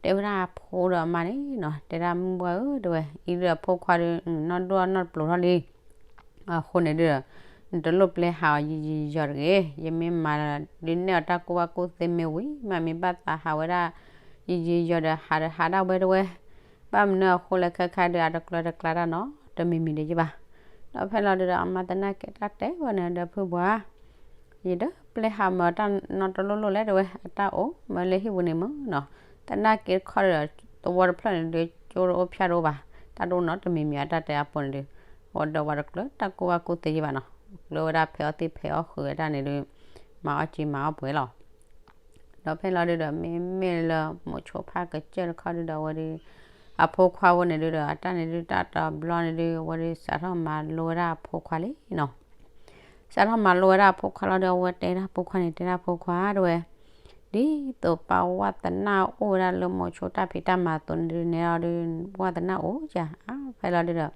တဲဝဲဒၣ်အဖိဒီးအမါန့ၣ်နီၤ, တဲဒၣ်မုၢ်ဘှၢ်ဧၢ တဲဝဲ, အံၤဒီးအဖိခွါဒီး နီၢ်ဒိၣ်နီၢ်တပျိၤထီၣ်လံ, အဃိန့ၣ်ဒုဒီး နတလိၣ်ပျဲဟးအီၤယံာ်ယံာ်ယီၤတဂ့ၤ, ယမ့ၢ်မၤဒုးနဲၣ်အီၤတၢ်ကူၣ်ဘၣ်ကူၣ်သ့မ့ၢ်ဝံၤ မ့မ့ၢ်ဘၣ်သးဟးဝဲဒၣ် ယံာ်ယံာ်ယီၤဒီး ဟးဒီးဟးဒၣ်ဝဲတဝဲ, ဘၣ်မနုၤအဃိလဲၣ်ခဲခါဒီး အတကျၢၤတကျါတၢ်နီတမံၤမံၤဒံးက့ဘၣ်. ဒီးဖဲလီၤဒုဒီး အမါသနာ်က့တၢ်တဲဝဲန့ၣ်ဒီး ဖုဘှၢ် ယတပျဲဟးမၤတၢ်နီတလိၣ်လိၣ်လဲၣ်တဝဲ, အတၢ်အိၣ်မၤလၢဟံၣ်ပူၤန့ၣ်မးနီၤ, သနာ်က့တခီဒီး သဝီတဖျၢၣ်န့ၣ်ဒီး ကၠိတအိၣ်ဖၠၣ်တအိၣ်ဘၣ်, တၢ်တအိၣ်နီတမံၤမံၤ အတၢ်တဲအပူၤန့ၣ်ဒီး အဝဲဒီးဝဲတကျၢၤတၢ်ကူၣ်ဘၣ်ကူၣ်သ့ယံၤဘၣ်နီၤ, ကျၢၤဝဲဒၣ်ဖဲအီၣ်သ့ၣ်ဖဲအီၣ်ဃုာ်ဝဲဒၣ်န့ၣ်ဒီး မၤအီၣ်က့ၤမၤအီၣ်ပှဲၤလီၤ. ဒီးဖဲလီၤဒုဒီး မ့မ့ၢ်လၢမိၤဆိဖးကစၢၢ်တခီဒုဒီး အဝဲဒီး အဖိခွါဖိန့ၣ်ဒုဒီး အတၢ်န့ၣ်ဒုတၢ်တဘျီန့ၣ်ဒု အဝဲဒီးစးထီၣ်မၤလိဝဲဒၣ်အဖိခွါလံနီၤ. စးထီၣ်မၤလိဝဲဒၣ်အဖိခွါလီၤဒီး အဝဲတဲဒၣ်ဖိခွါန့ၣ် တဲဒၣ်ဖိခွါတဝဲ, ဒ်သိးပၢ်ဝးသနၢ်အိၣ်ဝဲဒၣ်လၢမိၤဆိတၢ်ဖံးတၢ်မၤအသိးန့ၣ်ဒုန့ၣ်လီၤဒု ဝးသနၢ်အိၣ်ကၢ်, အါဖဲလီၤဒုဒီး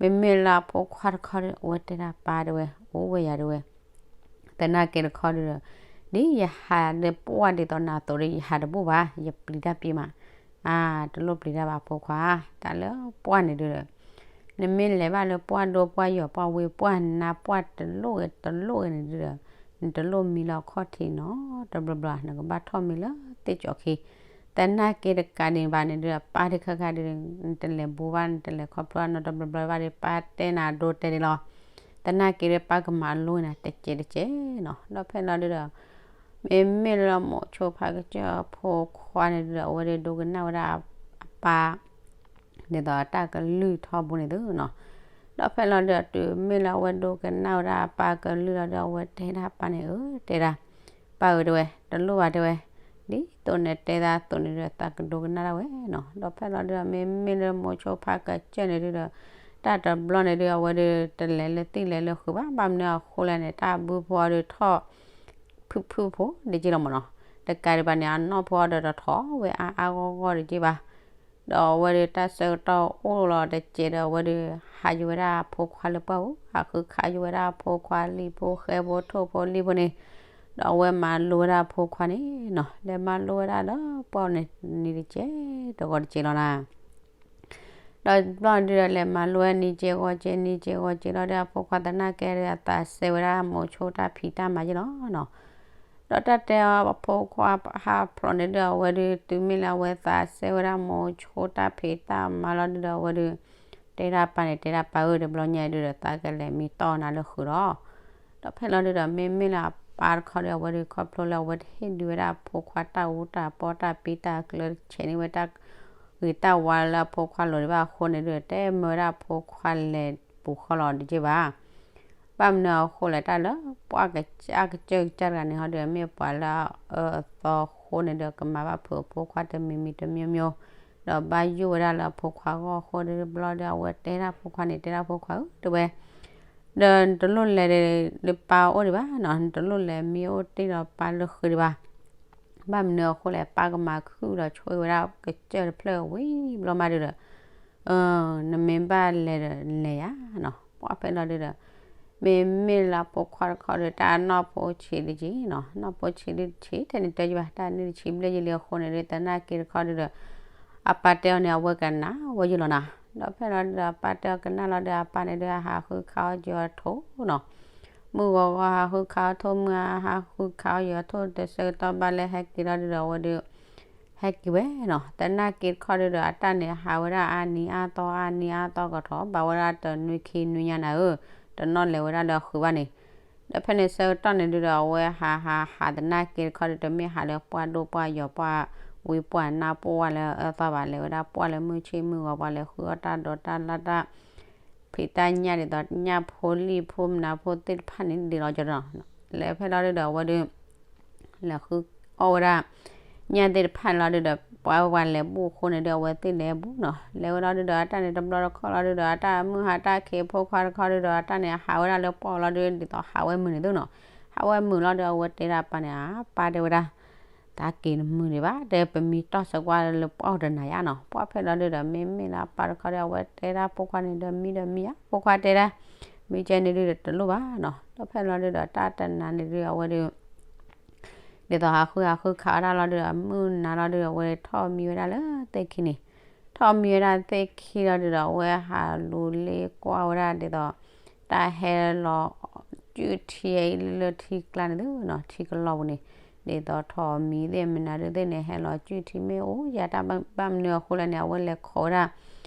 မ့မ့ၢ်လၢအဖိခွါတခီဒီး အဝဲတဲဒၣ်ပၢ်တဝဲ အိၣ်ဝဲယၤတဝဲ သနာ်က့တခီဒုဒီး ဒ်ယဟးဒီးပှၢ်ဒ်သိးနၤအသိးဒီး ယဟးတဘူၣ်ဘၣ်, ယပျံၤတၢ်ပျံၤမး, အါ တလိၣ်ပျံၤတၢ်ဘၣ်ဖိခွါ, တၢ်လၢပှၢ်န့ၣ်ဒုဒီး နမ့ၢ်လဲၤဘၣ်လၢပှၢ်ဒိပှၢ်ယိာ်ပှၢ်ဝ့ပှၢ်နါပှၢ်တလိၣ်ဂ့ၤတလိၣ်ဂ့ၤန့ၣ်ဒုဒီး နတလိၣ်မံလၢအခီၣ်ထံးနီတဘျီဘျီ, နကဘၣ်ထီၣ်မံလၢသ့ၣ်ကၠီၤခံ, သနာ်က့တကးဒံးဘၣ်န့ၣ်ဒုဒီး ပၢ်ဒုးခဲခါဒုဒီး နတလဲၤဘူးဘၣ် နတလဲၤခီဖျိဘၣ်နီတဘျီဘျီဘၣ်ဒီး ပၢ်တဲနၤဒိတဲဒ်လီၤ. သနာ်က့ဒီး ပၢ်ကမၤလိန့ၣ်တစဲးတစဲးနီၤ. ဒီးဖဲလီၤဒုဒီး မ့မ့ၢ်လၢမိၤဆိဖးကစၢၢ်အဖိခွါန့ၣ်ဒုဒီး အဝဲဒုးဒိကနၣ်ဝဲဒၣ်အပၢ် ဒ်သိးအတၢ်ကလုၢ်ထီဘိန့ၣ်သုနီၤ. ဒီးဖဲလီၤဒုဒီး တုၤမ့ၢ်လၢအဝဲဒိကနၣ်ဝဲဒၣ်အပၢ်ကလုၢ်လီၤဒီး အဝဲတဲဒၣ်ပၢ်န့ၣ်ဧၢ တဲဒၣ် ပၢ်ဧၢတဲဝဲ တလိၣ်ဘၣ်တဲဝဲ, ဒ်သိးနတဲသးအသိးန့ၣ်ဒီး သးကဒိကနၣ်ဒၣ်ဝဲနီၤ. ဒီးဖဲလီၤဒုဒီး မ့မ့ၢ်လၢမိၤဆိဖးကစၢၢ်န့ၣ်ဒုဒီး တၢ်တဘျီန့ၣ်ဒု အဝဲဒုးတလဲၤလၢသ့ၣ်လဲၤလၢဃုာ်ဘၣ်, ဘၣ်မနုၤအဃိလဲၣ်န့ၣ် တၢ်အဘုဖိအီၤဒုးထီၣ် ဖုၣ်ဖုၣ်ဖိဒ်က့လီၤမးနီၤ. တကးဒံးဘၣ်န့ၣ် အနီၢ်ဖိအီၤဒီးတထီၣ်ဝဲအါအါဂီၢ်ဂီၢ်ဒ်က့ဘၣ်. ဒီးအဝဲဒုးတၢ်ဆၢကတီၢ်အိၣ်လီၤတစဲးဒီး အဝဲဒုး ဟးယိၤဝဲဒၣ်အဖိခွါလၢပှၢ်ပူၤ, ဟးဃုခးယိၤဝဲဒၣ်အဖိခွါလံာ်ဖိဃဲဖိထိၣ်ဖိလံာ်ဖိန့ၣ်, ဒီးအဝဲမၤလိဝဲဒၣ်အဖိခွါန့ၣ်နီၤ, လဲၤမၤလိဝဲဒၣ်ဒီးပှၢ်န့ၣ်နံၤတစဲးတဂီၤတစဲးလီၤနၤ. ဒီးဘျီဒုဒီး လဲၤမၤလိဝဲနံၤကဲဂီၤကဲ နံၤကဲဂီၤကဲလီၤဒီး အဖိခွါသနာ်က့ဒီး အသးစဲဝဲဒၣ်မိၤဆိတၢ်ဖံးတၢ်မၤယ့ၣ်လီၤနီၤ. ဒီးတၢ်တဲအီၤအဖိခွါဟးဖျိးန့ၣ်ဒုဒီး အဝဲဒုး တုၤမ့ၢ်လၢအဝဲသးစဲဝဲဒၣ်မိၤဆိတၢ်ဖံးတၢ်မၤလီၤဒုဒီး အဝဲဒုး တဲဒၣ်ပၢ်န့ၣ် တဲဒၣ်ပၢ်ဧၢ တဘျီညါဒုဒီး သးကလဲၤမံတီၢ်နၤလၢဃုာ်လီၤ. ဒီးဖဲလီၤဒုဒီး မ့မ့ၢ်လၢအပၢ်တခီဒီး အဝဲဒုးခီဖျိလၢအဝဲတဟ့ၣ်ဒုးဝဲဒၣ်အဖိခွါတၢ်အူတၢ်ပီ တၢ်ပံတၢ်ကျၢၤ ဆဲးန့ၢ်ဝဲတၢ်ဂ့ၤတၢ်ဝါလၢအဖိခွါလိၤဒံးဘၣ်အဃိန့ၣ်ဒုဒီး တဲမၢဝဲဒၣ်အဖိခွါလဲၤပူၤဃီလီၤတက့ၢ်ဘၣ်. ဘၣ်မနုၤအဃိလဲၣ် တၢ်လၢပှၢ်ကစၢ်ကစၢ်ကစၢ်တဂၤန့ၣ်ဟီဒီး မ့ၢ်ပှၤလၢအအၢအသီအဃိန့ၣ်ဒီး ကမၤဘၣ်ဖုးအဖိခွါတမံၤမံၤတမျိုးမျိုး, ဒီးဘၣ်ယိၣ်ဝဲဒၣ်လၢအဖိခွါအဂီၢ်အဃိဒီး ဘျီဒီးအဝဲတဲဒၣ်အဖိခွါန့ၣ် တဲဒၣ်အဖိခွါဧၢ တဲဝဲ, ဒီးနတလိၣ်လဲၤလၢပၢ်အိၣ်ဒံးဘၣ်နီၤ, နတလိၣ်လဲၤမံအိၣ်တ့ၢ်ဒီးပၢ်လၢဃုာ်ဒံးဘၣ်. ဘၣ်မနုၤအဃိလဲၣ် ပၢ်ကမၤခုၣ်ဒီးဆိၣ်ဂ့ၤဝဲဒၣ်ကစၢၢ်တဖျၢၣ်ဝံၤဘျီမးဒုဒီး နမ့ၢ်ဘၣ်လဲၤဒီးလဲၤယၤနီၤ. ပှၢ်ဖဲလီၤဒုဒီး မ့မ့ၢ်လၢအဖိခွါတခီဒီး တၢ်နီၢ်ဖိဆံးဒံးက့နီၤ, နီၢ်ဖိဆံးဒံးဆံးထဲန့ၣ်တဲယဘၣ် တၢ်နံၣ်တဆံဘျဲၣ်ယလံအဃိန့ၣ်ဒု သနာ်က့တခီဒုဒီး အပၢ်တဲအီၤန့ၣ် အဝဲကနၣ်ဝဲယလီၤနၤ. ဒီးဖဲလီၤဒုဒီး အပၢ်တဲအီၤကနၣ်လီၤဒီး အပၢ်န့ၣ်ဒု ဟးဃုခးအီၣ်ယွၤထိၣ်နီၤ. မုၢ်ဂီၤဂီၤဟးဃုခးအီၣ်ထိၣ် မုၢ်ဟါဟးဃုခးအီၣ်ယွၤထိၣ် တဆၢကတီၢ်ဘၣ်လၢဟဲက့ၤလီၤဒုဒီး အဝဲဒု ဟဲက့ၤဝဲနီၤ. သနာ်က့တခီဒုဒီး အတၢ်န့ၣ်ဟးဝဲဒၣ်အါနံၤအါသီ အါနံၤအါသီကထီၣ် ဘၣ်ဝဲဒၣ်တနွံခံနွံညါနၤဧၢ, တနီၣ်လဲၤဝဲဒၣ်လၢအဃုာ်ဘၣ်န့ၣ်, ဒီးဖဲန့ၣ်ဆၢကတီၢ်န့ၣ်ဒုဒီး အဝဲဟးဟးဟးသနာ်က့တခီဒီး တမ့ၢ်ဟးလၢပှၢ်ဒိၣ်ပှၢ်ယိာ်ပှၢ်ဝံပှၢ်နါပှၢ်ဝါလၢအအၢသီဘၣ်, လဲၤဝဲဒၣ်ပှၢ်လၢမုၢ်ဆ့ၣ်မုၢ်ဂီၤ ပှၤလဲၤဃုအီၣ်တၢ်ဒိးတၢ်လၢ်တၢ် ဖံးတၢ်ညၣ်ဒ်သိး ညၣ်ဖိလံၣ်ဖိမနုၤဖိသ့ၣ်တဖၣ်န့ၣ်ဒ်လီၤကီးနီၤ. လဲၤဖဲလီၤဒုဒီး အဝဲဒု လဲၤဃုအီၣ်ဝဲဒၣ် ညၣ်သ့ၣ်တဖၣ်န့ၣ်လီၤဒုဒီး ပှၤပှၤလဲၤဘူၣ်အဃိန့ၣ်ဒု အဝဲသ့ၣ်လဲၤဘူၣ်နီၤ. လဲၤဝဲလီၤဒုဒီး အတၢ်န့ၣ်တဘျီတခီၣ်လီၤဒုဒီး အတၢ်မုၢ်ဟါတၢ်ခံးဖိခွါတခီဒုဒီး အတၢ်န့ၣ်ဟးဝဲဒၣ်လၢပှၢ်လီၤဒု ဒ်သိးဟးဝဲမုာ်န့ၣ်သုနီၤ. ဟးဝဲမုာ်လီၤဒု အဝဲတဲဒၣ်အပၢ်န့ၣ် အပၢ်တဲဝဲဒၣ် တၢ်က့ၤနမုာ်ဒံးဘၣ် တဲပမံတီၢ်ဆၢကွၢ်လၢပှၢ်တနၤယါနီၤ. ပှၢ်ဖဲလီၤဒုဒီး မ့မ့ၢ်လၢအပၢ်တခီဒီး အဝဲတဲဒၣ်ဖိခွါန့ၣ်ဒီး မံဒီးမံဧါ ဖိခွါတဲဒၣ် မံကဲန့ၣ်ဒုဒီးတလိၣ်ဘၣ်နီၤ. ဒီးဖဲလီၤဒုဒီး တၢ်တနၤန့ၣ်ဒု အဝဲဒု ဒ်သိးဟးဃုဟးဃုခးအီၣ်တၢ်လီၤဒုဒီး မုၢ်နၤလီၤဒုဒီး အဝဲထီၣ်မံဝဲဒၣ်လၢသ့ၣ်ခံန့ၣ်, ထီၣ်မံဝဲဒၣ်သ့ၣ်ခံလီၤဒုဒီး အဝဲဟးလူၤလ့ကွၢ်ဝဲဒၣ်ဒ်သိး တၢ်ဟဲလီၤ ကုၢ်ထံအံၤလၢထံကျါန့ၣ်သုနီၤ, ထံကလီၤပူၤန့ၣ် ဒ်သိးထီၣ်မံသ့ၣ်မနုၤဒုသ့ၣ်န့ၣ် ဟဲလီၤကုၢ်ထံမ့ၢ်အိၣ်ယၤတၢ်ဘၣ်မနုၤအဃိလဲၣ်န့ၣ် အဝဲလဲၤခိးဝဲဒၣ်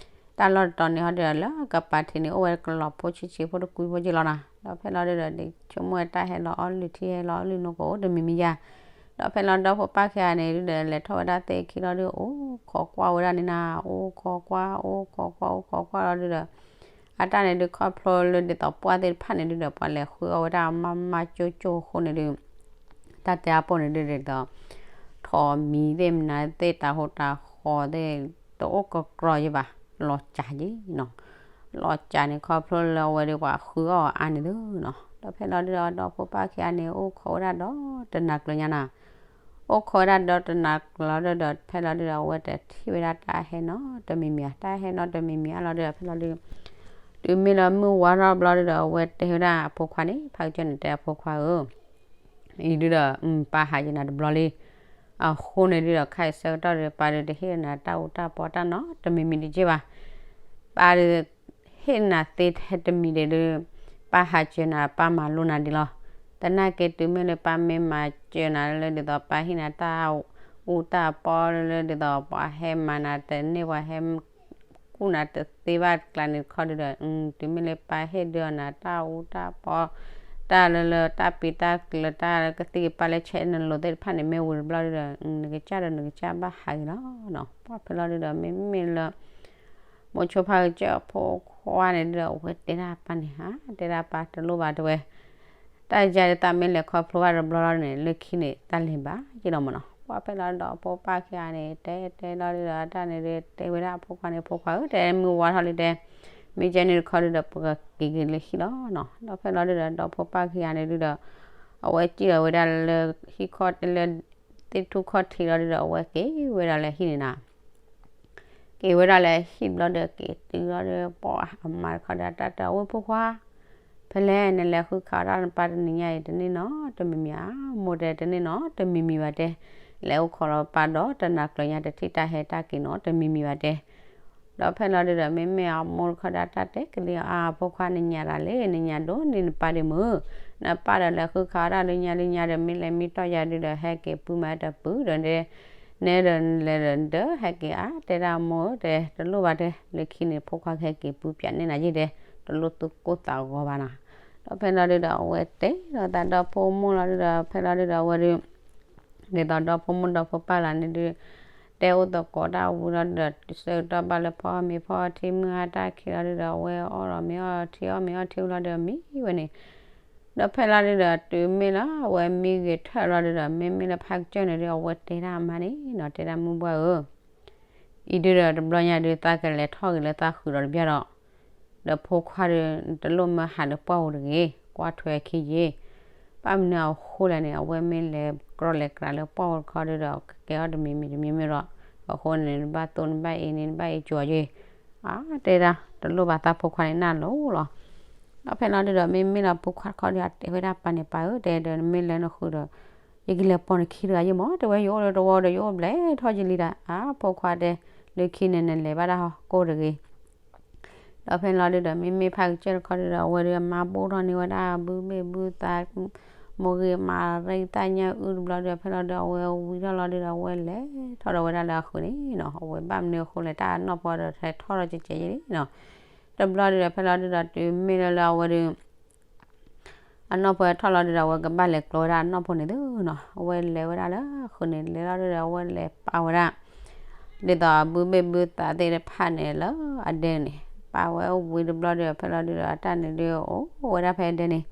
တၢ်လီၢ်တတီၤန့ၣ်ဟီဒုဒီး လၢကပၤထံးန့ၣ် အိၣ်ဝဲကလီၤဖိဆံးဆံးဖိတကွံဖိက့လီၤနီၤ. ဒီးဖဲလီၤဒုဒီး ဆိကမိၣ်ဝဲတၢ်ဟဲလီၤအီၣ်လုၢ်ထံဟဲလီၤအီၣ်လုၢ်နိကအိၣ်တမံၤမံၤယါ ဒီးဖဲလီၤဒီဖိပၢ်ခံဂၤန့ၣ် ဒုဒီးလဲၤထီၣ်ဝဲဒၣ်သ့ၣ်ခံလီၤဒု အိၣ်ခိးကွၢ်ဝဲဒၣ်န့ၣ်နီၤ, အိၣ်ခိးကွၢ် အိၣ်ခိးကွၢ် အိၣ်ခိးကွၢ်လီၤဒုဒီး အတၢ်န့ၣ်ဒုခီဖျိလၢဒ်သိးပှၢ်သ့ၣ်တဖၣ်န့ၣ်ဒုဒီး ပှၤလဲၤဃုအီၣ်ဝဲဒၣ်မၤမၤကၠိကၠိအဃိန့ၣ်ဒု တၢ်တဲအပိၢ်န့ၣ်ဒုဒီး ထီၣ်မံသ့ၣ်မနုၤသ့ၣ် တၢ်ဟူးတၢ်ဃီၤသ့ၣ် တအိၣ်ကကြၢးယံၤဘၣ်, လီၤစှၤယံၤနီၤ. လီၤစှၤန့ၣ် ခီဖျိလၢအဝဲဒုပှၤဃုအီၣ်အါန့ၣ်သုနီၤ. ဒီးဖဲလီၤဒုဒီး ဒီဖိပၢ်ခံဂၤန့ၣ် အိၣ်ခိးဝဲဒၣ်ဒီတနၤကျၢၤညါနီၤ. အိၣ်ခိးဝဲဒၣ်ဒီတနၤကျၢၤလီၤဒုဒီး ဖဲလီၤဒုဒီး အဝဲတထံၣ်ဝဲဒၣ်တၢ်ဟဲနီတမံၤမံၤဧါ, တၢ်ဟဲနီတမံၤမံၤအါလီၤဒုဒီး ဖဲလီၤဒု တုၤမ့ၢ်လၢမုၢ်ဝါထီၣ်ဘျီဒုဒီး အဝဲတဲဝဲဒၣ်အဖိခွါန့ၣ် ဖးကစၢၢ်န့ၣ်တဲအဖိခွါဧၢ အံၤဒုဒီး ပၢ်ဟးက့ၤနၤတဘျီလံ. အဃိန့ၣ်ဒုဒီး ခဲအံၤဆၢကတီၢ်ဒု ပၢ်ဒုတဟ့ၣ်နၤတၢ်အူတၢ်ပီတၢ်နီတမံၤမံၤတက့ၢ်ဘၣ်. ပၢ်ဒု ဟ့ၣ်နၤသ့ထဲတမံၤဒဲးဒု ပၢ်ဟးစၢၤနၤ ပၢ်မၤလိနၤဒံးလီၤ. သနာ်က့တုၤမ့ၢ်လၢပၢ်မ့ၢ်မၤစၢၤနၤလၢဒ်သိး ပၢ်ဟ့ၣ်နၤတၢ်အူတၢ်ပီလၢဒ်သိး ပှၤဟဲမၤနၤတန့ၢ် ပှၤဟဲ ကူၣ်နၤတသ့ဘၣ်ကျါန့ၣ်တခီဒုဒီး တုၤမ့ၢ်လၢပၢ်ဟ့ၣ်ဒုအီၤနၤတၢ်အူတၢ်ပီ တၢ်လၢလၢတၢ်ပံးတၢ်ကျၢၤ တၢ်လၢကသံၣ်ကပၢ်လၢဆဲးနလိၤသ့ၣ်တဖၣ်န့ၣ် မ့ၢ်ဝံၤတဘျီဒုဒီး နကစၢ်ဒီးနကစၢ်ဘၣ်ဟးဂ့ၤလီၤနီၤ. ပှၢ်ဖဲလီၤဒုဒီး မ့မ့ၢ်လၢ မိၤဆိဖးကစၢၢ်အဖိခွါန့ၣ်ဒုဒီး အဝဲတဲဒၣ်ပၢ်န့ၣ် ဟါ တဲဒၣ်ပၢ်တလိၣ်ဘၣ်တဲဝဲ တၢ်ယါဒုးသးမ့ၢ်လဲၤခီဖျိဘၣ်တဘျီလီၤန့ၣ် လၢခံန့ၣ် တၢ်လဲၤဘၣ်က့လီၤမ့ၢ်နီၤ. ပှၢ်ဖဲလီၤဒုဒီး အဖိပၢ်ခံဂၤန့ၣ် တဲတဲလီၤဒုဒီး အတၢ်န့ၣ်ဒု တဲဝဲဒၣ်အဖိခွါန့ၣ် ဖိခွါဧၢ တဲမုၢ်ဝါထီၣ်လံတဲ မ့ၢ်ကဲန့ၣ်တခီဒုဒီး ပကက့ၤက့ၤလၢဟံၣ်လီၤနီၤ. ဒီးဖဲလီၤဒုဒီး ဒီဖိပၢ်ခံဂၤန့ၣ်ဒုဒီး အဝဲစံၣ်လီၤဝဲဒၣ်လၢဟံၣ်ခီၣ်တဲလၢ သ့ၣ်ထူၣ်ခီၣ်ထံးလီၤဒုဒီး အဝဲက့ၤဝဲဒၣ်လၢဟံၣ်န့ၣ်နီၤ က့ၤဝဲဒၣ်လၢဟံၣ်ဘျီဒီး က့ၤတုၤလီၤဒီး ပှၤအမါတခီဒီး တၢ်တဲအဝဲဖိခွါ ဖဲလဲၣ်နလဲၤဃုခးအီၣ်တၢ်နပၢ်တနံၤညါအံၤ တန့ၢ်နီတမံၤမံၤဧါ, မိၢ်တဲတန့ၢ်နီတမံၤမံၤဘၣ်တဲ, လဲၤအိၣ်ခိးလီၤပၢ်ဒီးတနၤကျၢၤညါ တထံၣ်တၢ်ဟဲတၢ်က့ၤနီတမံၤမံၤဘၣ်တဲ. ဒီးဖဲလီၤဒုဒီး မ့မ့ၢ်အမိၢ်တခီဒီး တၢ်တဲကလံၤအါ ဖိခွါနညါတၢ်လဲၣ် နညါဒိၣ်န့ၢ်နပၢ်ဒံးမုၢ်, နပၢ်ဒီးလဲၤဃုခးအီၣ်တၢ်လၢညါလၢညါဒီး မ့ၢ်လဲၤမံတီၢ်ယၤဒုဒီး ဟဲက့ၤပုၢ်မးတပုၢ်ဒီး နဲဒီးလဲၤဒီး ဟဲက့ၤအါ တဲဒၣ်မိၢ်ဧၢတဲ တလိၣ်ဘၣ်တဲ လၢခံန့ၣ် ဖိခွါကဟဲက့ၤပုၢ်ပၠးန့ၢ်နၤယ့ၢ်တဲ တလိၣ်သူၣ်ကိၢ်သးဂီၤဘၣ်နီၤ. ဒီးဖဲလီၤဒုဒီး အဝဲတဲဒီးသးဒီဖိမိၢ်လီၤဒုဒီး ဖဲလီၤဒုဒီး အဝဲဒု ဒ်သိးဒီဖိမိၢ်ဒီဖိပၢ်လၢန့ၣ်ဒု တဲအိၣ်သကိးတၢ်ဝံၤလီၤဒုဒီး ဆၢကတီၢ်ဘၣ်လၢဖီမ့ၤဖီထံမုၢ်ဟါတၢ်ခံးလီၤဒုဒီး အဝဲအီၣ်လီၤမ့ၤအီထံအီၣ်မ့ၤအီထံဝံၤလီၤဒုဒီး မံဝဲန့ၣ် ဒီးဖဲလီၤဒုဒီး တုၤမ့ၢ်လၢအဝဲမံဂ့ၤထၢၣ်လီၤဒုဒီး မ့မ့ၢ်လၢဖးကစၢၢ်န့ၣ်ဒု အဝဲတဲဒၣ်အမါန့ၣ်နီၤ တဲဒၣ်မုၢ်ဘှၢ်ဧၢ အံၤဒုဒီးတဘျီညါဒု သးကလဲၤထီၣ်ဂ့ၤလၢသးဃုာ်ဒီးတဘျီဒီး ဒီးဖိခွါဒု တလိၣ်မၢဟးလၢပှၢ်ပူၤတဂ့ၤ, ကွၢ်ထွဲခံယ့ၤ, ဘၣ်မနုၤအဃိလဲၣ်န့ၣ် အဝဲမ့ၢ်လဲၤကြီလဲၤကြီလၢပှၢ်ပူၤတခီဒုဒီး ကကဲအီၤတမံၤမံၤတမံၤမံၤဒီး အဃိန့ၣ် နဘၣ်သိနဘၣ်အ့န့ၣ် နဘၣ်အ့ကၠီၤယ့ၤ, အါတဲဒၣ် တလိၣ်ဘၣ်သးဖိခွါန့ၣ်နၢ်လိၤလီၤ. ဒီးဖဲလီၤဒုဒီး မ့မ့ၢ်လၢဖိခွါတခီဒု အတဲဝဲဒၣ်ပၢ်န့ၣ် ပၢ်ဧၢ တဲဒီး နမ့ၢ်လဲၤနဃုာ်ဒီး ယကလဲၤပိာ်နခံတဂၤယ့ၢ်မး တဲဝဲ ယအိၣ်လၢတဝီဒီး ယအိၣ်ဘျဲၣ်ထီၣ်ယလံဒၣ် အါ ဖိခွါတဲ လၢခံန့ၣ် နလဲၤဘၣ်တၢ်ဟီၣ်ကိၢ်တဂ့ၤ ဒီးဖဲလီၤဒုဒီး မ့မ့ၢ်ဖးကစၢၢ်တခီဒုဒီး အဝဲဒုးမၤဘူၣ်ထီၣ်န့ၢ်ဝဲဒၣ် ဘုမ့ၣ်ဘုသး မိၢ်ဂ့ၤမၤရံသၣ်ညၣ်အုၣ်တဘျီဒီး ဖဲလီၤဒုး အဝဲဝံၤထီၣ်လီၤဒုဒီး အဝဲလဲၤထီၣ်ဒီးဝဲဒၣ်လၢအဃုာ်န့ၣ်နီၤ အဝဲဘၣ်မနုၤအဃိလဲၣ် တၢ်နီၢ်ပီဒီး ထဲထီၣ်ဒီးကဲကဲယ့ၢ်န့ၣ်နီၤ တဘျီဒုဒီး ဖဲလီၤဒုဒီး တုၤမ့ၢ်လၢလၢအဝဲဒုး အနီၢ်ဖိထီၣ်လီၤဒုဒီး အဝဲကဘၣ်လဲၤကျီဝဲဒၣ်အနီၢ်ဖိန့ၣ်သုနီၤ. အဝဲလဲၤဝဲဒၣ်လၢဃုာ်န့ၣ် လဲၤလီၤဒုဒီး အဝဲလဲၤပာ်ဝဲဒၣ် ဒ်သိးအဘုဘ့ၣ်ဘုသးသ့ၣ်တဖၣ်န့ၣ်လၢအဒဲန့ၣ် ပာ်ဝဲဝံၤတဘျီဒီး ဖဲလီၤဒုဒီး အတၢ်န့ၣ်ဒုအိၣ်ဝဲဒၣ်ဖဲအဒဲန့ၣ်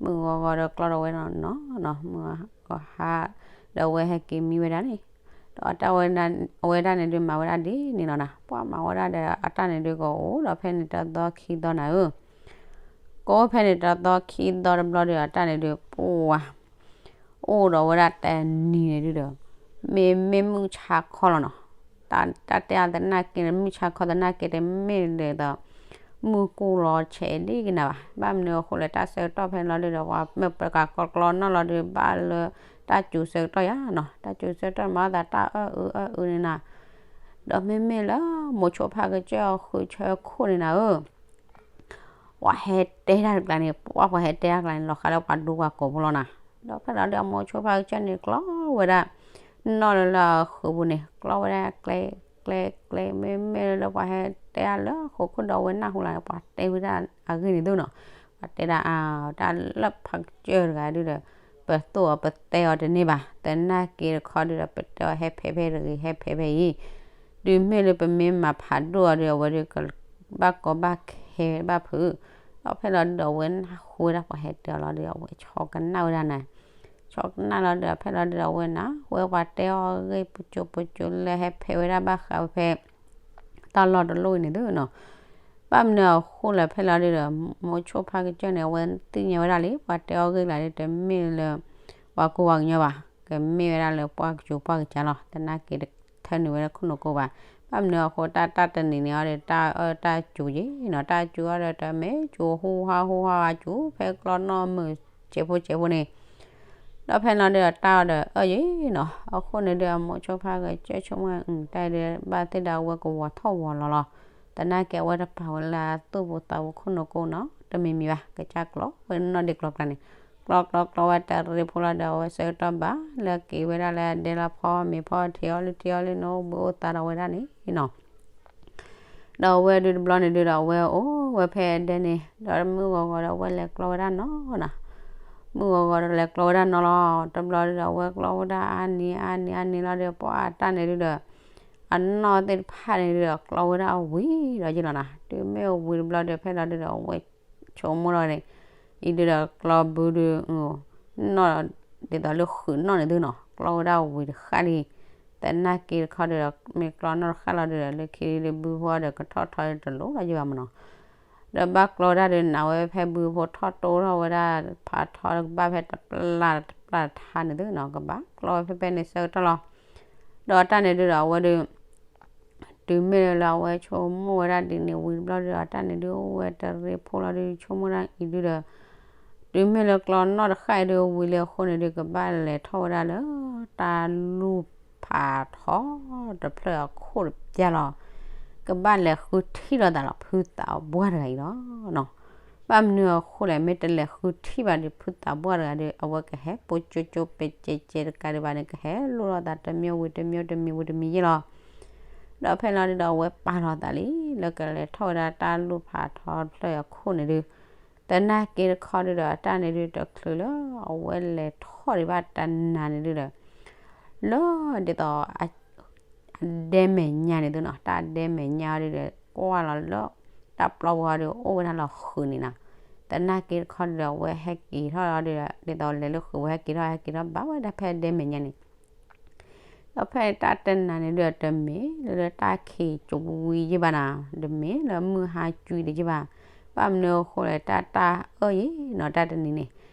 မုၢ်ဂီၤဂီၤဒီးကျီဒီးဝဲနီၤနီၤ မုၢ်ဂီၤဟါ ဒီးအဝဲဟဲက့ၤမံဝဲဒၣ်န့ၣ် ဒီးအတၢ်ဝဲ အဝဲဒၣ်န့ၣ်ဒုမၤဝဲဒၣ်ဒ်န့ၣ်နီၤနီၤ ပှၤမၤဝဲဒၣ်ဒီး အတၢ်န့ၣ်ဒုကအိၣ်ဒီးဖဲန့ၣ်တသီခံသီနၤဧၢ ကအိၣ်ဖဲန့ၣ်တသီခံသီတဘျီဒီး အတၢ်န့ၣ်ဒုပှၤ အိၣ်ဒီးဝဲဒၣ်တနံၤန့ၣ်ဒုဒီး မ့မ့ၢ်မုၢ်ဆါခီလီၤနီၤ. တၢ်တဲအသနာ်က့န့ၣ် မုၢ်ဆါခီသနာ်က့တမ့ၢ်ဒ်သိး မုၢ်ကူၣ်လီၤဆဲးဒ်ကနၤဘၣ်. ဘၣ်မနုၤအဃိလဲၣ် တၢ်ဆၢကတီၢ်ဖဲန့ၣ်လီၤဒုဒီး ပှၤမ့ၢ်ပကကျီနီၣ်လီၤဒု ဘၣ်လၢတၢ်စူၤဆၢကတီၢ်ယါနီၤ. တၢ်စူၤဆၢကတီၢ်မၤအသးတၢ်အၢအုအၢအုန့ၣ်နၤ ဒီးမ့မ့ၢ်လၢမိၤဆိဖါကစၢၢ်အဃုဆၢခိၣ်န့ၣ်နၤဧၢ ပှၤဟဲတဲတၢ်တကျါန့ၣ် ပှၤပှၤဟဲတဲတၢ်ကျါန့ၣ် လီၤဃးလၢပှၤဒူပှၤကိးဖိလီၤနၤ. ဒီးဖဲလီၤဒုဒီး မိၤဆိဖါကစၢၢ်န့ၣ် ကျီဝဲဒၣ် နီၣ်လၢလၢအဃုာ်ပူၤန့ၣ် ကျီဝဲဒၣ်ကျဲ ကျဲ ကျဲ မ့မ့ၢ်လၢပှၤဟဲတဲတၢ်လၢအဃိခိၣ်ဒီး အဝဲနၢ်ဟူလီၤန့ၣ် ပှၤတဲဝဲဒၣ်အဂ့ၢ်န့ၣ်သုနီၤ. ပှၤတဲဒၣ်အါ တၢ်လၢဖါကစၢၢ်တဂၤဒုဒီး ပသိၣ်အီၤပတဲအီၤတန့ၢ်ဘၣ်. သနာ်က့တခီဒုဒီး ပတဲအီၤဟဲဖဲးဖဲတဂ့ၤ ဟဲဖဲးဖဲအံၤ တုၤမ့ၢ်လၢပမ့ၢ်မၤဖးဒိၣ်အီၤဒီး အဝဲဒုကဘၣ်ကီဘၣ်ခဲဘၣ်ဖုး. ဒီးဖဲလီၤဒုဒီး အဝဲနၢ်ဟူဝဲဒၣ်ပှၤဟဲတဲအီၤလီၤဒီး အဝဲဆီကနၣ်ဝဲဒၣ်န့ၣ် ဆီကနၣ်လီၤဒီး ဖဲလီၤဒုဒီး အဝဲနၢ်ဟူဝဲပှၤတဲအီၤအဂ့ၢ် ပစိၤပစိၤလၢဟဲဖဲးဝဲဒၣ်ဘၣ်ဃးဝဲဖဲ တၢ်လီၢ်တလီၢ်အံၤန့ၣ်သုနီၤ. ဘၣ်မနုၤအဃိလဲၣ် ဖဲလီၤဒုဒီး မိၤဆိဖါကစၢၢ်န့ၣ် အဝဲသ့ၣ်ညါဝဲဒၣ်လံ ပှၤတဲအီၤဂ့ၢ်ကျါဒု တမ့ၢ်လၢ ပှၤကူပှၤကညီဘၣ်, ကမ့ၢ်ဝဲဒၣ်လၢပှၤကစူၤပှၤကစၢ်လီၤ. သနာ်က့တထၢနုာ်ဝဲလၢခိၣ်နူာ်ကိးဘၣ်. ဘၣ်မနုၤအဃိ တၢ်တၢ်တနံၤန့ၣ်အီၤဒီး တၢ်အၢတၢ်စူၤယ့ၣ်နီၤ, တၢ်စူၤအီၤဒီး တမ့ၢ်စူၤဟူဟါဟူဟါ စူၤဖဲကျီနီၣ်မုာ်စဲးဖိစဲးဖိန့ၣ် ဒီးဖဲလီၤဒုဒီး တၢ်အီၤဒီးအၢယ့ၣ်နီၤ. အဃိန့ၣ်ဒု အမိၤဆိဖါကစၢၢ်ဆိကမိၣ် တၢ်အံၤဒု ဘၣ်သ့ၣ်ဒီးအဝဲကဝီၤထီၣ်ဝီၤလီၤလီၤ. သနာ်က့အဝဲတပာ်ဝဲလၢအသူၣ်ပူၤသးပူၤခိၣ်နူာ်ကိးနီတမံၤမံၤဘၣ်, ကစၢ်ကျီဝဲနီၣ်ဒ့ကျီကျါန့ၣ်, ကျီကျီကျီဝဲတရံးဖိလီၤဒီး အဝဲဆၢကတီၢ်ဘၣ်လၢက့ၤဝဲဒၣ်လၢအဒဲလီၤ ဖီမ့ၤဖီထံးအီၣ်လံထံးအီၣ်လံ နအိၣ်ဘှံးအိၣ်သါဒီးဝဲဒၣ်န့ၣ်နီၤ. ဒီးအဝဲဒုတဘျီန့ၣ်ဒုဒီး အဝဲအိၣ်ဝဲဖဲအဒဲန့ၣ် ဒီးမုၢ်ဂီၤဂီၤဒီး အဝဲလဲၤကျီဝဲဒၣ်နီၤနီၤ. မုၢ်ဂီၤဂီၤဒီးလဲၤကျီဝဲဒၣ်နီၤလီၤ. တဘျီဒုဒီး အဝဲကျီဝဲဒၣ်အါနံၤအါနံၤအါနံၤလီၤဒီး ပှၤအတၢ်န့ၣ်ဒုဒီး အနီၢ်သ့ၣ်တဖၣ်န့ၣ်ဒုဒီးကျီဝဲဒၣ်အဝံၤဒီးယ့ၢ်လီၤနီၤ. တုၤမ့ၢ်အဝံၤတဘျီဒီး ဖဲလီၤဒုဒီး အဝဲဆိကမိၣ်လီၤန့ၣ် အံၤဒုဒီးကျီဘုဒု နီၣ်ဒ်သိးလၢဃုာ်နီၣ်န့ၣ်သုနီၤ, ကျီဝဲဒၣ်ဝံၤတဃၣ်လံ. သနာ်က့တခီဒုဒီး မ့ၢ်ကျီနီၣ်တဃၣ်လီၤဒုဒီး လၢခံဒုဘုဖိဒီးကထီၣ်ထီတလိၣ်လီၤယ့ၢ်ဘၣ်မနီၤ. ဒီးဘၣ်ကျီဝဲဒၣ်ဒီး နဝဲဖဲဘုဖိထီၣ်တိထီၣ်ဝဲဒၣ် ဖးထီကဘၣ်ဖဲတပျၢ်တပျၢ်ထါန့ၣ်သုနီၤ, ကဘၣ်ကျီဝဲဖဲဖဲန့ၣ်ဆၢကတီၢ်လီၤ. ဒီးတၢ်န့ၣ်ဒုဒီး အဝဲဒု တုၤမ့ၢ်လၢအဝဲဆိကမိၣ်ဝဲဒၣ်ဒ်န့ၣ်ဝံၤတဘျီဒီး အတၢ်န့ၣ်ဒုအိၣ်ဝဲတရံးဖိလီၤဒု ဆိကမိၣ်ဒၣ်အံၤဒုဒီး တုၤမ့ၢ်လၢကျီနီၣ်တဃၣ်အံၤဒုဝံၤလၢအဃိန့ၣ်ဒု ကဘၣ်လဲၤထီၣ်ဝဲဒၣ်လၢ တၢ်လူၢ်ဖးထီတဖျၢၣ်အခိၣ်တပျၢ်လီၤ. ကဘၣ်လဲၤဃုထံၣ်လိာ်သးလီၤ ဖုသးပှၢ်တဂၤအံၤလီၤနီၤ. ဘၣ်မနုၤအဃိလဲၣ် မ့ၢ်တလဲၤဃုထံၣ်ဘၣ်ဒီး ဖုသးပှၢ်တဂၤဒီး အဝဲကဟဲပိကၠိကၠိပဲကဲးကဲးတကးဒံးဘၣ်န့ၣ် ကဟဲလိၣ်လိာ်သးတမံၤဝံၤတမံၤတမံၤဝံၤတမံၤယ့ၢ်လီၤ. ဒီးဖဲလီၤဒုဒီး အဝဲပာ်လီၤသးလံ လၢကလဲၤထီၣ်ဝဲဒၣ်တၢ်လူၢ်ဖးထီတဖျၢၣ်အခိၣ်န့ၣ်ဒု သနာ်က့တခီဒုဒီး အတၢ်န့ၣ်ဒုတချုးလၢ အဝဲလဲၤထီၣ်ဒံးဘၣ်တနၤန့ၣ်ဒုဒီး လၢဒ်သိး အဒဲမဲာ်ညါန့ၣ်သုနီၤ, တၢ်ဒဲမဲာ်ညါအီၤဒုဒီး ကွၢ်လီၤလၢ တၢ်ပျီပူၤအီၤဒု အိၣ်ဝဲဒၣ်လီၤဃုာ်န့ၣ်နီၤ. သနာ်က့တခီဒုဒီး အဝဲဟဲက့ၤထီၣ်လီၤဒုဒီး ဒ်သိးလဲၤလၢဃုာ်ဝဲဟဲက့ၤထီၣ် ဟဲက့ၤထီၣ်ဘၣ်ဝဲဒၣ်ဖဲဒဲမဲာ်ညါန့ၣ် ဒီးဖဲတၢ်တနၤန့ၣ်ဒုဒီး တမ့ၢ်လၢတၢ်ခံးကဝံယ့ၢ်ဘၣ်နီၤ, တမ့ၢ်လၢမုၢ်ဟါကွံတယ့ၢ်ဘၣ်. ဘၣ်မနုၤအဃိလဲၣ် တၢ်တၢ်အၢၣ်ယ့ၢ်နီၤ တၢ်တနံၤန့ၣ် တၢ်အၢၣ်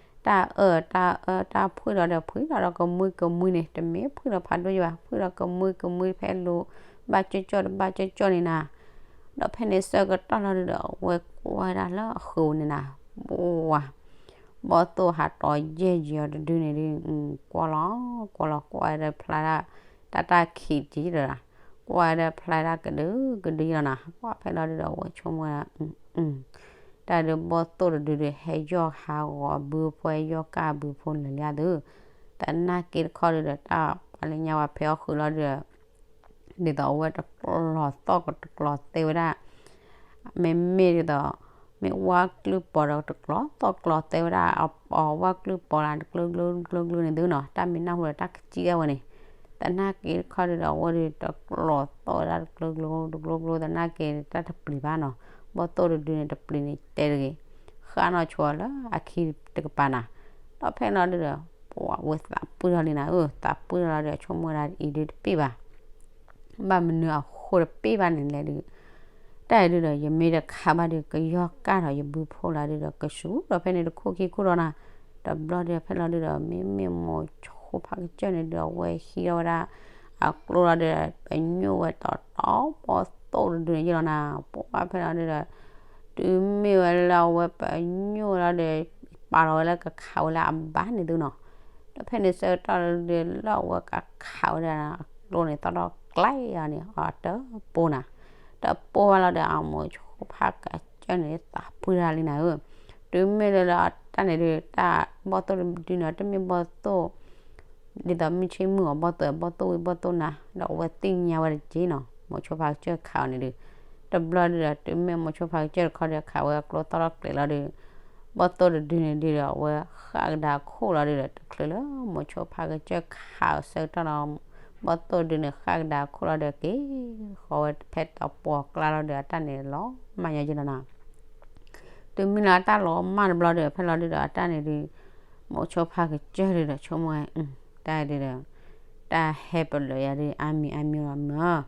တၢ်အၢၣ်တၢ်ဖှံၣ်လီၤဒီး ဖှံၣ်လီၤဒီးကမှံကမှံန့ၣ် တမ့ၢ်ဖှံၣ်လီၤဖးဒိၣ်ယ့ၢ်ဘၣ်, ဖှံၣ်လီၤကမှံကမှံဖဲလိၤ ဘၣ်ကၠီၣ်ကၠီၣ်တဘၣ်ကၠီၣ်ကၠီၣ်န့ၣ်နီၤ. ဒီးဖဲန့ၣ်ဆၢကတီၢ်လီၤဒုဒီး အဝဲကွၢ်ဝဲဒၣ်လၢအဃုာ်န့ၣ်နီၤ, ဝါ ဘီၣ်သိၣ်ဟးတီၤယဲၢ်ယံၤအီၤတဒုန့ၣ်ဒု ကွၢ်လီၤ ကွၢ်လီၤ ကွၢ်ဝဲဒၣ်ဖျါဒၣ် တၢ်တၢ်ခံးတယ့ၢ်ဒီး ကွၢ်ဝဲဒၣ်ဖျါဒၣ်ကဒုကဒုယ့ၢ်လီၤနီၤ. ကွၢ်ဖဲလီၤဒုဒီး အဝဲဆိကမိၣ်ဝဲဒၣ် တၢ်ဒုးဘီၣ်သိၣ်တဒုဒီး ဟဲယီၢ်ဟးဂီၤဘုဖိ ဟဲယီၢ်ကၢ်ဘုဖိလၢာ်လံအါသု, သနာ်က့တခီဒုဒီး တၢ်ပှၤလၢညါဝဲဖဲအီၣ်ဃုာ်လီၤဒုဒီး ဒ်သိးအဝဲတကျီၤသီၣ်ကတကျီၤသဲဝဲဒၣ်, မ့မ့ၢ်ဒ်သိး မ့ၢ်ဝၣ်ကျုၢ်ပီၤဒီးတကျိၤသီၣ်ကျိၤသဲဝဲဒၣ်အဝၣ်ကျုၢ်ပီၤလၢတကျိၤကျိၤကျိၤကျိၤန့ၣ်သုနီၤ, တၢ်မ့ၢ်နၢ်ဟူဒီးတၢ်ကစံၣ်ဒၣ်ဝဲန့ၣ်, သနာ်က့တခီဒုဒီး အဝဲဒုးတကျိၤသီၣ်ဝဲဒၣ်တကျိၤကျိၤတကျိၤကျိၤ သနာ်က့တၢ်တပျံၤဘၣ်နီၤ, ဘီၣ်သိၣ်တဒုန့ၣ်တပျံၤန့ၣ်တဲတဂ့ၤ, ဃၣ်နီၢ်ဆိလၢအခံတကပၤနၤ, ဒီးဖဲလီၤဒုဒီး ပှၤဝဲသးပှၢ်ထီၣ်လံနၤဧၢ, သးပှၢ်ထီၣ်လီၤဒီး ဆိကမိၣ်ဝဲဒၣ်အံၤဒုတပ့ၢ်ဘၣ် ဘၣ်မနုၤအဃိတပ့ၢ်ဘၣ်န့ၣ်လဲၣ်ဒုး, တၢ်အံၤဒုဒီး ယမ့ၢ်တခးဘၣ်ဒုး ကယီၢ်ကၢ်ထီၣ်ယဘုဖိလီၤဒုဒီး ကဆူၣ်ဒီးဖဲန့ၣ်တခိၣ်ခံခိၣ်ဒီးနၤ, တဘျီဒုးဖဲလီၤဒုဒီး မ့မ့ၢ်မိၤဆိဖါကစၢၢ်န့ၣ်ဒုး အဝဲဟံးထီၣ်ဝဲဒၣ်အကျိလီၤဒုး ပညိၣ်ဝဲတီတီ ဘီၣ်သိၣ်တဒုန့ၣ်ယ့ၢ်လီၤနၤ, ပှၤဖဲလီၤဒုဒီး တုၤမ့ၢ်ဝဲလၢအဝဲပညိၣ်လီၤဒီး ပာ်လီၤဝဲလၢကခးဝဲလၢအဘါန့ၣ်သုနီၤ, ဒီးဖဲန့ၣ်ဆၢကတီၢ်ဒုးလၢအဝဲကခးဝဲဒၣ်အကျိန့ၣ် သီၣ်ထီၣ်ကျဲအီၤန့ၣ် အတပိၢ်နၤ, တပိၢ်ဘၣ်လီၤဒီး အမိၤဆိဖါကစၢၢ်န့ၣ် သးပှၢ်တၢ်လံနၤဧၢ, တုၤမ့ၢ်လၢလၢတၢ်န့ၣ်ဒုး တၢ်ဘီၣ်သိၣ်တဒုန့ၣ် တမ့ၢ်ဘီၣ်သိၣ် ဒ်သိးမုၢ်ဆ့ၣ်မုၢ်အီၤဘီၣ်သိၣ် ဘီၣ်သိၣ်ဝံၤဘီၣ်သိၣ်နၤ ဒီးအဝဲသ့ၣ်ညါဝဲတက့ၢ်နီၤ, မိၤဆိဖါကစၢၢ်ခးအီၤန့ၣ်ဒုး, တဘျီဒုဒီး တုၤမ့ၢ်မိၤဆိဖါကစၢၢ်တခီဒီး ခးဝဲအကျိသီၣ်ထီၣ်ကျဲလီၤဒုး, ဘီၣ်သိၣ်တဒုန့ၣ်ဒုဒီး အဝဲဃၣ်ကဒါခိၣ်လီၤဒုဒီး တချုးလၢမိၤဆိဖါကစၢၢ်ခးအီၤဆၢကတီၢ်လီၤ, ဘီၣ်သိၣ်တဒုန့ၣ် ဃၣ်ကဒါခိၣ်လီၤဒီးက့ၤဃီဝဲဖဲတပှီၤကျါလီၤဒီး အတၢ်န့ၣ်လီၤမၢ်ညီယလီၤနၤ တုၤမ့ၢ်လၢအတၢ်လီၤမၢ်တဘျီဒီး ဖဲလီၤဒုဒီး အတၢ်န့ၣ်ဒုး မိၤဆိဖါကစၢၢ်ဒုဒီး ဆိကမိၣ်ဝဲ တၢ်ဒုဒီး တၢ်ဟဲပလၢာ်ယၤဒုး အါမံၤအါမံၤလီၤမၢ်,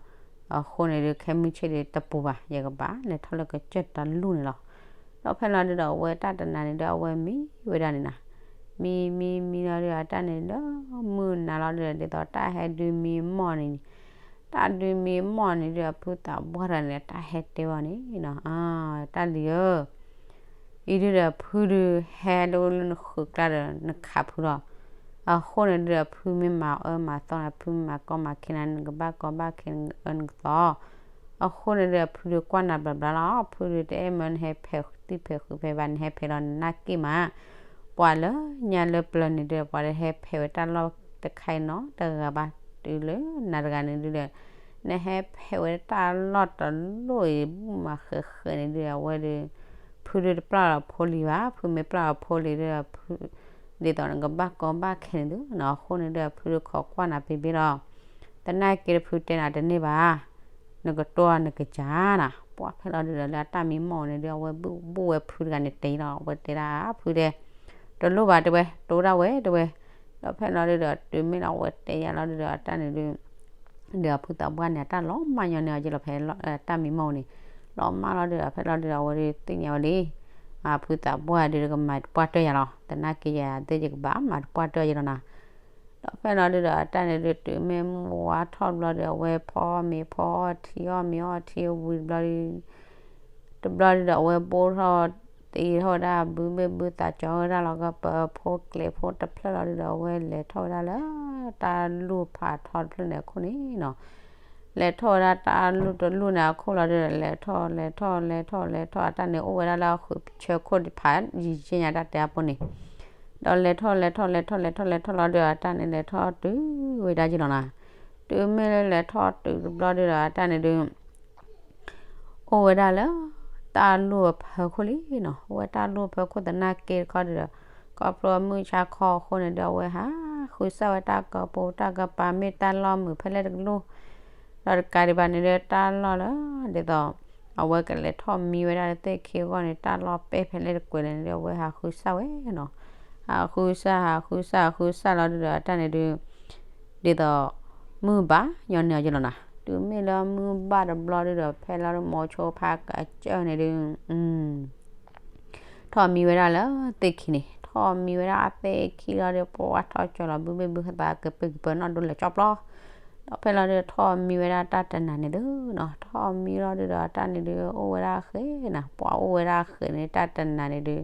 အဃိန့ၣ်ဒုး ခဲမုၢ်ဆ့ၣ်ဒုးတပူၤဘၣ် ယကဘၣ်လဲၤထီၣ်လၢကစၢၢ်တၢ်လူၢ်န့ၣ်လီၤ, ဒီးဖဲလီၤဒုဒီး အဝဲတၢ်တနၤန့ၣ်ဒုး အဝဲမံဝဲဒၣ်န့ၣ်နၤ, မံမံမံလီၤဒုး အတၢ်န့ၣ်ဒီး မုၢ်နၤလီၤဒုဒီး ဒ်သိးတၢ်ဟဲဒုးမံမီၢ်န့ၣ် တၢ်ဒုးမံမီၢ်န့ၣ်ဒုး အဖုသးပှၢ်တဂၤန့ၣ် တၢ်ဟဲတဲဝဲန့ၣ်နီၤ, တၢ်လံၤဧၢ, အံၤဒုဒီးဖုဒုးဟဲဒိလၢနဃုာ်ကျါဒီးနခးဖုလီၤ, အဃိန့ၣ်ဒုဒီးဖုမ့ၢ်မၤအၢမၤသီနၤ ဖုမ့ၢ်မၤကီမၤခဲနၤ နကဘၣ်ကီဘၣ်ခဲနကအၢနကသီ အဃိန့ၣ်ဒုးဖုဒုးကွၢ်နၤဘျီဘျီလီၤ, ဖုဒုးတအဲၣ်မၢနဟဲဖဲးသံဖဲးဃုာ်ဖဲးဘၣ် နဟဲဖဲးလီၤနနၢ်က့ၢ်မး, ပှၤလၢညါလၢပျၢၤန့ၣ်ဒုး ပှၤတဟဲဖဲးဝဲတၢ်လီၢ်တခါအံၤနီတဂၤဘၣ်, တုၤလၢနၤတဂၤန့ၣ်ဒုဒီး နဟဲဖဲးဝဲတၢ်လီၢ်တလီၢ်အံၤ ဘူၣ်မးဃဲးဃဲးန့ၣ်ဒုး အဝဲဒုး ဖုဒုးတပျၢ်လီၤဖိလံၤဘၣ်, ဖုမ့ၢ်ပျၢ်လီၤဖိလံၤဒုး ဒ်သိးနကဘၣ်ကီဘၣ်ခဲန့ၣ်ဒုးနီၤ, အဃိန့ၣ်ဒုး ဖုဒုးခိးကွၢ်နၤဖံးဖံးလီၤ, သနာ်က့တဖုတဲနၤတန့ၢ်ဘၣ်, နကတိၢ်နကစၢ်နၤ, ပှၤဖဲလီၤဒုဒီးလၢအတၢ်မံမီၢ်န့ၣ်ဒုး အဝဲဘူၣ်ဝဲဖုတဂၤန့ၣ်တဲလီၤ, အဝဲတဲဒၣ်ဖုတဲ တလိၣ်ဘၣ်တဲဝဲ တိၢ်ဒၣ်ဝဲတဲဝဲ, ဒီးဖဲလီၤဒုဒီး တုၤမ့ၢ်လၢအဝဲတဲယၤလီၤဒုဒီး အတၢ်န့ၣ်ဒုး ဒီးအဖုသးပှၢ်န့ၣ် အတၢ်လီၤမၢ်ညီန့ၣ်အီၤက့လီၤ ဖဲတၢ်မံမီၢ်န့ၣ်, လီၤမၢ်လီၤဒုဒီး ဖဲလီၤဒုဒီး အဝဲဒုးသ့ၣ်ညါဝဲလံ, အဖုသးပှၢ်ဒုးကမၤတပှၢ်တၢၢ်ယၤလီၤ, သနာ်က့ယၤသ့ၣ်ယကဘၣ်မၤတပှၢ်တၢၢ်ယၤလီၤနၤ, ဒီးဖဲလီၤဒုဒီး အတၢ်န့ၣ်ဒုး တုၤမ့ၢ်မုၢ်ဝါထီၣ်တဘျီဒီး အဝဲဖီအီၣ်မ့ၤဖီအီၣ်ထံ အီၣ်မ့ၤအီထံဝံၤတဘျီဒုး တဘျီဒုဒီး အဝဲဘိၣ်ထီၣ်သံထီၣ်ဝဲဒၣ် ဘုဘ့ၣ်ဘုသးကၠီဝဲဒၣ်လီၤ ကပၢၤဖိကျဲၤဖိတဖျၢၣ်လီၤဒုဒီး အဝဲလဲၤထီၣ်ဝဲဒၣ်လၢ တၢ်လူၢ်ဖးထီတဖျၢၣ်န့ၣ်အခိၣ်န့ၣ်နီၤ, လဲၤထီၣ်ဝဲဒၣ်တၢ်လူၢ်တလူၢ်န့ၣ်အခိၣ်လီၤဒုဒီး လဲၤထီၣ်လဲၤထီၣ်လဲၤထီၣ်လဲၤထီၣ် အတၢ်န့ၣ်အိၣ်ဝဲဒၣ်လၢအဃုာ်ဆၢခိၣ်တဖၣ် ယံာ်ယံာ်ညါတၢ်တဲအပူၤန့ၣ်, ဒီးလဲၤထီၣ်လဲၤထီၣ်လဲၤထီၣ်လဲၤထီၣ်လဲၤထီၣ်လီၤဒုဒီး အတၢ်န့ၣ်လဲၤထီၣ်တုၤဝဲဒၣ်ယလီၤနၤ, တုၤမ့ၢ်လၢလဲၤထီၣ်တုၤတဘျီဒုဒီး အတၢ်န့ၣ်ဒုး အိၣ်ဝဲဒၣ်လၢ တၢ်လူၢ်အဖီခိၣ်လံနီၤ, အိၣ်ဝဲတၢ်လူၢ်အဖီခိၣ်သနာ်က့တခီဒုဒီး ခီဖျိမုၢ်ဆါခီအဃိန့ၣ်ဒီး အဝဲဟးဃုစၢ်ဝဲတၢ်ကပူၤတၢ်ကပၤ မ့ၢ်တၢ်လီၢ်မုာ်ဖဲလဲၣ်တကလုာ်, ဒီးတကးဒံးဘၣ်န့ၣ်ဒီး တၢ်လီၢ်လၢ ဒ်သိး အဝဲကလဲၤထီၣ်မံဝဲဒၣ်လၢသ့ၣ်ခံအဂီၢ်န့ၣ် တၢ်လီၢ်ပဲာ်ဖဲလဲၣ်တကွဲးလဲၣ်န့ၣ်ဒီး အဝဲဟးဃုစၢ်ဝဲနီၤ, ဟးဃုစၢ်ဟးဃုစၢ်ဟးဃုစၢ်လီၤဒုဒီး အတၢ်န့ၣ်ဒုး ဒ်သိး မုၢ်ဘၣ်ညီန့ၢ်အီၤကလီၤနၤ, တုၤမ့ၢ်လၢမုၢ်ဘၣ်တဘျီဒုဒီး ဖဲလီၤဒု မိၤဆိဖါကစၢၢ်န့ၣ်ဒုး ထီၣ်မံဝဲဒၣ်လၢသ့ၣ်ခံန့ၣ်, ထီၣ်မံဝဲဒၣ်အသ့ၣ်ခံလီၤဒီး ပှၤထီၣ်ကၠီလီၤ ဘုဘ့ၣ်ဘုသးကပၢၤကပၢၤနီၣ်ဒိလၢာ်ကၠီပျီ, ဒီးဖဲလီၤဒု ထီၣ်မံဝဲဒၣ်တၢ်တနၤန့ၣ်သုနီၤ, ထီၣ်မံလီၤဒုဒီး အတၢ်န့ၣ်ဒုး အိၣ်ဝဲဒၣ်ဃဲၤနၤ, ပှၤအိၣ်ဝဲဒၣ်ဃဲၤန့ၣ် တၢ်တနၤန့ၣ်ဒုး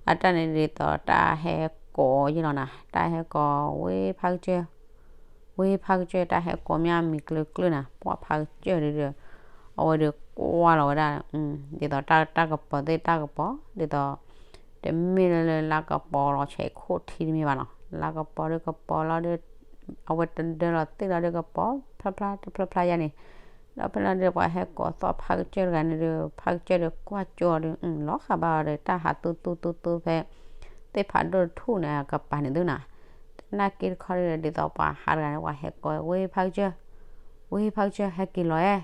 အတၢ်န့ၣ်ဒ်သိးတၢ်ဟဲကိးယလီၤနၤ, တၢ်ဟဲကိးဝ့ၢ်ဖါကစၢၢ်, ဝ့ၢ်ဖါကစၢၢ် တၢ်ဟဲကိးမ့ၢ်အမံၤကျၢၤကျၢၤနၤ, ပှၤဖါကစၢၢ်ဒုဒီး အဝဲဒုးကွၢ်လီၤဝဲဒၣ် ဒ်သိးတၢ်တၢ်ကပီၤသ့ၣ်တၢ်ကပီၤ ဒ်သိး တမ့ၢ်လၢလၢလါကပီၤလီၤဆဲးခိၣ်ထံတမ့ၢ်ဘၣ်နီၤ, လါကပီၤဒုကပီၤလီၤဒု အဝဲတဒၢလီၤသ့ၣ်လီၤဒုကပီၤ ဖျါဖျါတဖျါဖျါယါန့ၣ်, ဒီးဖဲလီၤဒုး ပှၤဟဲကိးသီၣ်ဖးကစၢၢ်တဂၤန့ၣ်ဒီး ဖးကစၢၢ်ဒီးကွၢ်ကၠိဒီး လီၤဃာ်ဘၣ်အီၤဒီး တၢ်ဟးသူသူသူသူဖဲ သ့ၣ်ဖးဒိၣ်တထူၣ်န့ၣ် အကပၤန့ၣ်သုနီၤ. တနာ်က့တခီဒီး ဒ်သိးပှၤဟးတဂၤန့ၣ် ပှၤဟဲကိးဝဲ ဖးကစၢၢ်, ဝဲဖးကစၢၢ် ဟဲက့ၤလီၤဧါ,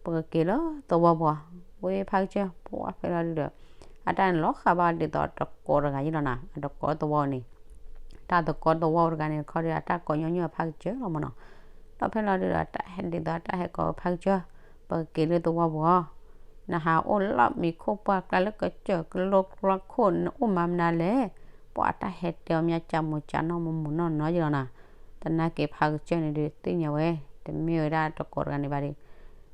ပကက့ၤလၢသဝီပူၤ, ဝဲဖးကစၢၢ် ပှၤဖဲလီၤဒုးဒီး အတၢ်န့ၣ်လီၤဃာ်ဘၣ်ဒ်သိးတကိးတဂၤယ့ၣ်လီၤနီၤ, အတကိးသဝီန့ၣ် တၢ်တကိးသဝီတဂၤန့ၣ်တခီဒီး အတၢ်ကိးညီညီဖးကစၢၢ်လီၤမ့ၢ်နီၤ. ဒီးဖဲလီၤဒုးဒီး တၢ်ဟဲဒ်သိးတၢ်ဟဲကိးဖးကစၢၢ်, ပကက့ၤလၢသဝီပူၤ, နဟးအိၣ်လီၢ်မံခိၣ်ပှၢ်ကျါလၢကစၢၢ်ကလိကျီခိၣ် နအိၣ်မၤမနုၤလဲၣ်, ပှၤတၢ်ဟဲတဲအီၤမ့ၢ်ကမူၤကနီၢ်မူၤနီၢ်နီၢ်ယ့ၣ်လီၤနီၤ. တနာ်က့ဖးကစၢၢ်န့ၣ်ဒုးသ့ၣ်ညါဝဲ တမ့ၢ်ဝဲဒၣ်တကိးတဂၤန့ၣ်ဘၣ်ဒီး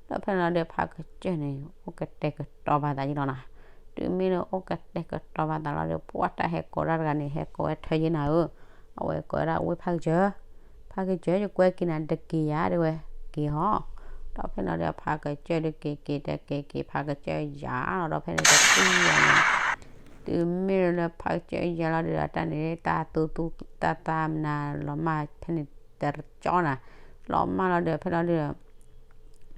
ဒီးဖဲလီၤဒုး ဖးကစၢၢ်န့ၣ် အိၣ်ကတဲာ်ကတီၤဘၣ်သးယ့ၣ်လီၤနီၤ. တုၤမ့ၢ်လၢအိၣ်ကတဲာ်ကတီၤဘၣ်သးလီၤဒီး ပှၤတၢ်ဟဲကိးတၢ်တဂၤန့ၣ် ဟဲကိးဝဲထၢယ့ၣ်နၤဧၢ, အဝဲကိးဝဲဒၣ်ဝဲဖးကစၢၢ်, ဖးကစၢၢ် ယကွဲက့ၤနၤတက့ၤယၤ တဲဝဲ, က့ၤဟီ, ဒီးဖဲလီၤဒုး ဖးကစၢၢ်ဒုးက့ၤက့ၤတက့ၤက့ၤ ဖးကစၢၢ်ယၤလီၤ ဒီးဖဲန့ၣ်တသံယၤန့ၣ် တုၤမ့ၢ်လၢဖးကစၢၢ်ယၤလီၤဒုးဒီး တၢ်န့ၣ် တၢ်သူသူ တၢ်သးမနုၤလီၤမၢ်ဖဲန့ၣ်တကၠီနၤ, လီၤမၢ်လီၤဒုးဒီး ဖဲလီၤဒုးဒီး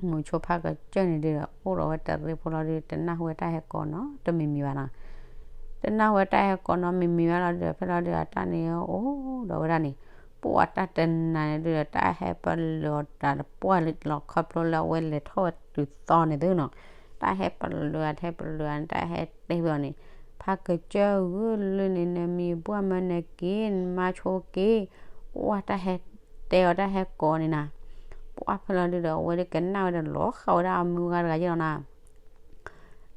မိၤဆိဖးကစၢၢ်န့ၣ်ဒုးဒီး အိၣ်ဒီးဝဲတရ့ဖိလီၤဒုး တနၢ်ဟူဝဲတၢ်ဟဲကိးနီတမံၤမံၤဘၣ်နီၤ. တနၢ်ဟူဝဲတၢ်ဟဲကိးနီတမံၤမံၤဘၣ်လီၤဒုးဒီး ဖဲလီၤဒုးဒီး တၢ်န့ၣ်အိၣ်ဒီးဝဲဒၣ်န့ၣ် ပှၤတၢ်တနၤန့ၣ်ဒုးဒီး တၢ်ဟဲပလၢၤတၢ်တပှၢ်လၢ လီၤခီဖျိလၢအဝဲလဲၤထီၣ်ဝဲတုၤသီန့ၣ်သုနီၤ. တၢ်ဟဲပလၢၤ တၢ်ဟဲပလၢၤ တၢ်ဟဲတဲဝဲအီၤန့ၣ် ဖးကစၢၢ်ဧၢ လၢန့ၣ် နမံၤဘှၢ်မၢနက့ၤ နမါဆိက့ၤ ပှၤတၢ်ဟဲတဲအီၤ တၢ်ဟဲကိးန့ၣ်နၤ. ပှၤဖဲလီၤဒုးဒီး အဝဲဒုးကနၣ်ဝဲဒီး လီၤဃာ်ဝဲဒၣ်အမုၢ်အဂၤတဂၤယ့ၣ်လီၤနၤ.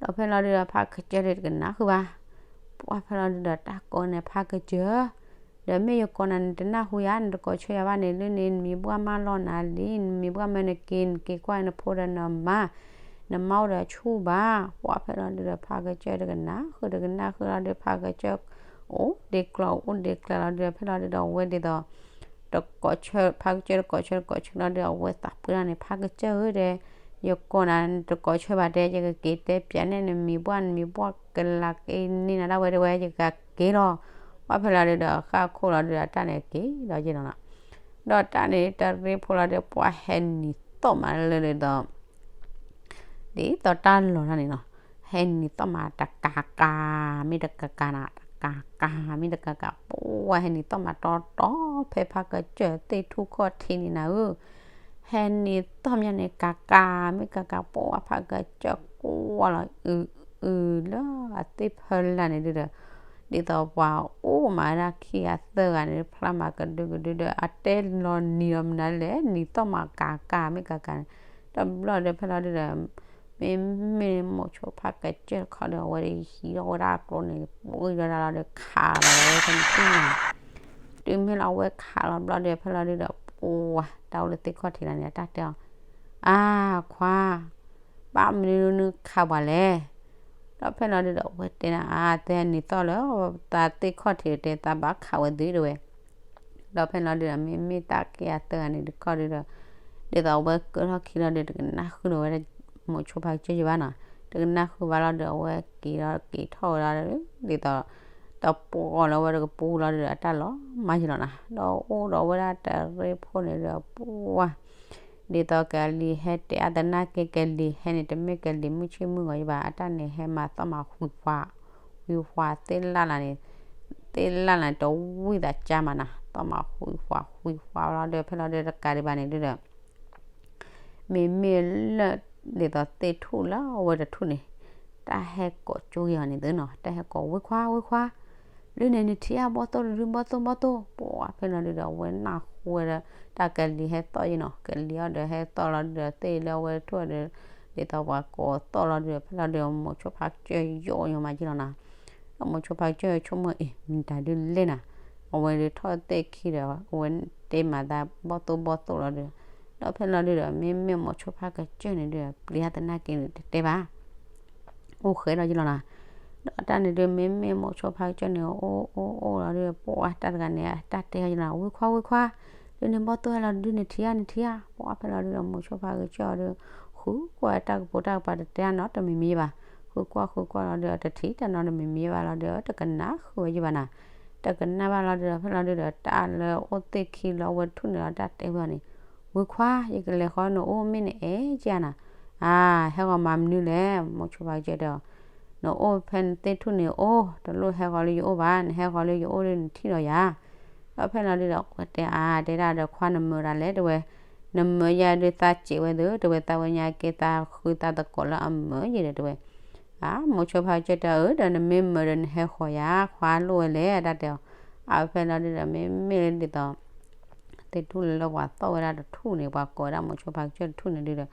ဒီးဖဲလီၤဒုးဒီး ဖးကစၢၢ်ဒုးတကနၣ်ဃုာ်ဘၣ်. ပှၤဖဲလီၤဒုးဒီး တၢ်ကိးန့ၣ် ဖးကစၢၢ်, ဒီးမ့ၢ်ယကိးနၤန့ၣ် တနၢ်ဟူယၤ နတကိးဆၢယၤဘၣ်န့ၣ် လၢန့ၣ် နမံၤဘှၢ်မၢလီၤနၤလံ နမံၤဘှၢ်မၢနက့ၤ နက့ၤကွၢ်နဖိဒီးနမါ နမါအိၣ်ဒီးဆူၣ်ဘၣ်. ပှၤဖဲလီၤဒုးဒီး ဖးကစၢၢ်တကနၣ်ဃုာ် တကနၣ်ဃုာ်လီၤဒုး ဖးကစၢၢ် အိၣ်ဒ့ကျီ အိၣ်ဒ့ကျီလီၤဒုးဒီး ဖဲလီၤဒုးဒီးအဝဲဒ်သိး တကိးဆၢ ဖးကစၢၢ်တကိးဆၢ တကိးဆၢလီၤဒုး အဝဲသးပှၢ်လီၤန့ၣ် ဖးကစၢၢ်ဧၢဒီး ယကိးနၤ တကိးဆၢဘၣ်တဲ ယကက့ၤတဲပျးနဲၣ် နမံၤဘှၢ် နမံၤဘှၢ်ကလၤက့ၤန့ၢ်နၤဒၣ်ဝဲတဲဝဲ ယကက့ၤလီၤ. ပှၤဖဲလီၤဒုးဒီး ဃၣ်ခိၣ်လီၤဒုးဒီး တၢ်န့ၣ်က့ၤဒီးယ့ၣ်လီၤနီၤ. ဒီးတၢ်န့ၣ် တရ့ဖိလီၤဒုး ပှၤဟဲနံၤသီၣ်မးလၢဒ်သိး ဒ်သိးတၢ်လီၢ်တၢ်န့ၣ်နီၤ, ဟဲနံၤသီၣ်မးတကးကး မ့ၢ်တကးကးနီၤ, တကးကး မ့ၢ်တကးကး ပှၤဟဲနံၤသီၣ်မးတီတီ ဖဲဖးကစၢၢ်သ့ၣ်ထူၣ်ခီၣ်ထံးန့ၣ်နၤဧၢ, ဟဲနံၤသီၣ်မးန့ၣ် ကးကး မ့ၢ်ကးကး ပှၤဖးကစၢၢ်ကွၢ်လီၤ အုး အုးလၢအသ့ၣ်ဖၢလၢ်န့ၣ်ဒုးဒီး ဒ်သိးပှၤအိၣ်မးဒၣ်ခံဂၤသၢဂၤန့ၣ် ဖျါမးကဒုကဒုဒီး အတဲလီၤနံၤဒီးမနုၤလဲၣ် နံၤသီၣ်မးကးကး မ့ၢ်ကးကးန့ၣ် တဘျီဒီးဖဲလီၤဒုးဒီး မ့မ့ၢ်မိၤဆိဖးကစၢၢ်တခီဒီး အဝဲဒၣ်ဟံးထီၣ်ဝဲဒၣ်အကျိန့ၣ် ပှံၢ်ဒီးဒၣ်လီၤဒီး ခးလီၤဝဲဖဲန့ၣ်သ့ၣ်ညါ, တုၤမ့ၢ်လၢအဝဲခးလီၤဘျီဒီး ဖဲလီၤဒုးဒီး ပှၤတၢ်အိၣ်လၢသ့ၣ်ခီၣ်ထံးလီၤန့ၣ် အတၢ်တဲအီၤ, အါ ခွါ ဘၣ်မနုၤနခးပှၤလဲၣ်. ဒီးဖဲလီၤဒုးဒီး အဝဲတဲန့ၣ် အါ တဲနံၤသီၣ်လၢ သးသ့ၣ်ခီၣ်ထံးတဲ သးဘၣ်ခးဝဲသုတဲဝဲ ဒီးဖဲလီၤဒုးဒီး မ့မ့ၢ်တၢ်က့ၢ်အသၢဂၤန့ၣ်တခီဒုးဒီး ဒ်သိးအဝဲကၢထီၣ်ခံလီၤဒီး တကနၣ်ဃုာ်ဒီးဝဲဒၣ် မိၤဆိဖးကစၢၢ်ယဘၣ်နီၤ, တကနၣ်ဃုာ်ဘၣ်လီၤဒီး အဝဲက့ၤထီၣ်က့ၤထီၣ်ဝဲဒၣ်ဒီး ဒ်သိး တပှီၢ်လၢအဝဲတကပူၤလီၤဒီး အတၢ်လီၤမၢ်ယလီၤနီၤ, ဒီးအိၣ်ဒီးဝဲဒၣ်တရ့ဖိန့ၣ်ဒီး ပှၤ ဒ်သိးကလံၤဟဲတဲအါတနာ်က့ ကလံၤဟဲန့ၣ် တမ့ၢ်ကလံၤမုၢ်ဆ့ၣ်မုၢ်ဂီၤယဘၣ်, အတၢ်န့ၣ်ဟဲမၤသီၣ်မးဃုာ်ဃွး ဃုာ်ဃွးသ့ၣ်လၢ်လၢ်န့ၣ်, သ့ၣ်လၢ်လၢ်န့ၣ် တဝံၣ်သးကၢ်မးနီၤ, သီၣ်မးဃုာ်ဃွးဃုာ်ဃွးလီၤဒီး ဖဲလီၤဒုးဒီးတကးဒံးဘၣ်န့ၣ်ဒုးဒီး မ့မ့ၢ်လၢ ဒ်သိးသ့ၣ်ထူၣ်လၢအဝဲတထူၣ်န့ၣ် တၢ်ဟဲကိးကၠိဂ့ၤအီၤန့ၣ်သုနီၤ, တၢ်ဟဲကိးဝ့ခွါ ဝ့ခွါ, လၢန့ၣ်နထံၣ်ဧါ ဘီၣ်သိၣ်တဒု ဘီၣ်သိၣ် ဘီၣ်သိၣ်, ပှၤဖဲလီၤဒုးဒီး အဝဲနၢ်ဟူဝဲဒီး တၢ်ကလံၤဟဲသီၣ်ယ့ၣ်နီၤ, ကလံၤအီၤဒီးဟဲသီၣ်လီၤဒုးဒီး သ့ၣ်လၢအဝဲတထူၣ်ဒီး ဒ်သိးပှၤကိးသီၣ်လီၤဒုးဒီး ဖဲလီၤဒုးဒီး မိၤဆိဖးကစၢၢ်ယိာ်ယိာ်မးယ့ၣ်လီၤနီၤ, ဒီးမိၤဆိဖးကစၢၢ်ဆိကမိၣ်အံၤ မတၤဒုးလဲၣ်နၤ, အဝဲဒုးထီၣ်သ့ၣ်ခံဒီး အဝဲတဲမၤသးဘီၣ်သိၣ်ဘီၣ်သိၣ်လီၤဒုး, ဒီးဖဲလီၤဒုးဒီး မ့မ့ၢ်မိၤဆိဖးကစၢၢ်န့ၣ်ဒုး ပျံၤတၢ်သနာ်က့န့ၣ် တတဲဘၣ် အိၣ်ဃဲဒီးယလီၤနီၤ, ဒီးတၢ်န့ၣ်ဒုး မ့မ့ၢ်မိၤဆိဖးကစၢၢ်န့ၣ် အိၣ်အိၣ်အိၣ်လီၤဒုး ပှၤတၢ်တဂၤန့ၣ် တၢ်တဲဟီယလီၤ ဝ့ခွါ ဝ့ခွါ, ဒုးန့ၣ်ဘီၣ်သိၣ်ဟဲလီၤဒုး နထံၣ်ဧါ နထံၣ်ဧါ, ပှၤဖဲလီၤဒုးဒီး မိၤဆိဖးကစၢၢ်အီၤဒုး ဃုကွၢ်တၢ်ကပိၤတၢ်ကပၤတတဲအါနီတမံၤမံၤဘၣ်, ဃုကွၢ်ဃုကွၢ်လီၤဒုး တထံၣ်တၢ်နီတမံၤမံၤဘၣ်လီၤဒုး တကနၣ်ဃုာ်ဝဲယဘၣ်နီၤ, တကနၣ်ဘၣ်လီၤဒုးဒီး ဖဲလီၤဒုးဒီး တၢ်လၢအိၣ်သ့ၣ်ခံလၢအဝဲတထူၣ်န့ၣ်လီၤ တၢ်တဲဝဲအီၤန့ၣ် ဝံၤခွါ ယကလဲၤဃီနအိၣ် မ့ၢ်နအဲၣ်ကနၤ. အါ, ဟဲဃီၤမၤမနုၤလဲၣ်, မိၤဆိဖါကစၢၢ်တဲအီၤ, နအိၣ်ဖဲနသ့ၣ်ထူၣ်န့ၣ်အိၣ်, တလိၣ်ဟဲဃီၤလၢယအိၣ်ဘၣ်, နဟဲဃီၤလၢယအိၣ်ဒီးနထံၣ်ဒီးယၤ. ဒီးဖဲလီၤဒုဒီး တဲအါ, တဲဒၣ်ဒီးခွါနမၢဒၣ်လဲၣ် တဲဝဲ, နမၢယၤဒုးသးစဲးဝဲသ့ၣ် တဲဝဲ, သးဝဲညါကဲသးဃုသးသကိးလၢအမၢယဲဒီးတဲဝဲ. အါ, မိၤဆိဖါကစၢၢ်တဲအီၤ, အၢ ဒီးနမ့ၢ်မၢဒီးနဟဲဃီၤယၤ, ခွါလိၣ်ဝဲလဲၣ် တၢ်တဲအီၤ. အါ, ဖဲလီၤဒုဒီး မ့မ့ၢ်လၢဒ်သိး သ့ၣ်ထူၣ်လၢလၢပှၤသီၣ်ဝဲဒၣ်တထူၣ်န့ၣ် ပှၤကိးဝဲဒၣ်မိၤဆိဖါကစၢၢ်တထူၣ်န့ၣ်ဒုဒီး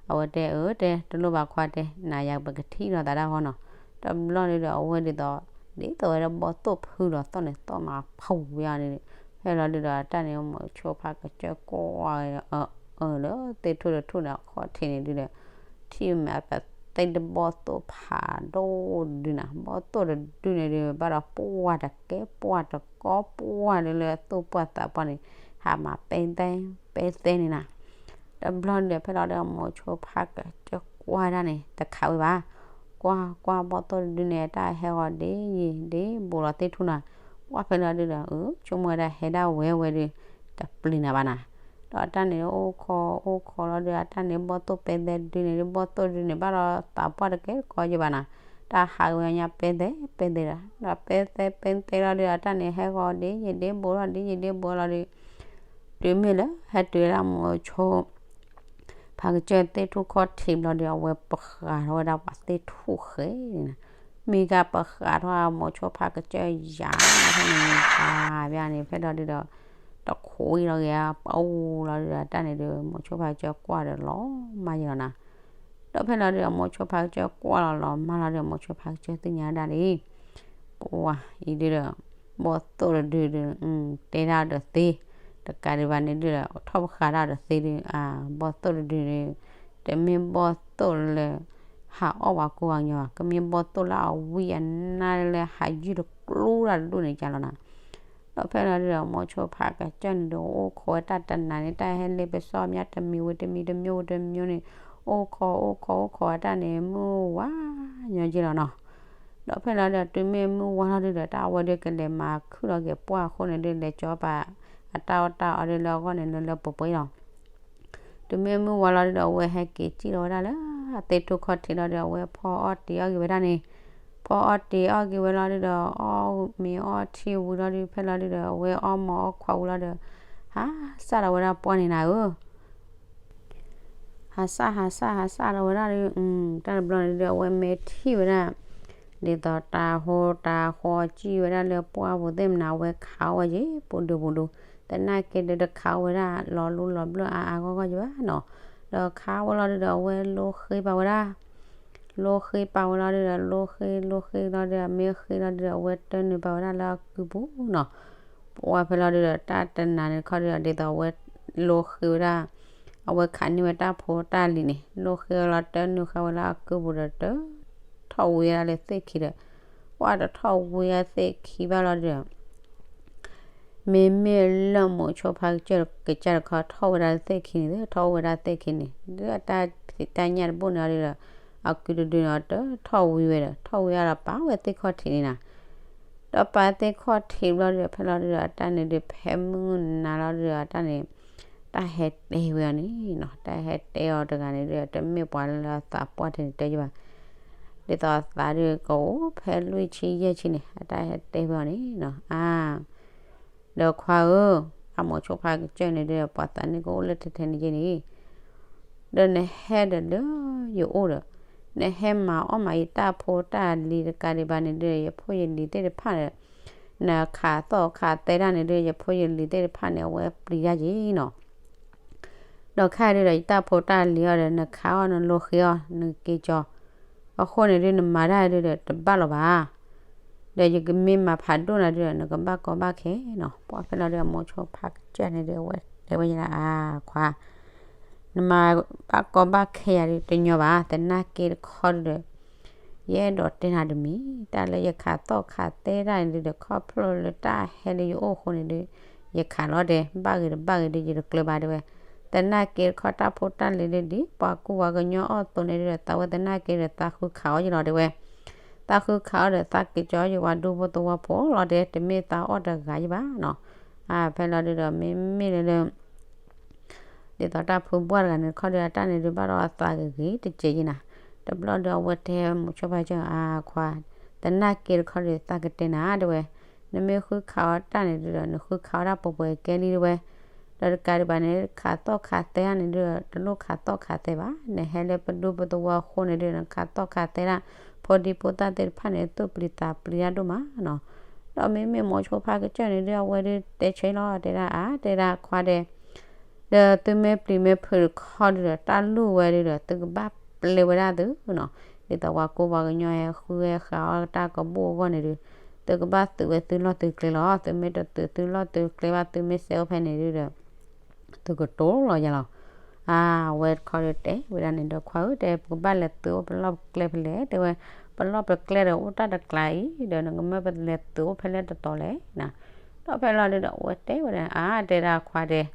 အဝဲတဲအၢ တဲတလိၣ်ဘၣ်ခွါတဲ နၤယၤပကထံၣ်လီၤသးတၢ်ဃီနီၤ. တဘျီဒုဒီး အဝဲဒ်သိး ဒ်သိးဝဲဒၣ်ဘီၣ်သိၣ်ဖုလီၤသီၣ်န့ၣ် သီၣ်မၤဖူဝဲအီၤန့ၣ်, ဖဲလီၤဒုဒီး တၢ်န့ၣ်မိၤဆိဖါကစၢၢ်ကွၢ်ဝဲ အၢ လၢသ့ၣ်ထူၣ်တထူၣ်န့ၣ် အခီၣ်ထံးန့ၣ်ဒုဒီး ထံၣ်မ့ၢ်အပသ့ၣ်တဘီၣ်သိၣ်ဖးဒိၣ်ဒုနီၤ, ဘီၣ်သိၣ်တဒုန့ၣ်ဒု ဘၣ်ဒီးပှၢ်တကဲပှၢ်တကီပှၢ်ဒုလၢအသူၣ်ပှၢ်သးပှၢ်န့ၣ် ဟးမၤပဲသဲ ပဲသဲန့ၣ်နီၤ. တဘျီဒုဒီး ဖဲလီၤဒုဒီး မိၤဆိဖါကစၢၢ်ကွၢ်ဒၣ်န့ၣ် တခးဝဲဘၣ်. ကွၢ်ကွၢ်ဘီၣ်သိၣ်တဒုန့ၣ် တၢ်ဟဲဃီၤဒ့ယံာ်ဒ့ဘူးလီၤသ့ၣ်ထူၣ်နီၤ. ပှၢ်ဖဲလီၤဒုဒီး အၢ ဆိကမိၣ်ဝဲဒၣ်ဟဲဒၣ်ဝဲဝဲဒု တပျံၤနၤဘၣ်နီၤ. ဒီးတၢ်န့ၣ်အိၣ်ခိးအိၣ်ခိးလီၤဒု အတၢ်န့ၣ်ဘီၣ်သိၣ်ပဲသဲဒုန့ၣ်ဒု ဘီၣ်သိၣ်ဒုန့ၣ် ဘၣ်ဒီးသးပှၢ်တကဲတကီယဘၣ်နီၤ. တၢ်ဟးဝဲညါပဲသဲပဲသဲဒီး ဒီးပဲသဲပဲသဲလီၤဒု အတၢ်န့ၣ်ဟဲဃီၤဒ့ယံာ်ဒ့ဘူးလီၤ ဒ့ယံာ်ဒ့ဘူးလီၤဒု တုၤမ့ၢ်လၢဟဲတုၤဝဲဒၣ်မိၤဆိ ဖါကစၢၢ်သ့ၣ်ထူၣ်ခီၣ်ထံးဘျီဒု အဝဲပဃးထီၣ်ဝဲဒၣ်ပှၤသ့ၣ်ထူၣ်ဃဲန့ၣ်နီၤ. မ့ၢ်ဂ့ၤပဃးထီၣ်မိၤဆိဖါကစၢၢ်ယၤ ဖဲန့ၣ် ဘၣ်ဘၣ်န့ၣ် ဖဲလီၤဒုဒီး တခိးအံၤလီၤဂ့ၤ ပအူလီၤဒုဒီး တၢ်န့ၣ်ဒု မိၤဆိဖါကစၢၢ်ကွၢ်ဒီးလီၤမၢ်ယလီၤနီၤ. ဒီးဖဲလီၤဒုဒီး မိၤဆိဖါကစၢၢ်ကွၢ်လီၤလီၤမၢ်လီၤဒုဒီး မိၤဆိဖါကစၢၢ်သ့ၣ်ညါဒၣ်လံ ပှၤအံၤဒုဒီး ဘီၣ်သိၣ်တဒုဒု တဲဒၣ်ဒီးသ့ တကးဒံးဘၣ်န့ၣ်ဒုဒီး ထီၣ်ပဃာ်ဒၣ်ဒီးသ့ဒု အါ ဘီၣ်သိၣ်တဒုဒု တမ့ၢ်ဘီၣ်သိၣ်လၢ ဟးအီၣ်ပှၤကူပှၤကညီဘၣ် ကမ့ၢ်ဘီၣ်သိၣ်လၢအဝံအနါလၢဟးယုၢ်တကျိဒၣ်တဒိၣ်န့ၣ်ကလီၤနီၤ. ဒီးဖဲလီၤဒုဒီး မိၤဆိဖါကစၢၢ်န့ၣ်ဒု အိၣ်ခိးဝဲတၢ်တနၤန့ၣ် တၢ်ဟဲလ့ပစီမၠၣ်တမံၤဝံၤတမံၤတမံၤဝံၤတမံၤန့ၣ် အိၣ်ခိးအိၣ်ခိးအိၣ်ခိးဝဲတၢ်န့ၣ် မုၢ်ဝါညီက့လီၤနီၤ. ဒီးဖဲလီၤဒုဒီး တုၤမ့ၢ်မုၢ်ဝါလီၤဒုဒီး တၢ်အဝဲဒုကလဲၤမၤခုၣ်လီၤက့ၤပှၢ်အဃိန့ၣ်ဒု လဲၤကၠီပာ် အတၢ်အီၣ်တၢ်အီဒုလၢအဂီၢ်န့ၣ် လၢလၢပှဲၤပှဲၤလီၤ. တုၤမ့ၢ်မုၢ်ဝါလီၤဒုဒီး အဝဲဟဲက့ၤစံၣ်လီၤဝဲဒၣ်လၢ သ့ၣ်ထူၣ်ခီၣ်ထံးလီၤဒုဒီး အဝဲဖီအီၣ်တ့ၤအီၣ်က့ၤဝဲဒၣ်န့ၣ်, ဖီအီၣ်တ့ၤအီၣ်က့ၤဝဲလီၤဒုဒီး အီၣ်မ့ၤအီထံဝံၤလီၤဒု ဖဲလီၤဒုဒီး အဝဲအီၣ်မ့ၤအီခွါဝံၤလီၤဒီး ဟးစၢ်လီၤဝဲဒၣ်ပှၢ်န့ၣ်နၤဧၢ ဟးစၢ်ဟးစၢ်ဟးစၢ်လီၤဝဲဒၣ်ဒု တၢ်တဘျီန့ၣ်ဒုဒီး အဝဲမ့ၢ်ထံၣ်ဝဲဒၣ် ဒ်သိးတၤဟိတၤဃီစံၣ်ဝဲဒၣ်လၢပှၢ်ပူၤသ့ၣ်မနၤ အဝဲခးအီၣ်ဝဲက့ၤ ပူၤဒုပူၤဒု, သနာ်က့ဒုးတခးအီၣ်ဝဲဒၣ် လီၤလူလီၤဘျၢၣ်အါအါဂီၢ်ဂီၢ်ယဘၣ်နီၤ, ဒီးခးအီၣ်ဝဲလီၤဒုဒီး အဝဲလိဃ့ပာ်ဝဲဒၣ် လိဃ့ပာ်ဝဲလီၤဒုဒီး လိဃ့လိဃ့လီၤဒုဒီး မ့ၢ်ဃ့လီၤဒုဒီး အဝဲတၢနုာ်ပာ်ဝဲဒၣ်လၢအကုပူၤနီၤ, ပှၢ်ဖဲလီၤဒုဒီး တၢ်တနၤန့ၣ်တခီဒုဒီး ဒ်သိးအဝဲလိဃ့ဝဲဒၣ် အဝဲခးန့ၢ်ဝဲတၢ်ဖိတၢ်လံၤန့ၣ် လိဃ့လီၤတၢနုာ်ဃာ်ဝဲလၢအကုပူၤဒီး တထီၣ်ဝံၤဝဲဒၣ်လၢသ့ၣ်ခံဒီး ပှၢ်တထီၣ်ဝံၤဝဲသ့ၣ်ခံဘၣ်လီၤဒုဒီး မ့မ့ၢ်လၢမိၤဆိဖါကစၢၢ်ကစၢ်တခီ ထီၣ်ဝဲဒၣ်လၢသ့ၣ်ခံန့ၣ် ထီၣ်ဝဲဒၣ်သ့ၣ်ခံန့ၣ် ဒုးတၢ်ဖံးတၢ်ညၣ်တဘိၣ်န့ၣ်လီၤဒုဒီး အကုတဒုန့ၣ် တထီၣ်ဝံၤဝဲဒီး ထီၣ်ဝံၤအါဒီးပာ်ဝဲသ့ၣ်ခီၣ်ထံးန့ၣ်နီၤ, ဒီးပာ်သ့ၣ်ခီၣ်ထံးဘျီဒုဒီး ဖဲလီၤဒုဒီး တၢ်န့ၣ်ဒုးဖဲမုၢ်နၤလီၤဒုဒီး တၢ်န့ၣ် တၢ်ဟဲတဲဝဲအီၤန့ၣ်နီၤ, တၢ်ဟဲတဲအီၤတဂၤန့ၣ်ဒုဒီး တမ့ၢ်ပှၤလၢအသးပှၢ်ထဲန့ၣ်တဲယဘၣ်, ဒ်သိးအသးဒုကအိၣ်ဖဲလွံၢ်ဆံယဲၢ်ဆံန့ၣ် အတၢ်ဟဲတဲဝဲအီၤန့ၣ်နီၤ, အါ ဒီးခွါဧၢ, အမိၤဆိဖါကစၢၢ်န့ၣ်ဒုဒီး ပှၤသးန့ၣ်ကအိၣ်လၢထဲထဲန့ၣ်ယဲၢ်န့ၣ် ဒီးနဟဲဒီးလၢယအိၣ်ဒီး နဟဲမၤအီၣ်မၤယတၢ်ဖိတၢ်လံၤတကးဒံးဘၣ်န့ၣ်ဒုဒီး ယဖိယလံၤသ့ၣ်တဖၣ်ဒီး နခးသီၣ်ခးသဲတၢ်န့ၣ်ဒု ယဖိယလံၤသ့ၣ်တဖၣ်န့ၣ် အဝဲပျံၤတၢ်ယံၤနီၤ, ဒီးခဲအံၤဒုဒီး ယတၢ်ဖိတၢ်လံၤအီၤဒီး နခးအီၣ်နလိဃ့အီၣ် နက့ၤကၠီၤ အဃိန့ၣ်ဒု နမၤတၢ်ဒုဒီး တဘၣ်လီၤဘၣ်, ဒီးယကမ့ၢ်မၤဖးဒိၣ်နၤဒုဒီး နကဘၣ်ကီဘၣ်ခဲနီၤ, ပှၢ်ဖဲလီၤဒုဒီး မိၤဆိဖါကစၢၢ်န့ၣ်ဒု အဝဲတဲဝဲယၤလၢအါခွါ နမၤဘၣ်ကီဘၣ်ခဲယၤဒု တညီဘၣ်, သနာ်က့တခီဒုဒီး ယအဲၣ်ဒိးတဲနၤတမံၤ, တၢ်လၢယခးသီၣ်ခးသဲတၢ်န့ၣ်ဒုဒီး ခီဖျိလၢတၢ်ဟဲလၢယအိၣ်အဃိန့ၣ်ဒု ယခးလီၤတဲာ်, ဘၣ်ဂ့ၤတဘၣ်ဂ့ၤဒု ယတကျၢၤဘၣ်တဲဝဲ, သနာ်က့တခီတၢ်ဖိတၢ်လံၤဒုဒီး ပှၤကူပှၤကညီအီၣ်သိးန့ၣ်ဒုဒီး သးဝဲသနာ်က့ဒီး သးဃုခးအီၣ်ယလီၤတဲဝဲ, သးဃုခးအီၣ်ဒီး သးက့ၤကၠီၤယဝၤဒူဖိသဝီဖိလီၤတဲာ်, တမ့ၢ်သးအီၣ်တဂၤယဘၣ်နီၤ, အါဖဲလီၤဒုဒီး မ့မ့ၢ်လၢလၢ ဒ်သိးတၢ်ဖုဘှၢ်တဂၤန့ၣ်တခီဒီး အတၢ်န့ၣ်ဒုးဘၣ်ဒီးအသးဂ့ၤဂ့ၤတစဲးက့နၤ. တဘျီဒီးအဝဲတဲမိၤဆိဖါကစၢၢ် အခွါ, သနာ်က့တခီဒီး သးကတဲနၤတဲဝဲ, နမ့ၢ်ဃုခးအီၣ်တၢ်န့ၣ်ဒုးဒီး နဃုခးအီၣ်တၢ်ပှဲၤပှဲၤကဲလံတဲဝဲ, ဒီးတကးဒံးဘၣ်န့ၣ် ခးသီၣ်ခးသဲတၢ်န့ၣ်ဒုးဒီး တလိၣ်ခးသီၣ်ခးသဲဘၣ်. နဟဲလၢပဒူပသဝီအဃိန့ၣ်ဒုး နခးသီၣ်ခးသဲဒၣ် ဖိဒံဖိသၣ်သ့ၣ်တဖၣ်န့ၣ် သူၣ်ပျံၤသးပျံၤတၢ်ဒိၣ်မးနီၤ. ဒီးမ့မ့ၢ်မိၤဆိဖါကစၢၢ်န့ၣ်ဒုး အဝဲဒုးတဲဆၢလီၤ တဲဒၣ်အါ တဲဒၣ်ခွါဒဲး ဒီးသုမ့ၢ်ပျံၤမ့ၢ်ဖုးတခီဒုးဒီး တၢ်လူၢ်ဝဲဒုးဒီး သုကဘၣ်ပျဲဝဲဒၣ်သုနီၤ. ဒ်သိးပှၤကိးပှၤကညီဟဲဃုဟဲဃးအီၣ်တၢ်ကဘူၣ်အဂီၢ်န့ၣ်ဒုး သုကဘၣ်သုးဝဲသုလီၢ်သုကျဲလီၤ. သုမ့ၢ်တသုးသုလီၢ်သုကျဲဘၣ် သုမ့ၢ်စဲးအိၣ်ဖဲန့ၣ်ဒုးဒီး သုကတိၤလီၤယၤလီၤ. အါ အဝဲတခီဒုးတဲဝဲဒၣ်န့ၣ်ဒီး ခွါဧၢ တဲပကဘၣ်လဲၤသုးအိၣ်ပလီၢ်ပကျဲဖဲလဲၣ် တဲဝဲ, ပလီၢ်ပကျဲဒီးအိၣ်တၢ်တကျါအံၤ ဒီးနကမၢပလဲၤသုးအိၣ်ဖဲလဲၣ်တတီၤလဲၣ်နၤ. ဒီးဖဲလီၤဒုးဒီး အဝဲတဲဝဲဒၣ် အါ တဲဒၣ်ခွါဒဲး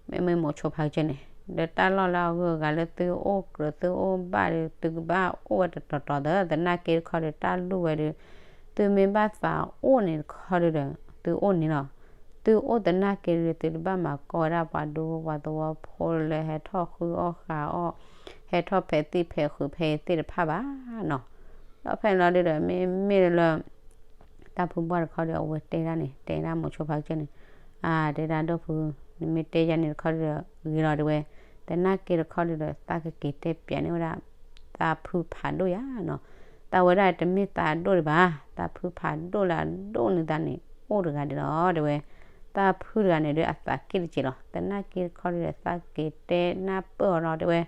မ့မ့ၢ်မိၤဆိဖါကစၢၢ်န့ၣ် ဒီးတၢ်လီၢ်လၢအဂုၤအဂၤလၢသုအိၣ်ကြၢးသုအိၣ်ဘၣ်ဒီး သုကဘၣ်အိၣ်ဝဲတတီၤတီၤသၢ သနာ်က့တခီဒီး တၢ်လူၢ်ဝဲဒုး သုမ့ၢ်ဘၣ်သးအိၣ်န့ၣ်တခီဒုးဒီး သုအိၣ်န့ၣ်လီၤ. သုအိၣ်သနာ်က့ဒုး သုတဘၣ်မၤကီဝဲဒၣ်ပှၤဒူပှၤသဝီဖိလၢဟဲထီၣ်ဃုအီၣ်ဃးအီၣ် ဟဲထီၣ်ဖဲသ့ၣ်ဖဲဃုာ်ဖဲအံၤသ့ၣ်တဖၣ်ဘၣ်နီၤ. ဒီးဖဲန့ၣ်လီၤဒုးဒီး မ့မ့ၢ်လၢ တၢ်ဖုဘှၢ်တခီဒီး အဝဲတဲဒၣ်န့ၣ် တဲဒၣ်မိၤဆိဖါကစၢၢ်န့ၣ်, အါ တဲဒၣ်ဒီပုၢ် နမ့ၢ်တဲယၤန့ၣ်တခီဒီး ဂ့ၤလီၤတဲဝဲ, သနာ်က့တခီဒုးဒီး သးကက့ၤတဲပျးန့ၢ်ဝဲဒၣ် သးဖုဖးဒိၣ်ယၤနီၤ. သးဝဲဒၣ်တမ့ၢ်သးဒိၣ်ဒံးဘၣ်, သးဖုဖးဒိၣ်လၢအဒိၣ်န့ၢ်သးန့ၣ် အိၣ်တဂၤဒံးလီၤတဲဝဲ. သးဖုတဂၤန့ၣ်ဒီး အသးက့ၣ်တစဲးလီၤ. သနာ်က့တခီဒုးဒီး သးက့ၤတဲနၢ်ပၢၢ်အီၤလီၤတဲဝဲ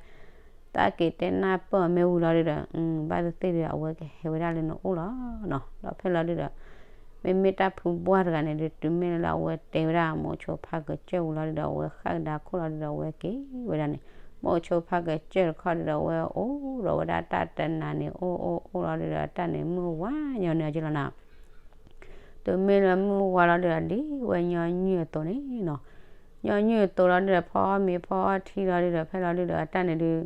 သးက့ၤတဲနၢ်ပၢၢ်အီၤမ့ၢ်ဝံၤလီၤဒုးဒီး ဘၣ်သ့ၣ်သ့ၣ်ဒီး အဝဲကဟဲဝဲဒၣ်လၢနအိၣ်လီၤနီၤ. ဒီးဖဲလီၤဒုးဒီး မ့မ့ၢ်တၢ်ဖုဘှၢ်တဂၤန့ၣ်ဒီး တုၤမ့ၢ်လၢအဝဲတဲဝဲဒၣ်မိၤဆိဖါကစၢၢ်ဝံၤလီၤဒုးဒီး အဝဲဃၣ်ကဒါခိၣ်လီၤဒုးဒီး အဝဲက့ၤဝဲဒၣ်န့ၣ် မိၤဆိဖါကစၢၢ်တခီဒုးဒီး အဝဲအိၣ်ဒီးဝဲဒၣ်တၢ်တနၤန့ၣ် အိၣ်အိၣ်အိၣ်လီၤဒုးဒီး တၢ်န့ၣ်မုၢ်ဝါညီန့ၣ်က့လီၤနီၤ. တုၤမ့ၢ်လၢမုၢ်ဝါလီၤဒုးဒီး ဒ်ဝဲညီနုၢ်အသိးန့ၣ်နီၤ. ညီနုၢ်အသိးလီၤဒုးဒီး ဖီအီၣ်မ့ၤဖီအီၣ်ထံလီၤဒုးဒီး ဖဲလီၤဒုးဒီး အတၢ်န့ၣ်ဒုး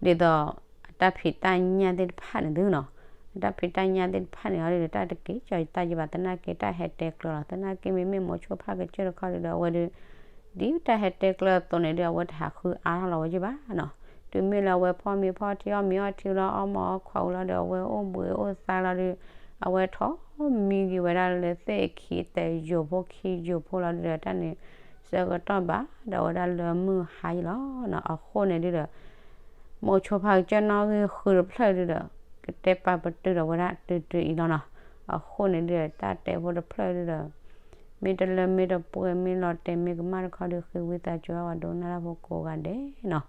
ဒ်သိး အတၢ်ဖံးတၢ်ညၣ်သ့ၣ်တဖၣ်န့ၣ်သုနီၤ. အတၢ်ဖံးတၢ်ညၣ်သ့ၣ်တဖၣ်န့ၣ်လီၤဒုးဒီး တၢ်တက့ၤကၠီၤတၢ်ယံၤဘၣ် သနာ်က့တၢ်ဟဲတဲကျၢၤလီၤ. သနာ်က့မ့မ့ၢ်မိၤဆိဖါကစၢၢ်တခီဒုးဒီး အဝဲဒုး ဒ်တၢ်ဟဲတဲကျၢၤအသိးန့ၣ်ဒုး အဝဲတဟးဃုအါထီၣ်လီၤဝဲယံၤဘၣ်နီၤ. တုၤမ့ၢ်လၢအဝဲဖီမ့ၤဖီထံအီၣ်မ့ၤအီထံလီၤ အီၣ်မ့ၤအီခွါဝံၤလီၤဒီး အဝဲအိၣ်ဘှံးအိၣ်သါလီၤဒုး အဝဲထိးမံက့ၤဝဲဒၣ်လၢသ့ၣ်ခံသၢယိာ်ဖိခံယိာ်ဖိလီၤဒုးဒီး တၢ်န့ၣ် ဆၢကတီၢ်ဘၣ်ဒီးဝဲဒၣ်လၢမုၢ်ဟါယံၤလီၤနီၤ. အဃိန့ၣ်ဒုးဒီး မိၤဆိဖါကစၢၢ်နီၣ်ဂံၢ်ဃုတဖျၢၣ်ဒုးဒီး ကတဲပာ်ပတုာ်ဒီးဝဲဒၣ်တုၤတုၤအံၤလီၤနီၤ. အဃိန့ၣ်ဒုးဒီး တၢ်တဲဖိတဖျၢၣ်ဒုးဒီး မ့ၢ်တလၢမ့ၢ်တပှဲၤမ့ၢ်လီၤတဲာ်မ့ၢ်ကမၣ်တခီဒုး ဃ့ဝံသးစူၤပှၤဒိကနၣ်တၢ်ဖိကိးဂၤဒဲးနီၤ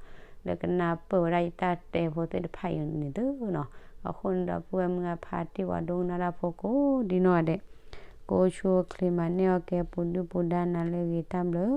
လၢကနၢ်ပၢၢ်ဝဲဒၣ်ယတၢ်တဲဖိသ့ၣ်တဖၣ်အံၤန့ၣ်သုနီၤ. အဃိန့ၣ်ဒီး ပုၢ်ဝဲၢ်မုၢ်အဖါတံၢ်ပှၤဒိကနၣ်တၢ်ဖိကိးဒ်နီၢ်ဂၤဒဲး ကိးဆူချ့မၤန့ၢ်အီၣ်ကဲပူၤဒုၣ်ပူၤဒါနၤလၢအဂ့ၤ တၢ်ဘျုး